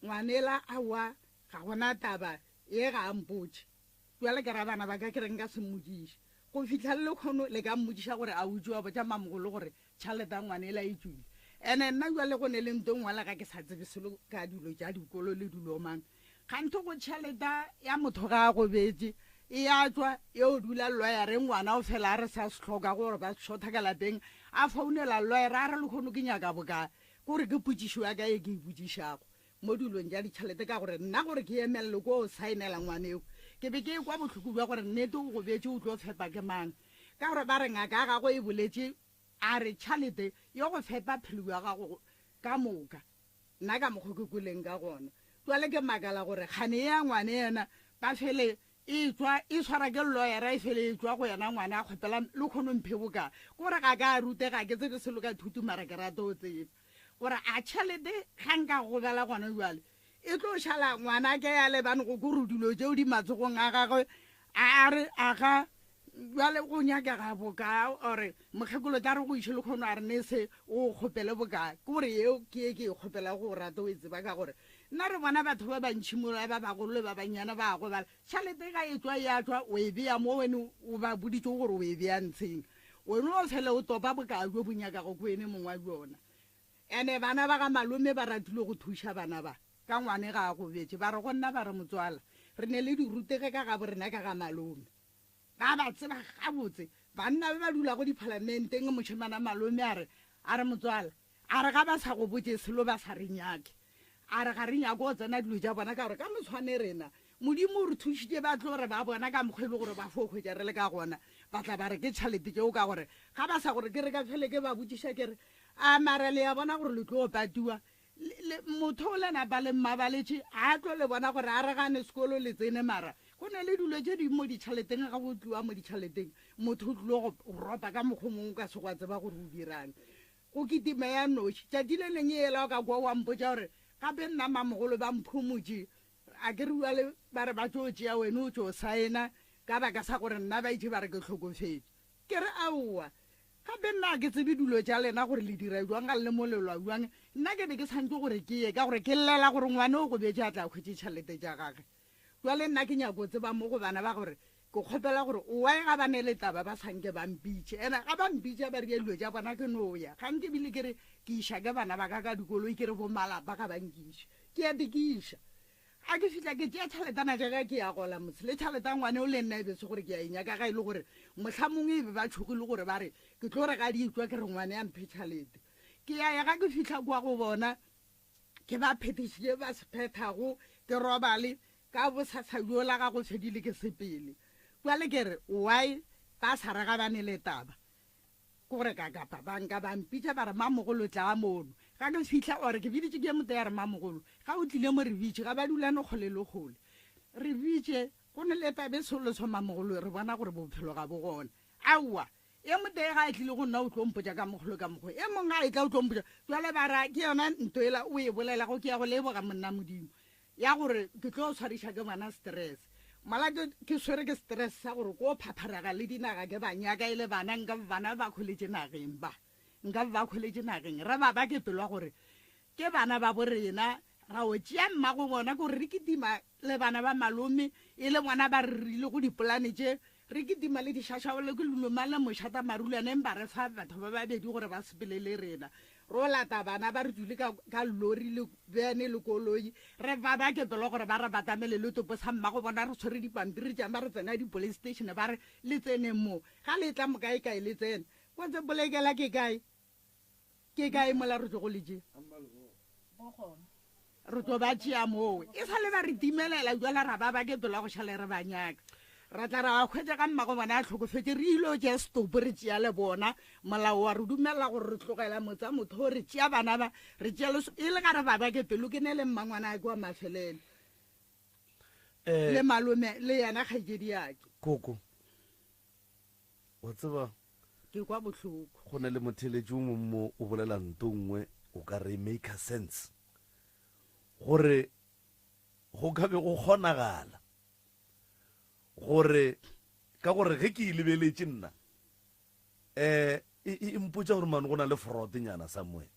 Ngwanela aowa ga gona taba ye ga a mpotše. Bjale ke ra bana ba ka ke re nka se mmotšiše. Go fihla le lekhono le ka mmotšiša gore a o tšwa botša mamogolo gore tšhalete ya ngwanela e tšwile. Ene nna bjale go ne le nto nngwe le ga ke sa tsebe selo ka dilo tša dikolo le dilo mang. Kganthe go tšhaleta ya motho ga a gobetše e ya tšwa yo dula lawyer ngwana o fela a re sa se hloka gore ba shotha ka lapeng a founela lawyer a re lekhono ke nyaka bokae. Kore ke potšišo ya ka ye ke e botšišago mo dilong tša ditšhelete ka gore nna gore ke emelele ko o saenela ngwaneo ke be ke ekwa bohloko bja gore nnete o gobetše o tlo fepa ke mang ka gore ba re ngaka ya gagwe e boletše a re tšhalete yo go fepa phelo ya gago ka moka nna ka mokgwa ke kweleng ka gona jwale ke makala gore kgane ya ngwane yena ba fele E tšwa e swara ke loyera e fele e tšwa go yena ngwana a kgopela le kgono mphe boka kore ga ka rutega ke tsebe selo ka thuto mara ke rata o tseba gore a tšhelete ga nka gobela gona jwale e tlo šala ngwana ke ya lebane go kore dilo tšeo di matsogong a gagwe a re a ga bjale go nyakega boka ore mokgekolo tla re go iše le kgono a re ne se o kgopele boka ke gore yeo ke e ke e kgopela go rata o e tseba ka gore nna re bona batho ba bantšhi mola ba bagolo le ba bannyane ba gobala tšhalete ga e tswa ya tswa o e bea mo wene o ba boditse gore o e bea ntsheng wene o fele o topa bokaa jo bo nyakago ko wene mong wa bjona ene bana ba ga malome ba ratile go thuša bana ba ka ngwane ga a gobetše ba re go nna ba re motswala re ne le dirutege ka gabo rena ka ga malome Ba ba tseba gabotse banna ba ba dulago dipalamenteng. Mošemana malome a re, a re motswala, a re ga ba sa go botše selo ba sa re nyake. A re ga re nyake go tsena dilo tša bona ka gore ka motshwane rena Modimo o re thušitše ba tlo re ba bona ka mokgwa e le gore ba fo hwetša re le ka gona ba tla ba re ke tšhalete tšeo ka gore ga ba sa gore ke re ka fele ke ba botšiša ke re a mara le ya bona gore le tlo patiwa Le, motho o le napa le mmabaletše, a tlo le bona gore a re gane sekolo le tsene mara go ne le dilo tše dingwe mo ditšhaleteng ga go tliwa mo ditšhaleteng motho o tlilo go ropa ka mokgwa mongwe o ka se gwa tseba gore o dirang go kitima ya noši tšatši le leng e ela o ka kwa wa mpotša gore gape nna mamogolo ba mphomotše. A ke re bjale ba re ba tlo tšea wene o tlo saena ka baka sa gore nna ba itše ba re ke hlokofetše. Ke re aowa. Gape nna ga ke tsebe dilo tša lena gore le dira bjang ga le mo le lwa bjang. Nna ke be ke santše gore ke ye ka gore ke llela gore ngwana o gobetše a tla hwetše tšhelete tša gage. Bjale nna ke nyako tseba mo go bana ba gore ke kgopela gore why ga ba ne le taba ba sa nke ba mpitše. Ene ga ba mpitša ba ria dilo tša bona ke no ya. Ga nke bile ke re ke iša ke bana ba ka ka dikoloi ke re bo malapa ga ba nkiše. Ke ya dikiša. Ga ke fihla ke tšea tšhaletana tša ka ke ya gola motse le tšhaleta ngwane o le nna e be se gore ke ya e nyaka ga e le gore mohlamongwe e be ba tšhogile gore ba re ke tlo re ga di etšwa ke re ngwane a mphe tšhalete. Ke ya ya ga ke fihla kwa go bona ke ba phetišitše ba se phethago ke robale ka bosasa bjola ga go fedile ke sepele. Bjale ke re why ba sa re ga ba ne le taba? Ke gore ka kapa ba nka ba mpitša ba re mamogolo tlaa mono. Ga ke fihla or ke biditše ke motee a re mamogolo ga o tlile mo re bitše ga ba dulane kgole le kgole. Re bitše go ne le tabe selo so mamogolo re bona gore bophelo ga bo gona. Aowa e motee ga a tlile go nna o tlo mpotša ka mokgolo ka mokgo e mongwe ga e tla o tlo mpotša jwale ba ra ke yona nto ela o e bolelago ke ya go leboga monna Modimo. Ya gore ke tlo tshwariša ke bona stress. Mola ke, ke swere ke stress sa gore ko phapharega le dinaga ke ba nyaka e le bana, nka be bana ba kholetše nageng ba. Nka be ba kholetše nageng. Re ba ba ke pelo ya gore ke bana ba bo rena, ra o tšea mmago bona, ke gore re kitima le bana ba malome, e le bona ba re rile go dipolane tše, re kitima le dišašaole ke luloma le mošata marulane empa re fa batho ba babedi gore ba sepele le rena. Ro lata bana ba re tšwile ka, ka lori le bene le koloi, re ba ba ke pelo gore ba re batamele le topo sa mmago bona re tshwere dipampiri tša ba re tsena di-police station ba re le tseneng mo. Ga le tla mo kae kae le tsena. Kotse polekela ke kae? Ke kae mola re tlogo le tšea? Re tlo ba tšea moo. E sa le ba re timelela jwale ra ba ba ke pelo ya go šale re ba nyaka. Ra tla ra ba hwetša ka mmago bona a hlokofetše re ilo tšea setopo re tšea le bona. Molao wa re dumelela gore re tlogela motse wa motho o re tšea bana ba re tšea le e le ga re ba ba ke pelo ke ne le mmangwana a ke wa mafelelo. Eh, Le malome le yena kgaetšedi yake. Koko, wa tseba Ke kwa bohloko. Go na le motheeletši o mongwe mo o bolela nto nngwe o ka re e maker sense gore go ka be go kgonagala gore ka gore ge ke e lebeletše nna um e mpotša gore mane go na le fraud nyana somewhere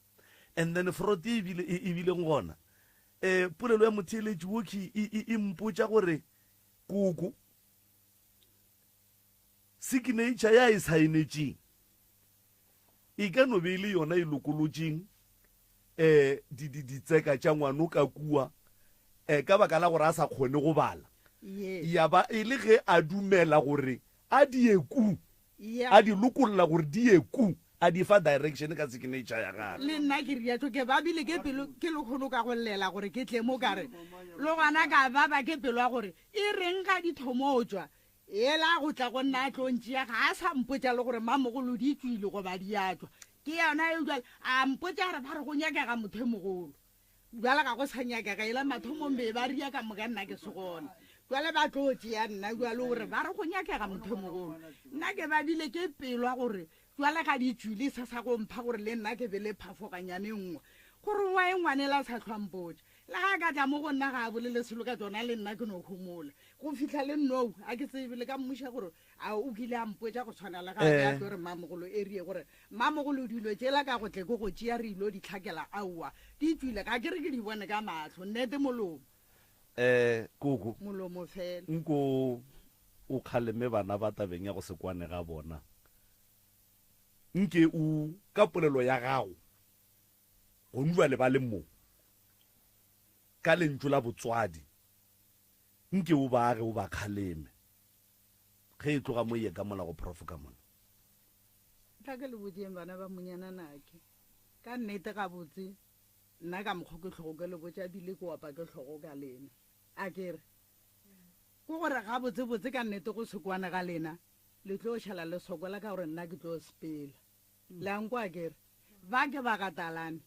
and then fraud e bile e bileng gona um polelo ya motheeletši wo ke e mpotša gore koko Signature ya e saenetšeng e ka no be e le yona e lokolotšeng um di, di, ditseka tša ngwano ka kua um ka baka la gore a sa kgone go bala. Ya ba e le ge a dumela gore a di ye ku, a di lokolla gore di ye ku, a di fa direction ka signature ya gagwe. Le nna ke riatšo ke babile ke pelo ke lekgono ka go llela gore ke tle mo ka re le gona ka baba ke pelo ya gore e reng ga di thomo tšwa Yela go tla go nna a tlo ntšea ga a sa mpotša le gore mamogolo di tšwile goba di a tšwa. Ke yona eo bjale a mpotša a re ba re go nyakega motho e mogolo. Bjale ga go sa nyakega yela mathomong be ba ria ka moka nna ke se gona. Bjale ba tlo tšea nna bjale gore ba re go nyakega motho e mogolo. Nna ke ba bile ke pelwa gore bjale ga di tšwile se sa go mpha gore le nna ke be le phafoganyane nngwe. Gore wa e ngwanela a sa hlwa mpotša. Le ga a ka tla mo go nna ga a bolele selo ka tšona le nna ke no homola. Go fihla le nnou a ke tsebe le ka mmuša gore a o kile a mpotša go tshwana le ga a be a tlo re mmamogolo erie gore mmamogolo dilo tšela ka go tle ke go tšea re ilo di hlakela aowa di tšwile ga ke re ke di bone ka mahlo nnete molomo. Eh koko. Molomo fela. Nko o kgaleme bana ba tabeng ya go se kwane ga bona. Nke o ka polelo ya gago Gonjwale ba le mo, ka lentšu la botswadi, nke o ba age o ba kgaleme. Ge e tloga mo e ye ka mola go Prof. Ka mola. Tla ke le botšeng bana ba monyana nake. Ka nnete gabotse nna ka mokgo ke hlogo ke le botša bile ke opa ke hlogo ka lena. A ke re, ke gore gabotsebotse ka nnete go se kwane ga lena le tlo šala le sokola ka gore nna ke tlo sepela. Le a nkwa ke re, ba ke ba gatalane.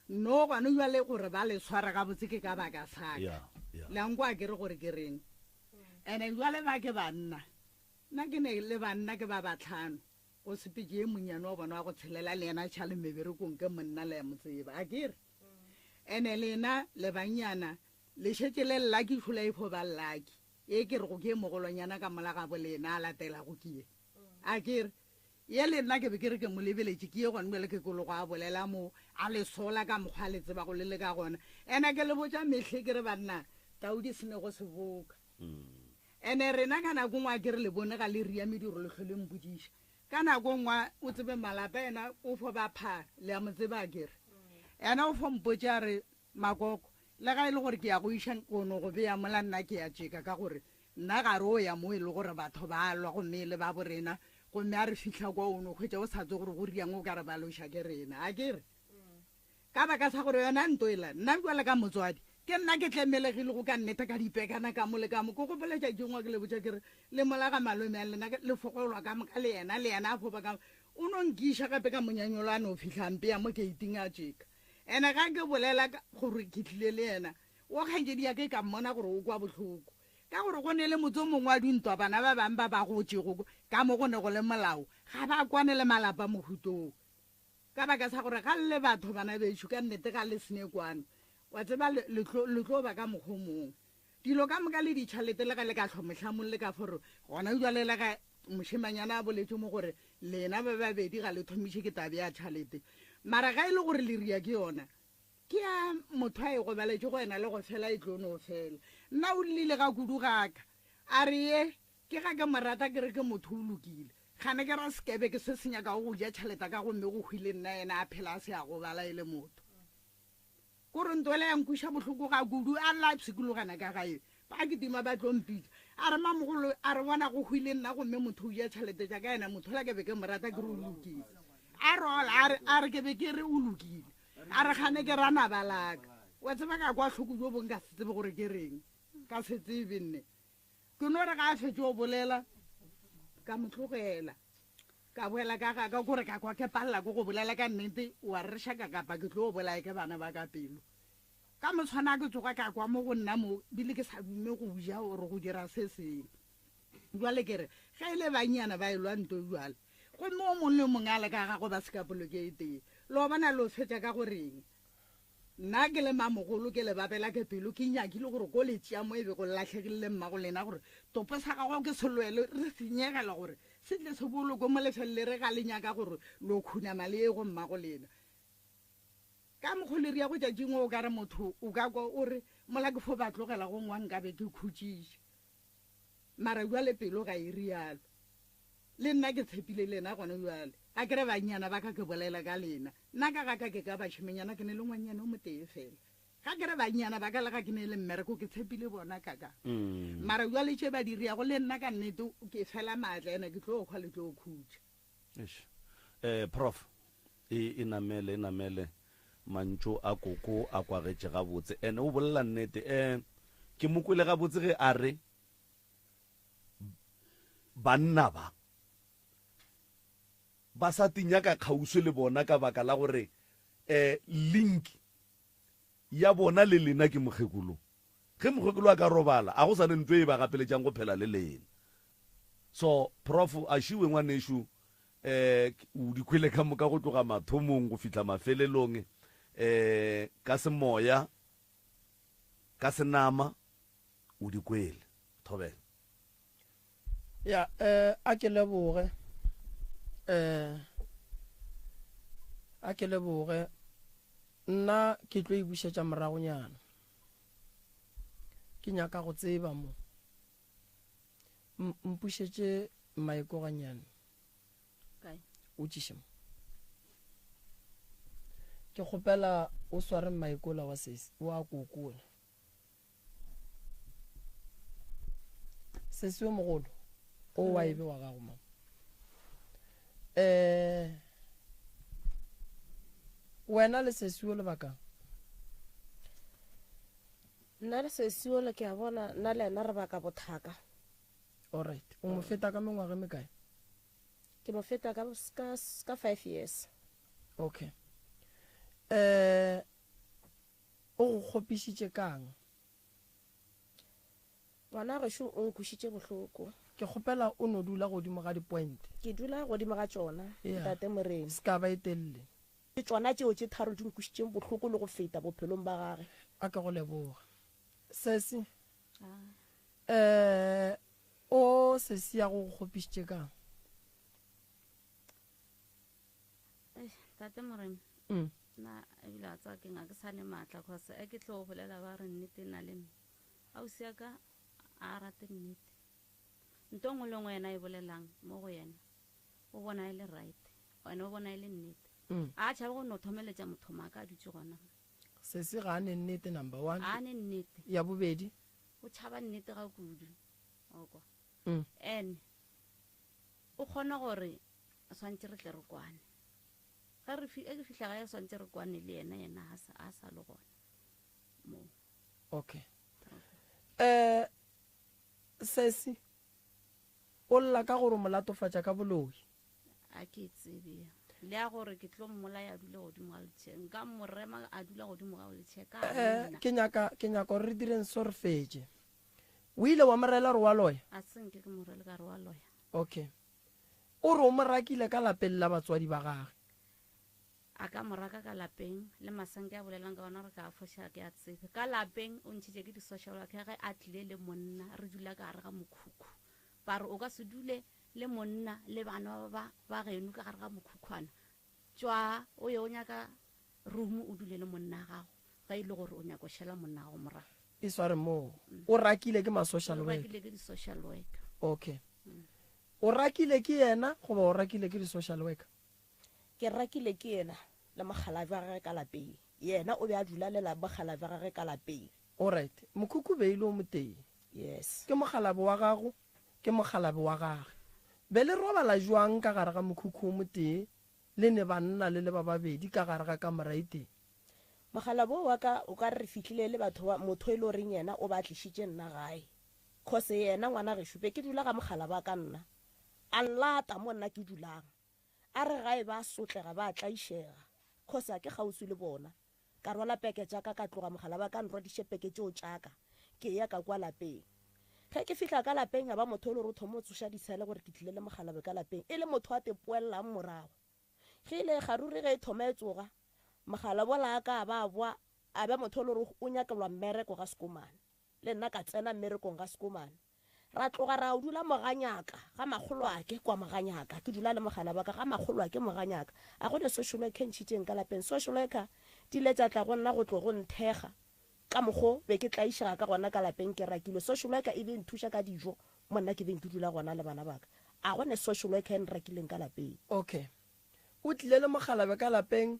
No gona bjale gore ba le sware gabotse ke ka baka sa ka. Yeah, yeah. Le a nkwa ke re gore ke reng. Ene bjale ba ke banna. Nna ke ne le banna ke ba batlhano. Go sepetše ye monnyane wa bona wa go tshelela le yena tšhale meberekong ke monna le a mo tseba. A ke re? Ene lena le bannyana. Le šetše le llaki šola e fo ba llaki. Ye ke rego ke ye mogolwanyana ka mola gabo lena a latelago ke ye. A ke re, ye le nna ke be ke re ke mo lebeletše ke ye gone bjale ke kologo a bolela mo a le sola ka mokgwa a le tsebago le le ka gona. Ene ke le botša mehle ke re banna tau di senego seboka. Ene rena ka nako nngwe a ke re le bone ga le ria mediro le hlwe le mpotšiša. Ka nako nngwe o tsebe malapa ena o fo ba pha le a mo tseba a ke re. Ena o fo mpotša a re Makoko, le ga e le gore ke ya go iša go no go bea mola nna ke ya tšeka ka gore nna ga re o ya mo e le gore batho ba lwa gomme e le ba borena gomme a re fihla kwa o no hwetša o sa tse gore go riang o ka re ba loša ke rena a ke re ka baka sa gore yona nto ela nna bjale ka motswadi ke nna ke tlemelegilego ka nnete ka dipekana ka mo le ka mo ke gopola tšatši ngwa ke le botša ke re le mola ga malome a lena le fogolwa ka moka le yena le yena a foba ka o no nkiša gape ka monyanyolo a no fihla mpea mo keiting a tšeka Ene ga ke bolela gore ke tlile le yena, wo kgaetšedi ya ke ka mmona gore o kwa bohloko. Ka gore go ne le motse o mongwe wa dintwa bana ba bang ba ba gotšego ka mo go ne go le molao, ga ba kwane le malapa mohutong. Ka baka sa gore ga le batho bana bešo ka nnete ga le sene kwano, wa tseba le tlo le tlo ba ka mokgwa o mongwe. Dilo ka moka le ditšhalete le ge le ka hlwa mohlamong le ka fo re gona jwale le ge mošemanyana a boletše mo gore lena ba babedi ga le thomiše ke tabe ya tšhalete mara ga e le gore le ria ke yona ke ya motho a e gobaletše go ena le go fela e tlo no fela. Nna o llile ga kudu gaka a re ye ke ga ke mo rata ke re ke motho o lokile gane ke ra sekebe ke se se nyakago go ja tšhalete ka gomme go hwile nna yena a phela a se a gobala e le motho. Kore ntwela ya nkweša bohloko ga kudu, a lla a pshikologana ka gae. Ba kitima ba tlo mpitša. A re, Mamogolo, a re bona go hwile nna gomme motho o ja tšhelete tša ka, yena motho ola ke be ke mo rata ke re o lokile. A rola, a re, a re ke be ke re o lokile. A re gane ke ra naba la ka. Wa tseba ka kwa hloko bjo bong ka se tsebe gore ke reng. Ka se tsebe nne. Ke no re ga a fetše go bolela, ka mo tlogela. Ka boela ka ga ka, kore ka kwa ke palela ke go bolela ka nnete, wa re šaka kapa ke tlo bolaya ke bana ba ka pelo. Ka motshwana ke tsoga ka kwa mo go nna mo, bile ke sa dume go ja or go dira se sengwe. Jwale ke re, ge e le bannyana ba elwa nto jwale, gomme o mong le o mongwe a le ka gagwe ba se ka poloko e tee, lo bona lo fetša ka go reng? Nna ke le mamogolo ke le babela ke pelo ke nyakile gore ko le tšea mo e bego le lahlegile le mmago lena gore topo sa gagwe ke se lwele re senyegela gore se tle se bolokwe mo lefelong le re ga le nyaka gore lo khunama le ye go mmago lena. Ka mokgo le ria go tšatšing o ka re motho o ka kwa o re mola ke fo ba tlogela go ngwa nkabe ke khutšiše. Mara bjale pelo ga e rialo. Le nna ke tshepile lena gona bjale. A ke re bannyana ba ka ke bolela ka lena. Nna ka ga ka ke ka bašemenyana ke ne le ngwannyana o motee fela. Ga ke re bannyana ba ka le ga ke ne le mmereko ke tshepile bona ka ka. Mara bjale tše ba di riago le nna ka nnete ke fela maatla ene ke tlo hwa le tlo khutša. Eish. Eh, Prof, e, e namele, e namele. Mantšu a Koko a kwagetše gabotse. Ene o bolela nnete. Eh, ke mo kwele gabotse ge a re, Banna ba, ba sa tinyaka kgauswi le bona ka baka la gore, eh, link ya bona le lena ke mokgekolo. Ge mokgekolo a ka robala, a go sa ne ntho e ba gapeletšang go phela le lena. So, Prof, a šiwe ngwanešu, eh, o di kwele ka moka go tloga mathomong go fihla mafelelong, eh, ka semoya, ka senama, o di kwele. Thobela. Ya, eh, a ke leboge, eh, a ke leboge. Nna ke tlo e bušetša moragonyana. Ke nyaka go tseba mo. M, mpušetše maeko gannyane. Kae? O tšiše mo. Ke kgopela o sware maekola wa sesi, wa kokola. Sesi yo mogolo, o wa ebe wa gago mama. Eh, wena le sesi yo lebakang? Nna le sesi yola ke a bona, nna le yena re baka bothaka. Alright, o mo feta ka mengwaga e mekae? Ke mo feta ka, ka, ka five years. Okay. Eh, O go kgopišitše ka'ng? Ngwana gešo o nkwešitše bohloko. Ke kgopela o no dula godimo ga dipointe. Ke dula godimo ga tšona, Yeah. Ntate Morena. Se ka ba e telele. Ke tšona tšeo tše tharo di nkwešitšeng bohloko le go feta bophelong ba gage. A ke go leboge. Sesi. Eh o sesi ya go go kgopišitše kang? Eish, tate Moremi. Mm. Nna ebile a tswa keng a ke sa ne maatla cause a ke tlo bolela ba re nnete e na le nna. Ausi ya ka a rate nnete. Nto nngwe le nngwe yena e bolelang mo go yena o bona e le right ene o bona e le nnete. Mm. A tšhabe go no thomeletša motho maaka a dutše gona. Sesi ga a ne nnete number one. Ga a ne nnete. Ya bobedi. O tšhaba nnete ga kudu. O kwa. Mm. Ene o kgona gore swantše re tle re kwane. Ge re fi, ke fihla gae swantše re kwane le yena, yena a sa, a sa le gona mo. Okay. Eh sesi o lla ka gore o mo latofatša ka boloi. A ke tsebe. Le ya gore ke tlo mmolaya a dule godimo ga letšhe. Nka mo rema a dula godimo ga letšhe ka Eh, nna. ke nyaka ke nyaka gore re direng so re fetše. O ile wa mo rela gore wa loya? A se nke ke mo rele ka re wa loya. Okay. O re o mo rakile ka lapeng la batswadi ba gage. A ka mo raka ka lapeng le masenke a bolelang ka ona gore ka a foša ke a tsebe. Ka lapeng o ntšhitše ke di-social worker ge a tlile le monna re dula ka gare ga mokhukhu. Ba re o ka se dule le monna le bana ba ba geno ka gare ga mokhukhwana. Tšwa o ye o nyaka room o dule le monna gago ge e le gore o nyaka go šala monna gago morago. E sware moo. O rakile ke ma-social O worker. rakile ke di-social worker. Okay. O rakile ke yena goba o rakile ke di-social worker? Ke rakile ke yena le mokgalabje wa gagwe ka lapeng. Yena o be a dula le mokgalabje wa gagwe ka lapeng. Alright. Mokhukhu be e le o motee. Yes. Ke mokgalabje wa gago, ke mokgalabje wa gage. Be le robala jwang ka gare ga mokhukhu o motee le ne banna le le ba babedi ka gare ga kamora e tee? Mokgalabje wo wa ka o ka re re fihlile le batho ba, motho e le goreng yena o ba tlišitše nna gae. Cause yena ngwana gešo be ke dula ga mokgalabje wa ka nna. A nlata mo nna ke dulang. A re gae ba sotlega ba tlaišega cause a ke kgauswi le bona. Ka rwala peke tša ka ka tloga mogala ba ka nrwadiše peke tšeo tša ka ke eya ka kwa lapeng. Ge ke fihla ka lapeng ya ba motho e le gore o thoma o tsoša ditshele gore ke tlile le mokgalabje ka lapeng e le motho a tepoellang morago. Ge ile kgaruri ge e thoma e tsoga mogala bola a ka a ba a boa a ba motho e le gore o nyakelwa mmereko ga Sekomane. Le nna ka tsena mmerekong ga Sekomane. Ra tloga ra o dula moganyaka ga makgolwake kwa moganyaka. Ke dula le mogala wa ka ga makgolwake moganyaka. A go ne social worker e ntšhitšeng ka lapeng. Social worker di ile tša tla go nna go tlo go nthekga ka mokgo be ke tlaišega ka gona ka lapeng ke rakilwe. Social worker e be e nthuša ka dijo mo nna ke beng ke dula gona le bana ba ka. A go ne social worker e nrakileng ka lapeng. Okay. O tlile le mokgalabje ka lapeng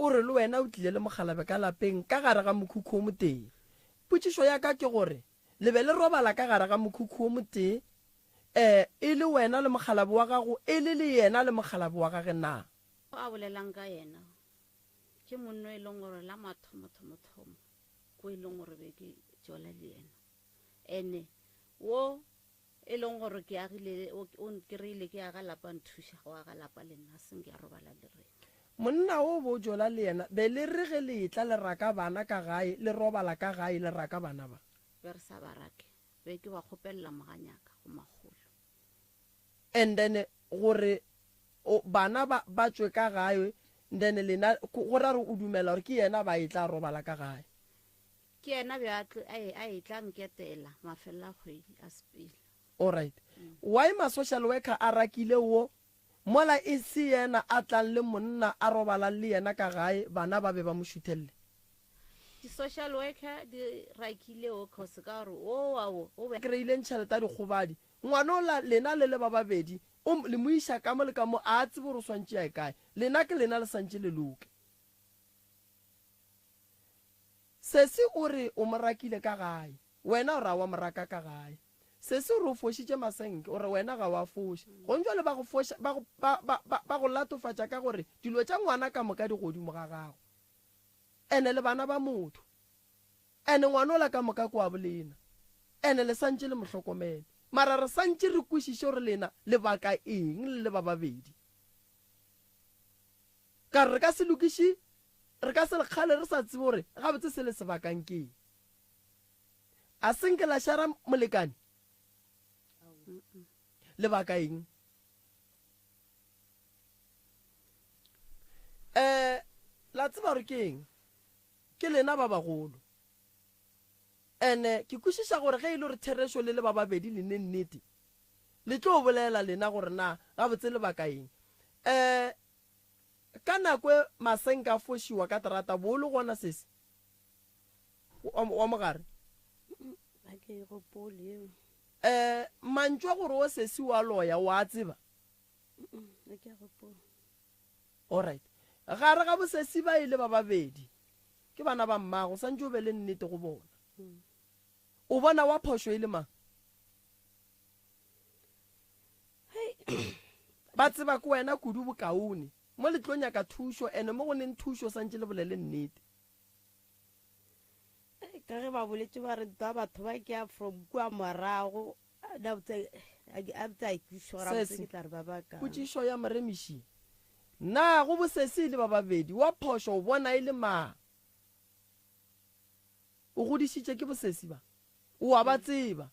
O re le wena o tlile le mokgalabje ka lapeng ka gare ga mokhukhu o motee. Potšišo ya ka ke gore, le be le robala ka gare ga mokhukhu o motee, ee, e le wena le mokgalabje wa gago, e le le yena le mokgalabje wa gage na? O a bolelang ka yena ke monno e leng gore la mathomothomothomo ko e leng gore be ke tšola le yena. Ene wo E leng gore ke agile, o, o nkreile ke aga lapa, nthuša go aga lapa le nna, se nke a robala le rena. Monna wo bo jola le yena, be le re ge le etla le raka bana ka gae, le robala ka gae le raka bana ba? Be re sa ba rake, be ke ba kgopelela moganyaka go makgolo. And then gore o, bana ba, ba tšwe ka gae, then lena, go ra gore o dumela gore ke yena ba etla a robala ka gae. Ke yena bjo a tlo, a e, a etla a nketela mafelelo a kgwedi, a sepela. Alright. Why ma social worker a rakile wo mola e se yena a tlang le monna a robalang le yena ka gae bana ba be ba mo šuthelle? Di social worker di rakile wo cause ka gore wo wa wo o be. Kreileng tšhelete ya dikgobadi ngwana ola lena le le ba babedi o le mo iša ka mo le ka mo a tsebe gore o swantše a ye kae lena ke lena le santše le loke. Sesi o re o mo rakile ka gae, wena o re a wa mo raka ka gae. Sesi o re o fošitše masenke, o re wena ga wa foša. Gong jwale ba go foša, ba go, ba, ba, ba, ba go latofatša ka gore dilo tša ngwana ka moka di godimo ga gago. Ene le bana ba motho. Ene ngwana ola ka moka ke wa bolena. Ene le santše le mo hlokomele. Mara re santše re kwešiše gore lena le baka eng le le ba babedi. Ka re re ka se lokiše, re ka se le kgale re sa tsebe gore gabotse se le se bakang ke eng. A se nke la šara molekane? Lebaka eng? Um la tseba gore ke eng? Ke lena ba bagolo. Ene ke kwešiša gore ge e le gore therešo le le ba babedi le ne nnete, le tlo bolela lena gore na gabotse lebaka eng. Um ka nako e Masenka a fošiwa ka terata bo o le gona sesi? Wa, wa mogare? Ga ke e gopole yeo. Um mantšu a gore o sesi wa loya o a tseba? Ga ke a gopola. Alright. Gare ga bosesi ba e le ba babedi, ke bana ba mmago, santše o be le nnete go bona. O bona wa phošo e le mang? Ba tseba ke wena kudu bokaone. Mo le tlo nyaka thušo, ene mo go neng thušo santše le bolele nnete. Ka ge ba boletše ba re ntwa batho ba ke ya from kua morago Sesi, potšišo ya moremiši, Na go bosesi e le ba babedi, wa phošo o bona e le mang? O godišitše ke bosesi ba, o a ba tseba.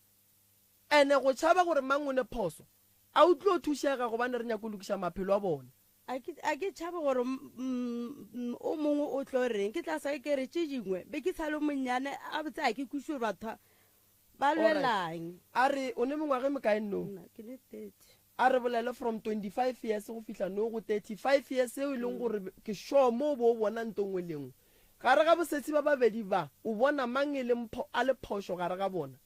Ene go tšhaba gore mang o ne phoso, a o tlo thušega gobane re nyaka go lokiša maphelo a bona. A ke, a ke tšhabe gore o mongwe o tlo reng. Ke tla sa ke re tše dingwe, be ke sa le monnyane, gabotse a ke kwešiše gore batho Ba lwelang? A re, O ne mengwaga e mekae no? Nna ke ne 30. A re bolele from 25 years go fihla no go 35 years eo e leng gore ke sure mo o bo o bona nto nngwe le nngwe. Gare ga bosetsi ba babedi ba, o bona mang e le a le phošo gare ga bona?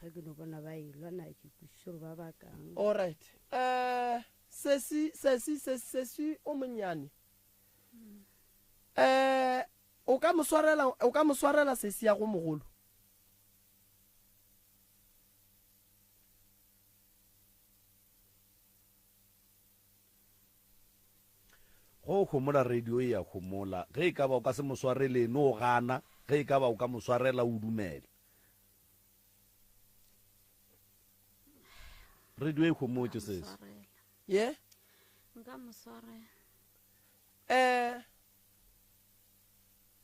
Ga ke no bona ba elwa na ke kwešiše gore ba bakang. Alright. Eh, sesi, sesi, sesi, sesi o monnyane. Eh, o ka mo swarela, o ka mo swarela sesi ya go mogolo? Go homola radio e a homola. Ge e ka ba o ka se mo swarele, no gana. Ge e ka ba o ka mo swarela, o dumele. Radio e homotše sesi. Ye? Nka mo swarela. Eh,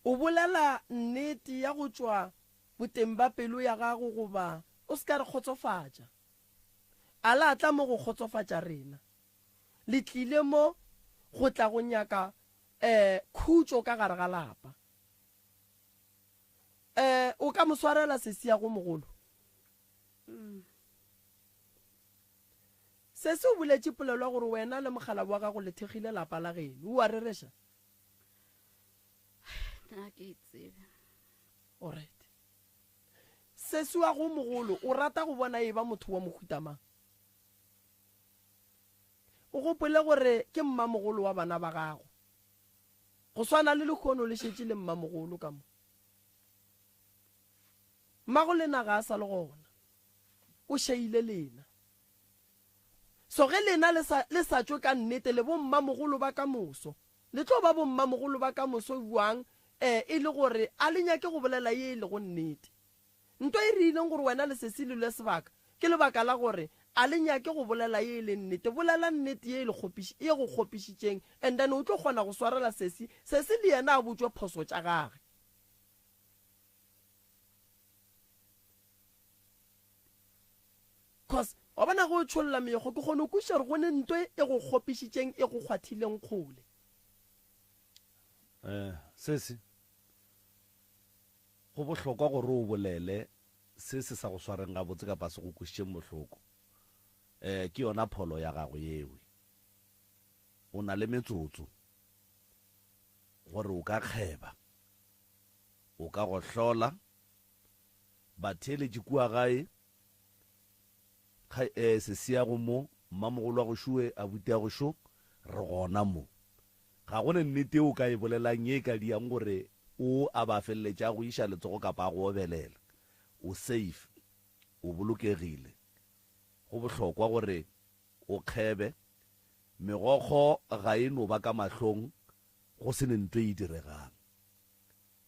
o bolela nnete ya go tšwa boteng ba pelo ya gago goba o se ka re kgotsofatša? A la tla mo go kgotsofatša rena? Le tlile mo go tla go nyaka eh khutšo ka gare ga lapa. Eh, o ka mo swarela sesi ya go mogolo? Mm. Sesi o boletše polelo ya gore wena le mokgalabje wa gago le thekgile lapa la geno. O a rereša? Nna ke e tsebe. Alright. Sesi wa go mogolo o rata go bona e ba motho wa mohuta mang? O gopole gore ke mmamogolo wa bana ba gago. Go swana le lehono le šetše le mmamogolo ka mo. Mmago lena ga a sa le gona. O šeile lena. So ge lena le sa, le sa tšwe ka nnete, le bommamogolo ba ka moso. Le tlo ba bommamogolo ba ka moso bjang, eh, e le gore a le nyake go bolela ye e lego nnete? Nto e riileng gore wena le sesi le lwe sebaka, ke lebaka la gore a le nyake go bolela ye e leng nnete. Bolela nnete ye e le kgopiš, ye go kgopišitšeng, and then o tlo kgona go swarela sesi, sesi le yena a botšwe phoso tša gage. Cause wa bona ge o tšholla meokgo ke kgona go kwešiša gore go ne nto e go kgopišitšeng e go kgwathileng kgole. Eh, sesi, go bohlokwa gore o bolele se se sa go swareng gabotse kapa se go kwešitšeng bohloko. Eh, ke yona pholo ya gago yewe. O na le metsotso gore o ka kgeba, o ka go hlola. Batheeletši kua gae, Kga, eh, sesiago mo, mmamogolo wa go šue, abuti ya go šo, re gona mo. Ga go ne nnete ye o ka e bolelang ye e ka diang gore o a ba feleletše a go iša letsogo kapa a go obelela. O safe. O bolokegile. Go bohlokwa gore o kgebe. Megokgo ga e no ba ka mahlong go se ne nto e diregang.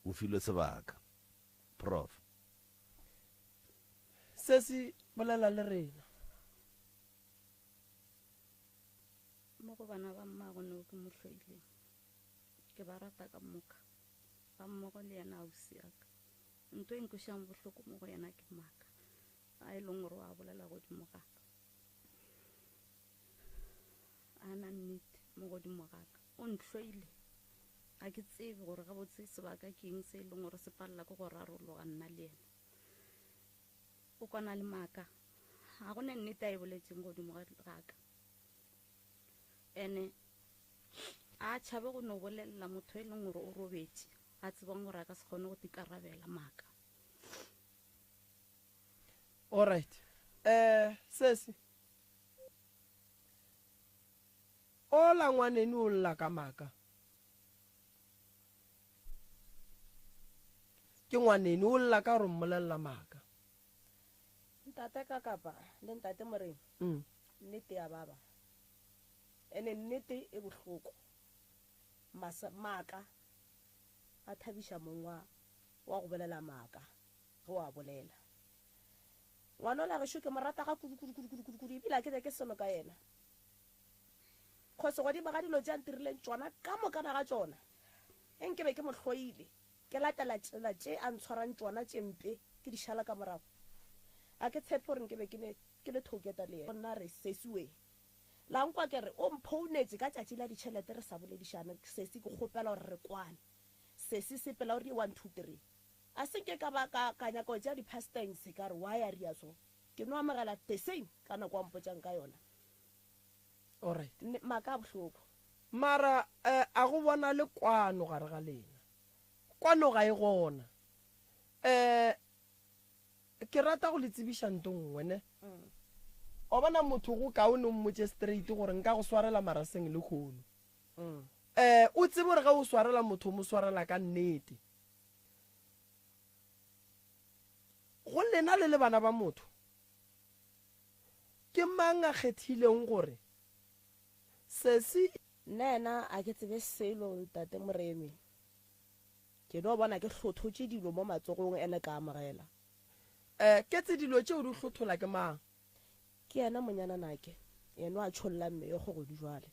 O filwe sebaka. Prof. Se se bolela le rena. Mo go bana ba mmago no ke mo hloileng. Ke ba rata ka moka. Ga mmogo le yena ausi ya ka. Nto e nkwešang bohloko mo go yena ke maaka a e leng gore o a bolela godimo ga ka. A na nnete mo godimo ga ka. O ntlhoile. Ga ke tsebe gore gabotse sebaka ke eng se e leng gore se palela ke go rarologa nna le yena. O kwana le maaka. Ga go na nnete a e boletseng godimo ga ka. Ene a tšhabe go no bolelela motho e leng gore o robetše a tsebang gore a ka se kgone go tikarabela maaka. Alright. Eh, sesi. Ola ngwaneno o lla ka maaka. Ke ngwaneno o lla ka gore mmolelela maaka. Ntate Kakapa le ntate Moremi, Mm. nnete ya baba. Ene nnete e bohloko. Masa, maaka a thabiša mong wa, wa go bolela maaka ge o a bolela. Ngwanola gešo ke mo rata ga kudu kudu kudu kudu kudu kudu ebile ga ke nyake selo ka yena. Cause godimo ga dilo tše a ntirileng tšona ka mokana ga tšona, ge nke be ke mo hloile, ke latela tsela tše a ntshwarang tšona tše mpe, ke di šala ka morago, ga ke tshepe gore nke be ke ne ke le together le yena. Nna re, Sesi we, la nkwa ke re o mphounetše ka tšatši la ditšhelete re sa boledišane, sesi ke kgopela gore re kwane. Sesi sepela o rie one two three. A se nke ka ba ka ka nyaka go tšea di-past tense ka re why a ria so. Ke no amogela the same ka nako a mpotšang ka yona. Alright. Nne, maaka a bohloko. Mara eh, a go bonale kwano gare ga lena. Kwano ga e gona. Eh, ke rata go le tsebiša nto nngwe, ne. Wa bona motho go kaone o mmotše straight gore nka go swarela mara seng lehono. Eh, o tsebe gore ge o swarela motho o mo swarela ka nnete. Go lena le le bana ba motho, Ke mang a kgethileng gore sesi. Nna yena a ke tsebe selo ntate Moremi. Ke no bona ke hlothotše dilo mo matsogong ene ka amogela. Eh, ketse dilo tšeo di hlothola ke mang? Ke yena monyananake, yeno a tšhollang meokgo godi jwale.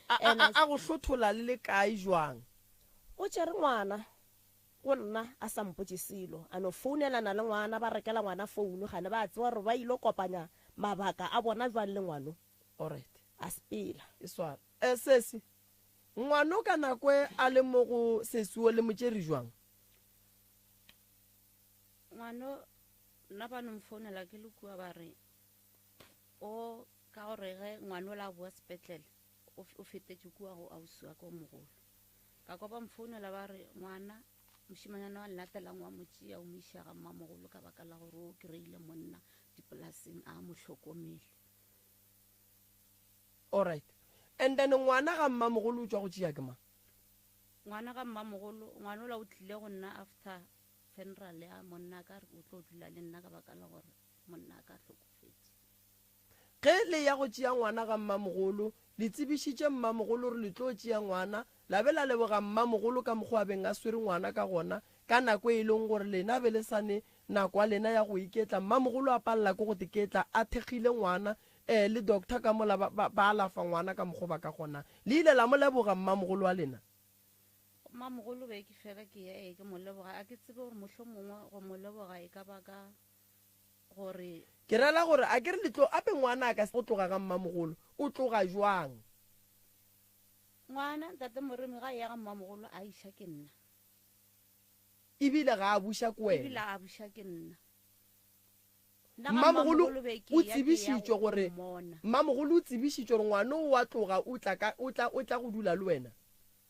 A, a, a, a go hlothola le le kae jwang? O tšere ngwana Go nna a sa mpotše selo, a no founelana le ngwana, ba rekela ngwana founu, gane ba tseba gore ba ilo kopanya mabaka a bona bjang le ngwano. Alright. A sepela. E swara. Eh, sesi, ngwano ka nako e a le mo go sesi wo le mo tšere jwang? Ngwano, nna ba no mfounela ke le kua ba re o ka gore ge ngwano la boa sepetlele o, o fetetše kua go ausi wa ka o mogolo. Ka kwa ba mfounela ba re, Ngwana, mošemanyana wa llatelang wa mo tšea o mo iša ga mmamogolo ka baka la gore o kry-ile monna dipolaseng a mo hlokomele. Alright. And then ngwana ga mmamogolo o tšwa go tšea ke mang? Ngwana ga mmamogolo, ngwana ola o tlile go nna after funeral ya monna ka re o tlo dula le nna ka baka la gore monna a ka hlokofetše. Ge le ya go tšea ngwana ga mmamogolo, le tsebišitše mmamogolo gore le tlo tšea ngwana, la be la leboga mmamogolo ka mokgwa a beng a swere ngwana ka gona, ka nako e leng gore lena be le sa ne nako ya lena ya go iketla, mmamogolo a palela ke go teketla a thekgile ngwana, ee, le doctor ka mola ba, ba, ba alafa ngwana ka mokgwa ba ka kgonang. Le ile la mo leboga mmamogolo wa lena? Mmamogolo be ke fela ke ya, ee, ke mo leboga. A ke tsebe gore mohlomongwe go mo leboga e ka ba ka gore. Ke rela gore a ke re le tlo ape ngwana a ka se go tloga ga mmamogolo, o tloga jwang? Ngwana, Ntate Moremi ga a eya ga mmamogolo a iša ke nna. Ebile ga a buša ke wena. Ebile a buša ke nna. Nna ga Mmamogolo mmamogolo be ke o eya ke ya tsebišitšwe go gore mmona. Mmamogolo o tsebišitšwe gore ngwana o a tloga o tla ka o tla o tla go dula le wena.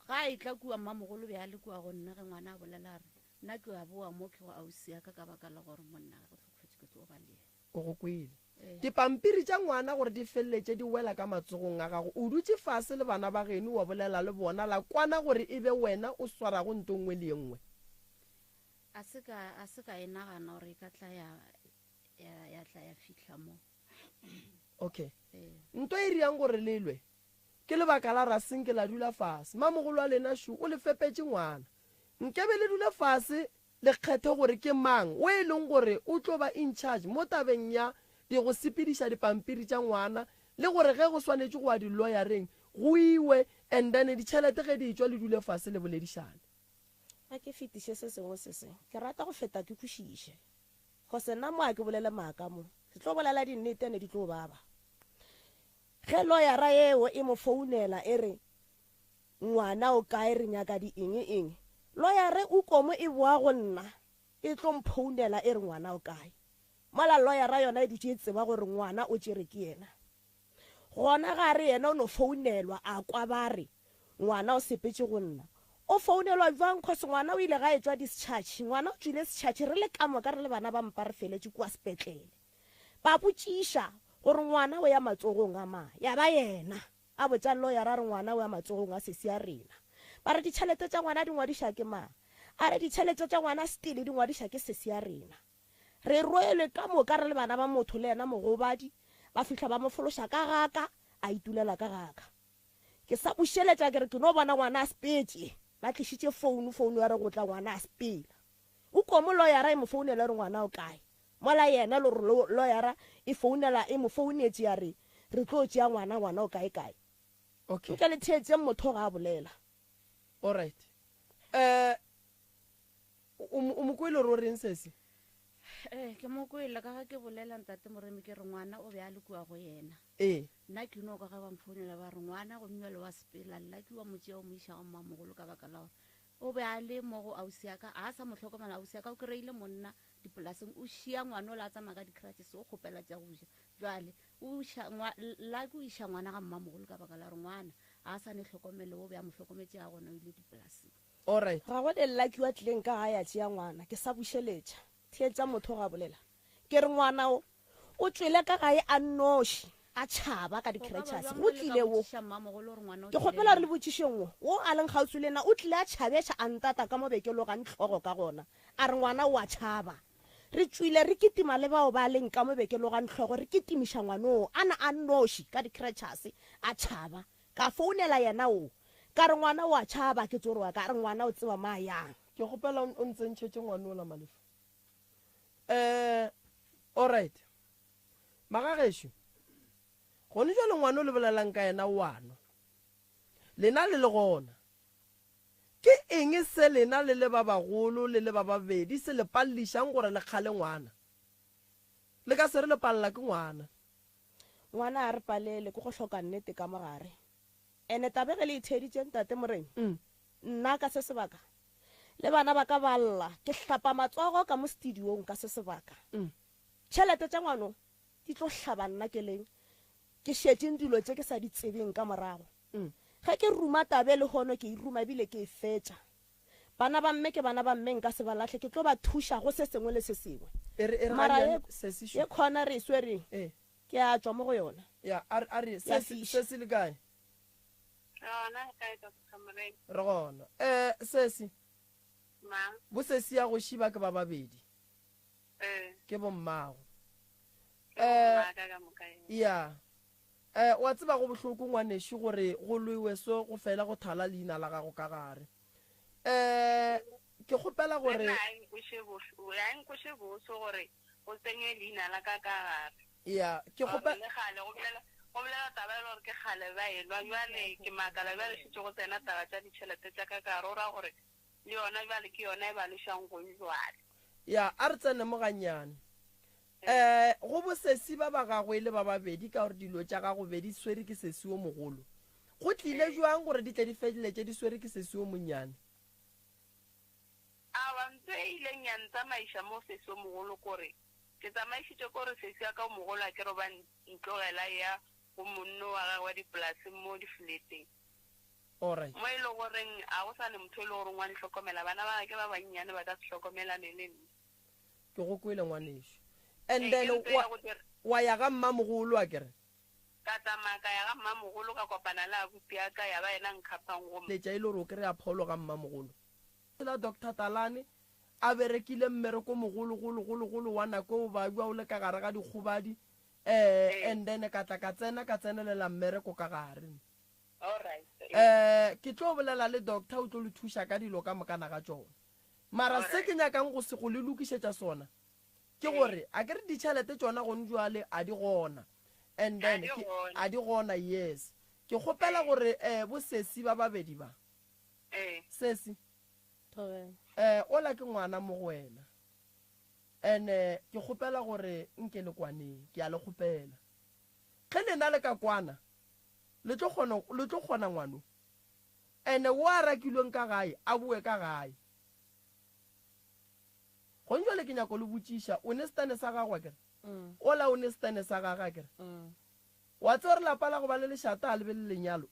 Ga a etla kua mmamogolo be a le kua go nna ge ngwana a bolela a re Nna ke a boa mo ke go ausi ya ka ka baka la gore monna ge go hlokofetše ke tlo ba le yena. Ke go kwele. Ee. Dipampiri tša ngwana gore di feleletše di wela ka matsogong a gago, o dutše fase le bana ba geno wa bolela le bona, la kwana gore e be wena o swarago nto nngwe le ye nngwe. A se ka, a se ka e nagana gore e ka tla ya, ya, ya tla ya fihla mo. Okay. Ee. Nto e riang gore le lwe, ke lebaka la rasenke la dula fase. Mamogolo wa lena šo o le fepetše ngwana. Nkebe le dule fase le kgethe gore ke mang o e leng gore o tlo ba in charge mo tabeng ya di go sepediša dipampiri tša ngwana le gore ge go swanetše go wa di lawyer-eng go iwe and then ditšhelete ge di etšwa le dule fase le boledišane. A ke fetiše se sengwe se se. Ke rata go feta ke kwešiše. Cause nna mo a ke bolele maaka mo. Ke tlo bolela dinnete ene di tlo baba. Ge lawyera yeo e mo founela e re. Ngwana o kae re nyaka di eng eng. Loyare o komo e boa go nna e tlo mphounela e re ngwana o kae. Mola loyara yona e dutše e tseba gore ngwana o tšere ke yena. Gona ga re yena o no founelwa a kwa ba re ngwana o sepetše go nna. O founelwa bjang cos ngwana o ile ga etšwa discharge. Ngwana o tšwile setšhatšhe re le ka moka re le bana ba mpa re feletše kua sepetlele. Ba botšiša gore ngwana o ya matsogong a mang. Ya ba yena a botša lawyer a re ngwana o ya matsogong a sesi a rena. Ba re ditšhelete tša ngwana di ngwadiša ke mang? A re ditšhelete tša ngwana still di ngwadiša ke sesi a rena. Re rwelwe ka moka re le bana ba motho le yena mogobadi, ba fihla ba mo fološa ka ga ka, a itulela ka ga ka. Ke sa bušeletša ke re ke no bona ngwana a sepetše. Ba tlišitše founu, founu ya re go tla ngwana a sepela. O komo loyara e mo founela e re ngwana o kae? Mola yena lo re loyara e founela e mo founetše ya re re tlo tšea ngwana, ngwana o kae kae. Okay. Nke le theetšeng motho ga a bolela. Alright. Eh o mo kwele gore o reng sesi? Ee, ke mo kwele ka ge ke bolela ntate Moremi ke re ngwana o be a le kua go yena. Ee. Nna ke no kwa ge ba mfounela ba re ngwana gomme bjale wa sepela lla ke wa mo tšea o mo iša go mmamogolo ka baka la gore o be a le mo go ausi ya ka a sa mo hlokomela ausi ya ka o kry-ile monna dipolaseng o šia ngwana o la a tsamaya ka di-crutches o kgopela tša go ja jwale o iša lla ke o iša ngwana ga mmamogolo ka baka la gore ngwana a sa ne hlokomelo o be a mo hlokometše a gona o ile dipolaseng. Alright. Ga go le Lucky wa tlileng ka gae a tšea ngwana. Ke sa bušeletša. Theetša motho ga bolela. Ke re ngwana o, o tšwele ka gae a nnoši, a tšhaba ka di-crutches. Go tlile wo. Ke kgopela gore le botšišeng wo, wo a leng kgauswi le nna, o tlile a tšhabetša a ntata ka mo be ke logang hlogo ka gona. A re ngwana o a tšhaba. Re tšwile re kitima le bao ba leng ka mo be ke logang hlogo, re kitimiša ngwanoo a na a nnoši ka di-crutches, a tšhaba. Ka founela yena o. Ka re ngwana o a tšhaba ke tsoro wa ka. A re ngwana o tseba mo a yang. Ke kgopela o ntsentšhetše ngwanola Malefo. Eh, alright. Magagešo, gone jwale ngwana o le bolelang ka yena o a nwa. Lena le le gona. Ke eng se lena le le ba bagolo le le ba babedi se le pallišang gore le kgale ngwana? Le ka se re le palela ke ngwana. Ngwana a re palele ke go hloka nnete ka mo gare. Ene tabe ge le e theeditše ntate Moremi, nna ka se sebaka le bana ba ka ba lla, ke hlapa matsogo ka mo studiong ka se sebaka. Tšhelete tša ngwano di tlo hlaba nna ke leng ke šetšeng dilo tše ke sa di tsebeng ka morago. Ge ke ruma tabe lehono ke e ruma ebile ke e fetša. Bana ba mme ke bana ba mme nka se ba lahle ke tlo ba thuša go se sengwe le se sengwe. E re, e re Mara gannyane, ye, sesi šo. ye khona re e swereng Ee. ke a tšwa mo go yona. Ya, a re, a re, Ya sesi, fiša. sesi le kae? Re gona le kae Doctor Moremi? Re gona. Eh, sesi. Ma. Bo sesi ya go šiba ke ba babedi. Ee. Ke bo mmago. Ke bo Eh, mmaka ka moka, ee. ya. Eh, wa tseba go bohloko ngwanešu gore go lwewe so go fela go thala leina la gago ka gare. Eh, ke kgopela Le gore. nna a e nkweše bohl-, a e nkweše boso gore go tsenywe leina la ka ka gare. Ya, ke Ka gore kgope-. le kgale go bolela, go bolela taba e le gore ke kgale ba elwa, bjale ke makala bjale šetše go tsena taba tša ditšhelete tša ka ka gare, go ra gore le yona bjale ke yona e ba lwešang gong jwale. Ya, a re tsene mo gannyane. Eh, go bosesi ba ba gagwe le ba babedi ka gore dilo tša gago be di swere ke sesi o mogolo. Go tlile jwang gore di tle di feleletše di swere ke sesi o monnyane? Aowa, ntho e ileng ya ntsamaiša mo sesi o mogolo kore ke tsamaišitšwe kore sesi wa ka o mogolo a ke re ba ntlogela eya go monno wa gagwe wa dipolaseng mo difoleteng. Alright. Mo e le goreng a go sa ne motho e le goreng wa ntlhokomela, bana ba ka ke ba bannyane ba ka se hlokomelane le nna. Ke go kwele ngwanešu. And Ee, then ke ntho wa, ya go dira. wa ya ga mmamogolo a kere? Ka tsamaya ka ya ga mmamogolo ka kopana le abuti ya ka ya ba yena a nkgaphang go. Letša e le gore o kry-a pholo ga mmamogolo. La Doctor Talane a berekile mmereko mogolo golo golo golo wa nako o babja o le ka gare ga dikgobadi eh and then ka tla ka tsena ka tsenelela mmereko ka gare. Alright. Eh ke tlo bolela le doctor o tlo le thuša ka dilo ka mokana ga tšona. Mara se ke nyakang go se go le lokišetša sona ke gore a ke re ditšhelete tšona gone jwale a di gona and then ke a di gona yes ke kgopela gore eh bo sesi ba babedi ba sesi eh ola ke ngwana mo go wena and ke kgopela gore nke le kwaneng ke a le kgopela ge lena le ka kwana le tlo kgona le tlo kgona ngwano. Ene wo a rakilweng ka gae a boe ka gae. Gong jwale ke nyako le botšiša, o ne setene sa gago akere? Ola o ne setene sa gage akere? Wa tseba gore lapa la go ba le lešata ga le be le lenyalo?